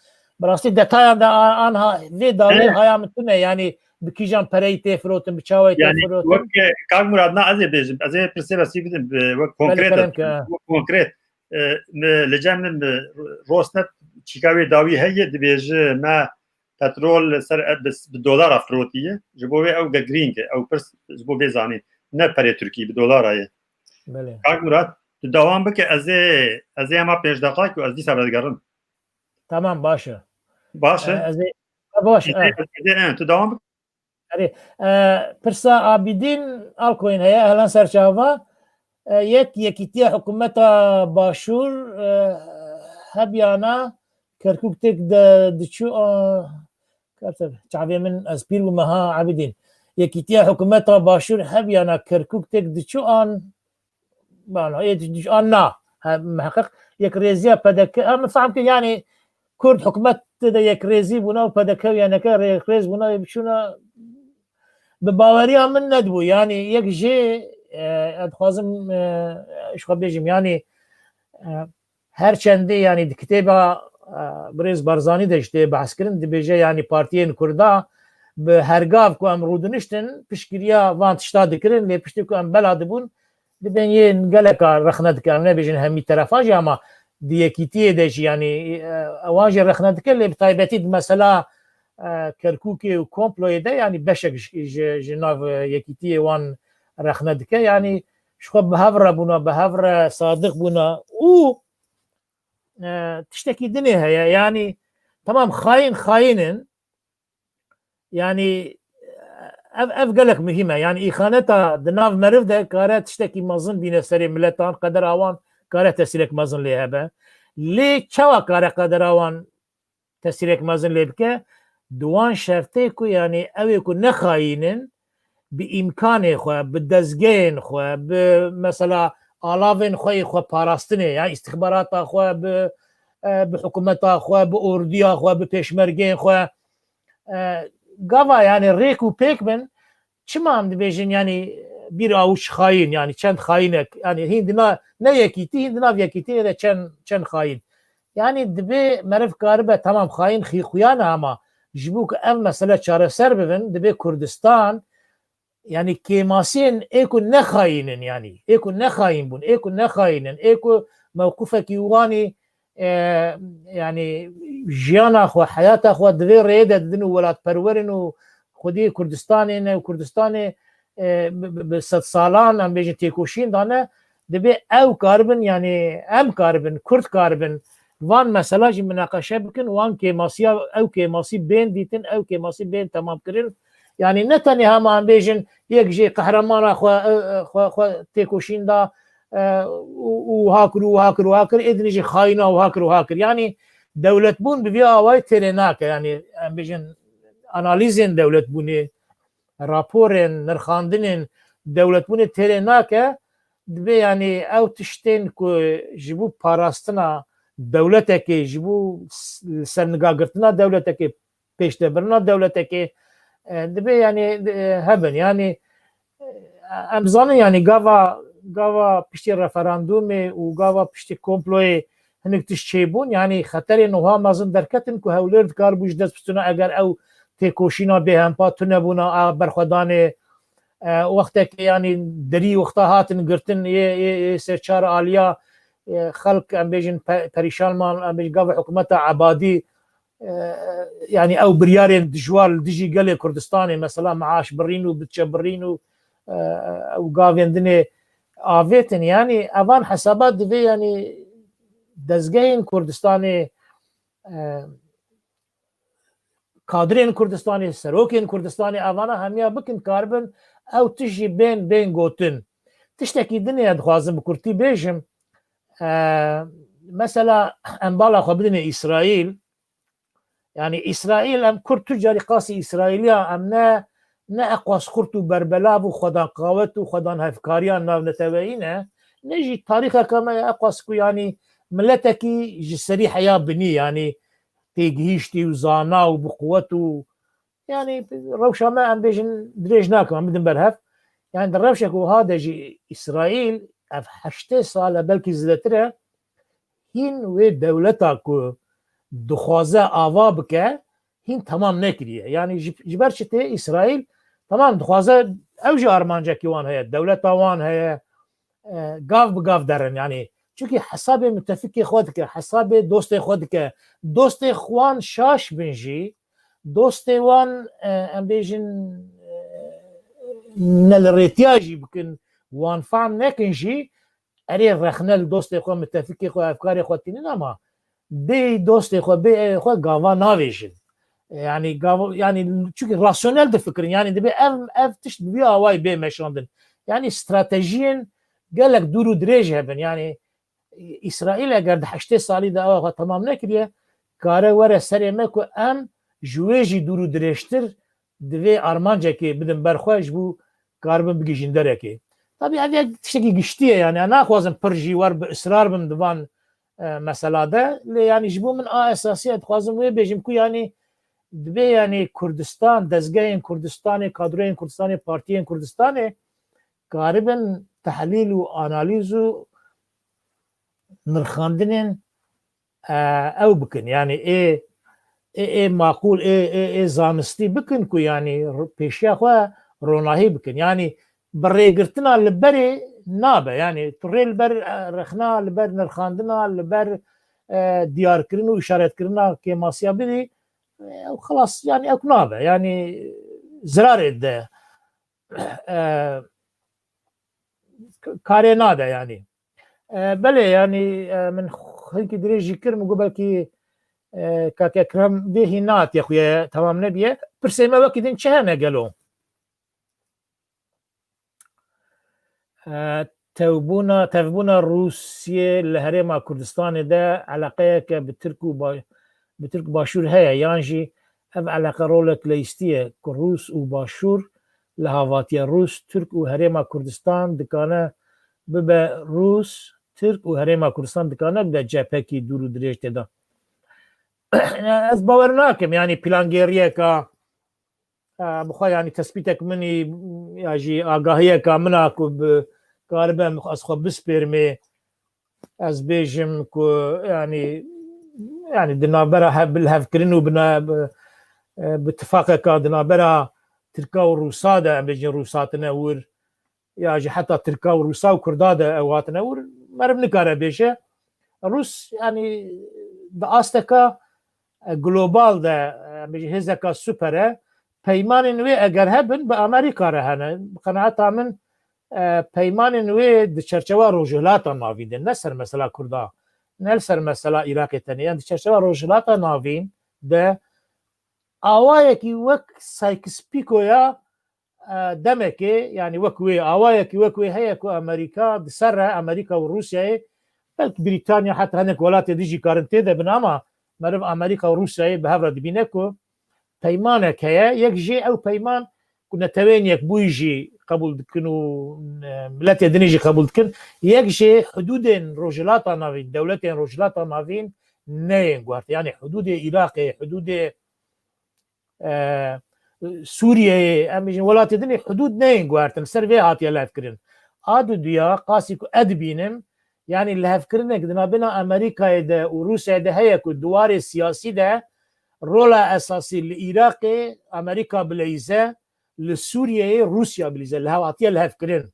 Bi rastî detayan de a-, anha vê dawî haya min tune, yanî bi kîjan pereyî tê firotin, bi çawayî tê firotin. Wek, e, Kak Murat, na ez ê bêjim, ez ê pirsê besî bidim, bi, wek konkret, kerem ke, wek konkret. E, mi, li cem min, mi, Rosneft çîka wê dawî heye, dibêje me petrol li ser, e, bi, bi dolara firotiye. Ji bo wê ew ge girîng e, ew pirs ji bo bê zanîn. Ne perê Tirkî, bi dolara ye. Belê. Kak Murat, tu dewam bike, ez ê, ez ê hema pênc deqayek û ez dîsa vedigerim. Tamam, baş e. Baş e? E, ez ê, e, baş e. Ez ê, ez ê, e, tu dewam bike. Erê, e, pirsa Abîdîn Alkoyên heye, helen ser çava. E, yek, yekîtiya hikûmeta Başûr, e, hebiyana Kerkûk têk de diçû, a, kerte, çavê min ez pîr bûme ha, Abîdîn. Yekîtiya hikûmeta Başûr hebiyana Kerkûk têk diçû an, bana, ê diçû an na. He, miheqeq yekrêziya P D K, em fam ki, yani Kurd hikûmet de yekrêzî bûna û P D K û Y N K yekrêz bûna, ê biçûna bi baweriya min nedibû. Yani yek jê, e, ez dixwazim, e, ji xwe bêjim, yani, e, her çendê, yani di kitêba, e, birêz Barzanî de jî tê behs kirin, dibêje, yani partiyên Kurda bi hergav ku em rûdiniştin, piştgiriya van tişta dikirin, lê piştî ku em bela dibûn, dibên yên geleka rexne dike, em nebêjin hemî terefa jî, ama di yekîtiyê de jî, yani, e, ewan jî rexne dike, lê bi taybetî di mesela, e, Kerkûkê û komployê de, yani beşek ji, ji, ji nav, e, yekîtiyê wan rexne dike. Yani ji xwe bi hev re bûna, bi hev re sadiq bûna û, e, tiştekî dinê heye. Yani tamam, xayîn xayîn in. Yani ev, ev gelek muhîm e. Yani îxaneta di nav meriv de kare tiştekî mezin bîne serê miletan, qedera wan kare tesîrek mezin lê hebe. Lê çawa kare qedera wan tesîrek mezin lê bike? Di wan şertê ku, yani ew ê ku nexayînin, bi îmkanê xwe, bi dezgehên xwe, bi mesela alavên xwe yê xwe parastinê, ya îstixbarata xwe, bi, e, bi hikûmeta xwe, bi orduya xwe, bi pêşmergeyên xwe, e, gava, yani rêk û pêk bin, çima em dibêjin, yani bir avuç hain, yani çend xainek, yani hîn di na-, ne yekîtî, hîn di nav yekîtiyê de çend, çend xain. Yani dibê meriv karibe, tamam, xain xî xuya ne, ama ji bo ku ev mesele çareser bibin, dibê Kurdistan, yani kêmasiyên ê ku nexayînin, yani ê ku nexayîn bûn, ê ku nexayînin, ê ku mewqifekî wanî, e, yani jiyana xwe, heyata xwe di vê rêyê de didin û welatperwer in û xwedî Kurdistanê ne û Kurdistanê, e, bi, bi, bi sedsalan, em bêjin, têkoşîn dane, dibê ew karibin, yani em karibin, Kurd karibin van mesela jî minaqeşe bikin, wan kêmasiya, ew kêmasî bên dîtin, ew kêmasî bên temamkirin. Yani ne tenê hema em bêjin yek jê qehremana xwe, e, e, xwe, xwe têkoşîn da, e, û, û wiha kir û wiha kir û wiha kir, ê dinê jî xayîna wiha kir û wiha kir. Yani dewletbûn bi vî awayî têrê nake. Yani em bêjin analîzên dewletbûnê, raporên, nirxandinên dewletbûnê têrê nake, dibê yani ew tiştên ku ji bo parastina dewletekê, ji bo s-, sernigagirtina dewletekê, pêşdebirina dewletekê, e, dibê yani, e, hebin. Yani, e, em zanin yani gava, gava piştî referandumê û gava piştî komployê hinek tişt çêbûn. Yani xeterên wiha mezin derketin ku Hewlêr dikaribû ji dest bistûna eger ew têkoşîna bêhempa tunebûna a berxwedanê, e, wextekê yani derî wexta hatin girtin yê, yê, yê serçar aliya, e, xelk, em bêjin, pe-, perîşan man, em bêjin gava hikûmeta Ebadî, e, yani ew biryarên dijwar li dijî gelê Kurdistanê, mesela maaş birîn û budçe birîn û, e, ew gavên dinê avêtin. Yani evan hesaba divê yani dezgehên Kurdistanê, e, kadrên Kurdistanê, serokên Kurdistanê evana hemiya bikin, karibin ew tişt jî bên, bên gotin. Tiştekî dinê dixwazim bi kurtî bêjim. E, mesela em bala xwe bidinê Îsraîl. Yani Îsraîl, em Kurd tu carî qasî Îsraîliya em ne, ne eqwas xurt û berbelav û xwedan qawet û xwedan hevkariya navneteweyî ne, ne jî tarîxeke me ye eqwas ku yani miletekî ji serî heya binî, yani têgihîştî û zana û bi quwet û, yani rewşa me, em bêjin, dirêj nakim, em bidin ber hev. Yani di rewşeke wiha de jî Îsraîl ev heştê sal e, belkî zêdetir e, hîn wê dewleta ku dixwaze ava bike, hîn temam nekiriye. Yani ji, ji ber çi tê Îsraîl, temam dixwaze, ew jî armancekî wan heye, dewleta wan heye, e, gav bi gav derin. Yani çunkî hesabê mutefikê xwe dike, hesabê dostê xwe dike. Dostê xwan şaş bin jî, dostê wan, e, em bêjin, e, ne li rêtiya jî bikin, wan fehm nekin jî, erê rexne li dostê xwe, mutefikê xwe, hevkarê xwe tînin, ama bê dostê xwe, bê evê xwe gava navêjin. Yani gava, yani çunkî rasyonel difikirin. Yani dibê ev, ev tişt bi vî awayî bê meşandin. Yani stratejiyên gelek dûr û dirêj hebin. Yani Îsraîl eger di heştê salî de ewa xwe temam nekiriye, kare were serê me ku em ji wê jî dûr û dirêjtir divê armancekê bidin ber xwe ji bo karibin bigihîjin derekê. Tabii ev yek tiştekî giştî ye, yani ez naxwazim pir jî wer bi israr bim di van e, mesela de. Lê yani ji bo min a esasî, ez dixwazim wê bêjim ku yani dibê yani Kurdistan, dezgehên Kurdistanê, kadroyên Kurdistanê, partiyên Kurdistanê karibin tehlîl û analîz û nirxandinên e, ew bikin. Yani ê ê ê maqûl, ê ê ê zanistî bikin ku yani r- pêşiya xwe ronahî bikin. Yani bi rêgirtina li berê nabe. Yani tu rê li ber e, rexna, li ber nirxandina, li ber e, diyarkirin û îşaretkirina kêmasiya bidî, e, ew xilas yani ew nabe. Yani zirarê de e, karê nade yani. E, belê yani e, min xelkî dirêj jî kir, min got belkî e, kak Ekrem vê hîn nehatiye xuye, temam nebiye. Pirsê me wekî din çi hene gelo? E, tevbûna, tevbûna Rûsiyê li Herêma Kurdistanê de eleqeyeke bi Tirk û ba-, bi Tirk Başûr heye, yan jî ev eleqe rolek leyîstî ye ku Rûs û Başûr li havatiye Rûs, Tirk û Herêma Kurdistan dikane bibe Rûs, Tirk û Herêma Kurdistan dikane bibe cephekî dûr û dirêj tê de. Ez bawer nakim, yani plangêriyeka e, bi xwe yani tespîtek min î ya jî agahiyeka min a ku bi karibe ez xwe bispêrimê, ez bêjim ku yani yani di navbera hev, bi lihevkirin û bi na-, bi, e, bi tifaqeka di navbera Tirka û Rûsa de, em bêjin Rûs hatine wir, ya jî heta Tirka û Rûsa û Kurda de ew hatine wir, meriv nikare bêje. Rûs, yani di asteka e, global de, e, em bêjin hêzeka super e, peymanên wê eger hebin, bi Amerîka re hene. Bi qenaeta min, e, peymanên wê di çerçewa Rojhilata Navîn de, ne ser mesela Kurda, ne li ser mesela Iraqê tenê, yani di çerçewa Rojhilata Navîn de awayekî wek Sykes-Picot ya e, demekê, yani wek wê, awayekî wek wê heye ku Amerîka di ser re, Amerîka û Rûsyayê, belkî Brîtanya, heta hinek welatê din jî karin tê de bin, ama meriv Amerîka û Rûsyayê bi hev re dibîne ku peymanek heye. Yek jê ew peyman ku Neteweyên Yekbûyî jî qebûl dikin û e, miletê dinê jî qebûl dikin. Yek jê hidûdên Rojhilata Navîn, dewletên Rojhilata Navîn neyên guhertin. Yani hidûdê Iraqê, hidûdê e, Sûriyeyê, em bêjin welatê din ê hudûd neyên guhertin, ser vê hatiye lihevkirin. A duduya, qasî ku ez dibînim, yanî lihevkirinek di navbêna Amerîkayê de û Rûsyayê de heye ku di warê siyasî de rola esasî li Iraqê Amerîka bileyze, li Sûriyeyê Rûsya bileyze, li hev hatiye lihevkirin.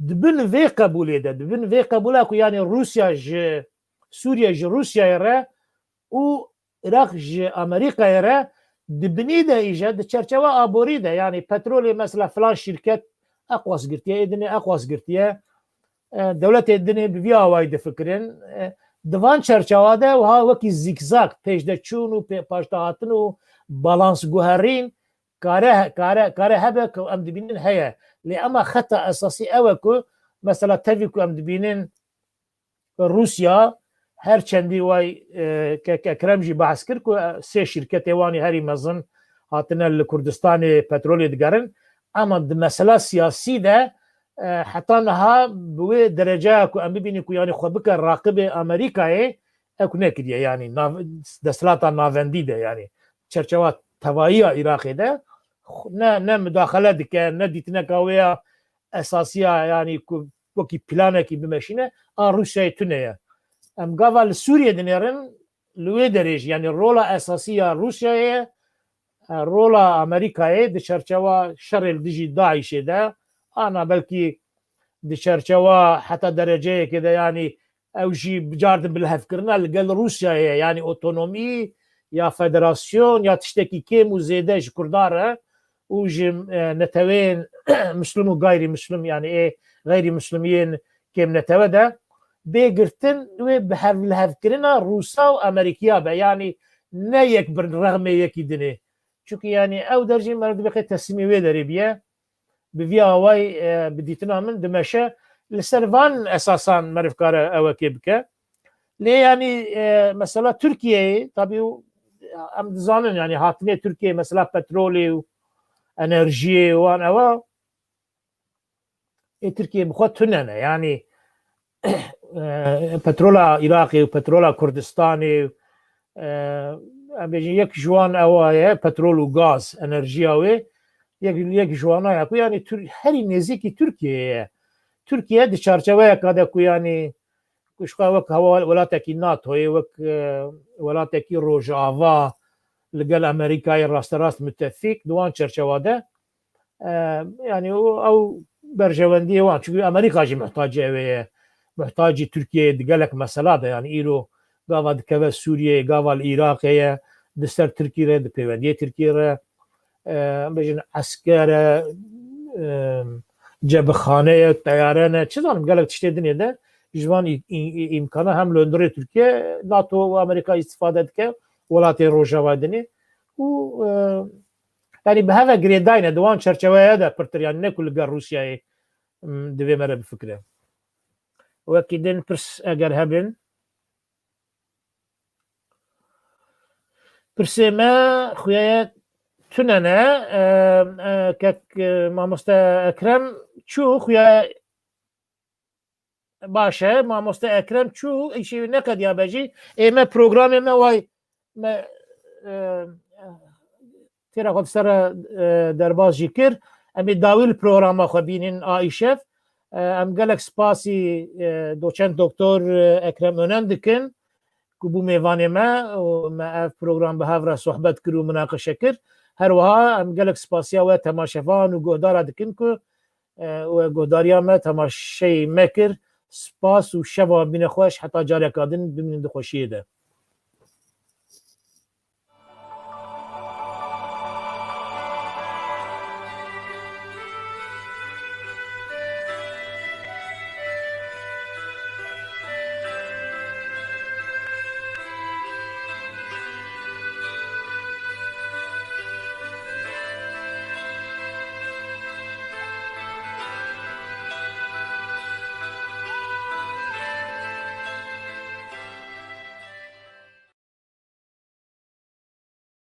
Di bin vê qebûlê de, di bin vê qebûla ku yanî Rûsya ji Sûriye ji Rûsyayê re û Iraq ji Amerîkayê re di binî de îje di çerçewa aborî de, yanî petrolê mesela filan şîrket eqwas girtiye, ê dinê eqwas girtiye. E, dewletê dinê bi vî awayî difikirin. E, di van çerçewa de wiha wekî zîkzak pêşdeçûn û pê-, paşdahatin û balans guherîn kare, kare, kare hebe ku em dibînin heye. Lê ema xeta esasî ew e ku mesela tevî ku em dibînin Rûsya her çendî way, e, ke, ke Ekrem jî behs kir ku, e, sê şîrketê wan ê herî mezin hatine li Kurdistanê petrolê digerin. Ema di mesela siyasî de, e, heta niha bi wê dereceya ku em bibînin ku yanî xwe bike raqibê Amerîkayê, ew nekiriye. Yanî nav-, desthilata navendî de, yanî çerçewa tevayiya Iraqê de ne, ne mudaxele dike, ne dîtineka wê ya esasiya, yanî ku wekî planekî bimeşîne, a Rûsyayê tune ye. Em gava li Sûriyê dinêrin, li wê derê jî, yanî rola esasî ya Rûsyayê ye, e, rola Amerîkayê di çerçewa şerê li dijî DAIŞê de, ana belkî di çerçewa heta dereceyekê de, yanî ew jî bicardin bi lihevkirina li gel Rûsyayê, yanî otonomî ya federasyon ya tiştekî kêm û zêde ji Kurda re û ji, e, neteweyên Mislim û gayrî Mislim, yanî ê xeyrî Mislimiyên kêm netewe de bê girtin wê bi hev lihevkirina Rûsa û Amerîkiya be, yanî ne yek bi rexmê yekî dinê. Çunkî yanî ew der jî meriv dibe qê teslîmê wê derê biye. Bi vî awayî, e, bi dîtina min dimeşe. Li ser van esasan meriv kare ewekê bike. Lê yanî, e, mesela Tirkiyeyê, tabî û em dizanin, yanî hatinê Tirkiyeyê mesela petrolê û enerjiyê wan ewa ê Tirkiyê bi xwe tune ne. Yanî e, petrola Iraqê û petrola Kurdistanê, e, em bêjin yek ji wan ew ye, petrol û gaz, enerjiya wê, yek, yek ji wana ye ku yanî Tir-, herî nêzîkî Tirkiyeyê ye. Tirkiye di çarçeveyeka de ku yanî ku ji xwe wek hewa welatekî NATOyê, wek, e, welatekî Rojava li gel Amerîkayê rasterast mutefîk di wan çerçewa de, e, yanî o, ew berjewendiyê wan. Çünkü Amerîka jî muhtacî ew ê ye. Muhtacî Tirkiyeyê di gelek mesela de, yanî îro gava dikeve Sûriyeyê, gava li Iraqê ye, di ser Tirkî re, di pêwendiyê Tirkî re, e, em bêjin esker e, e, cebixane ye, teyare ne, çi zanim gelek tiştê dinê de ji van î-, î-, î-, îmkana hem li hundirê Tirkiye, NATO û Amerîka îstîfade dike, welatê Rojava dinê û, e, yanî bi heve girêdayî ne, di wan çerçeweya de pirtir, yanî ne ku li gel Rûsyayê, m, divê me re bifikire. Wekî din pirs eger hebin. Pirsê me xuya ye tune ne, e, e, kek, e, mamoste Ekrem çû xuya ye. Baş e, mamoste Ekrem çû, îşê wî neqediya be jî. Ê me programê me way me, e, têra xwe ser, e, derbas jî kir. Em ê dawî li programa xwe bînin a îşev. E, em gelek spasî, e, doçent doktor, e, Ekrem Önen dikin ku bû mêvanê me û me ev program bi hev re sohbet kir û minaqeşe kir. Her wiha em gelek spasiya we temaşevan û guhdara dikin ku, e, we guhdariya me temaşeyê me kir. Spas û şeva bîne xweş, heta careka din bimînin di xweşiyê de.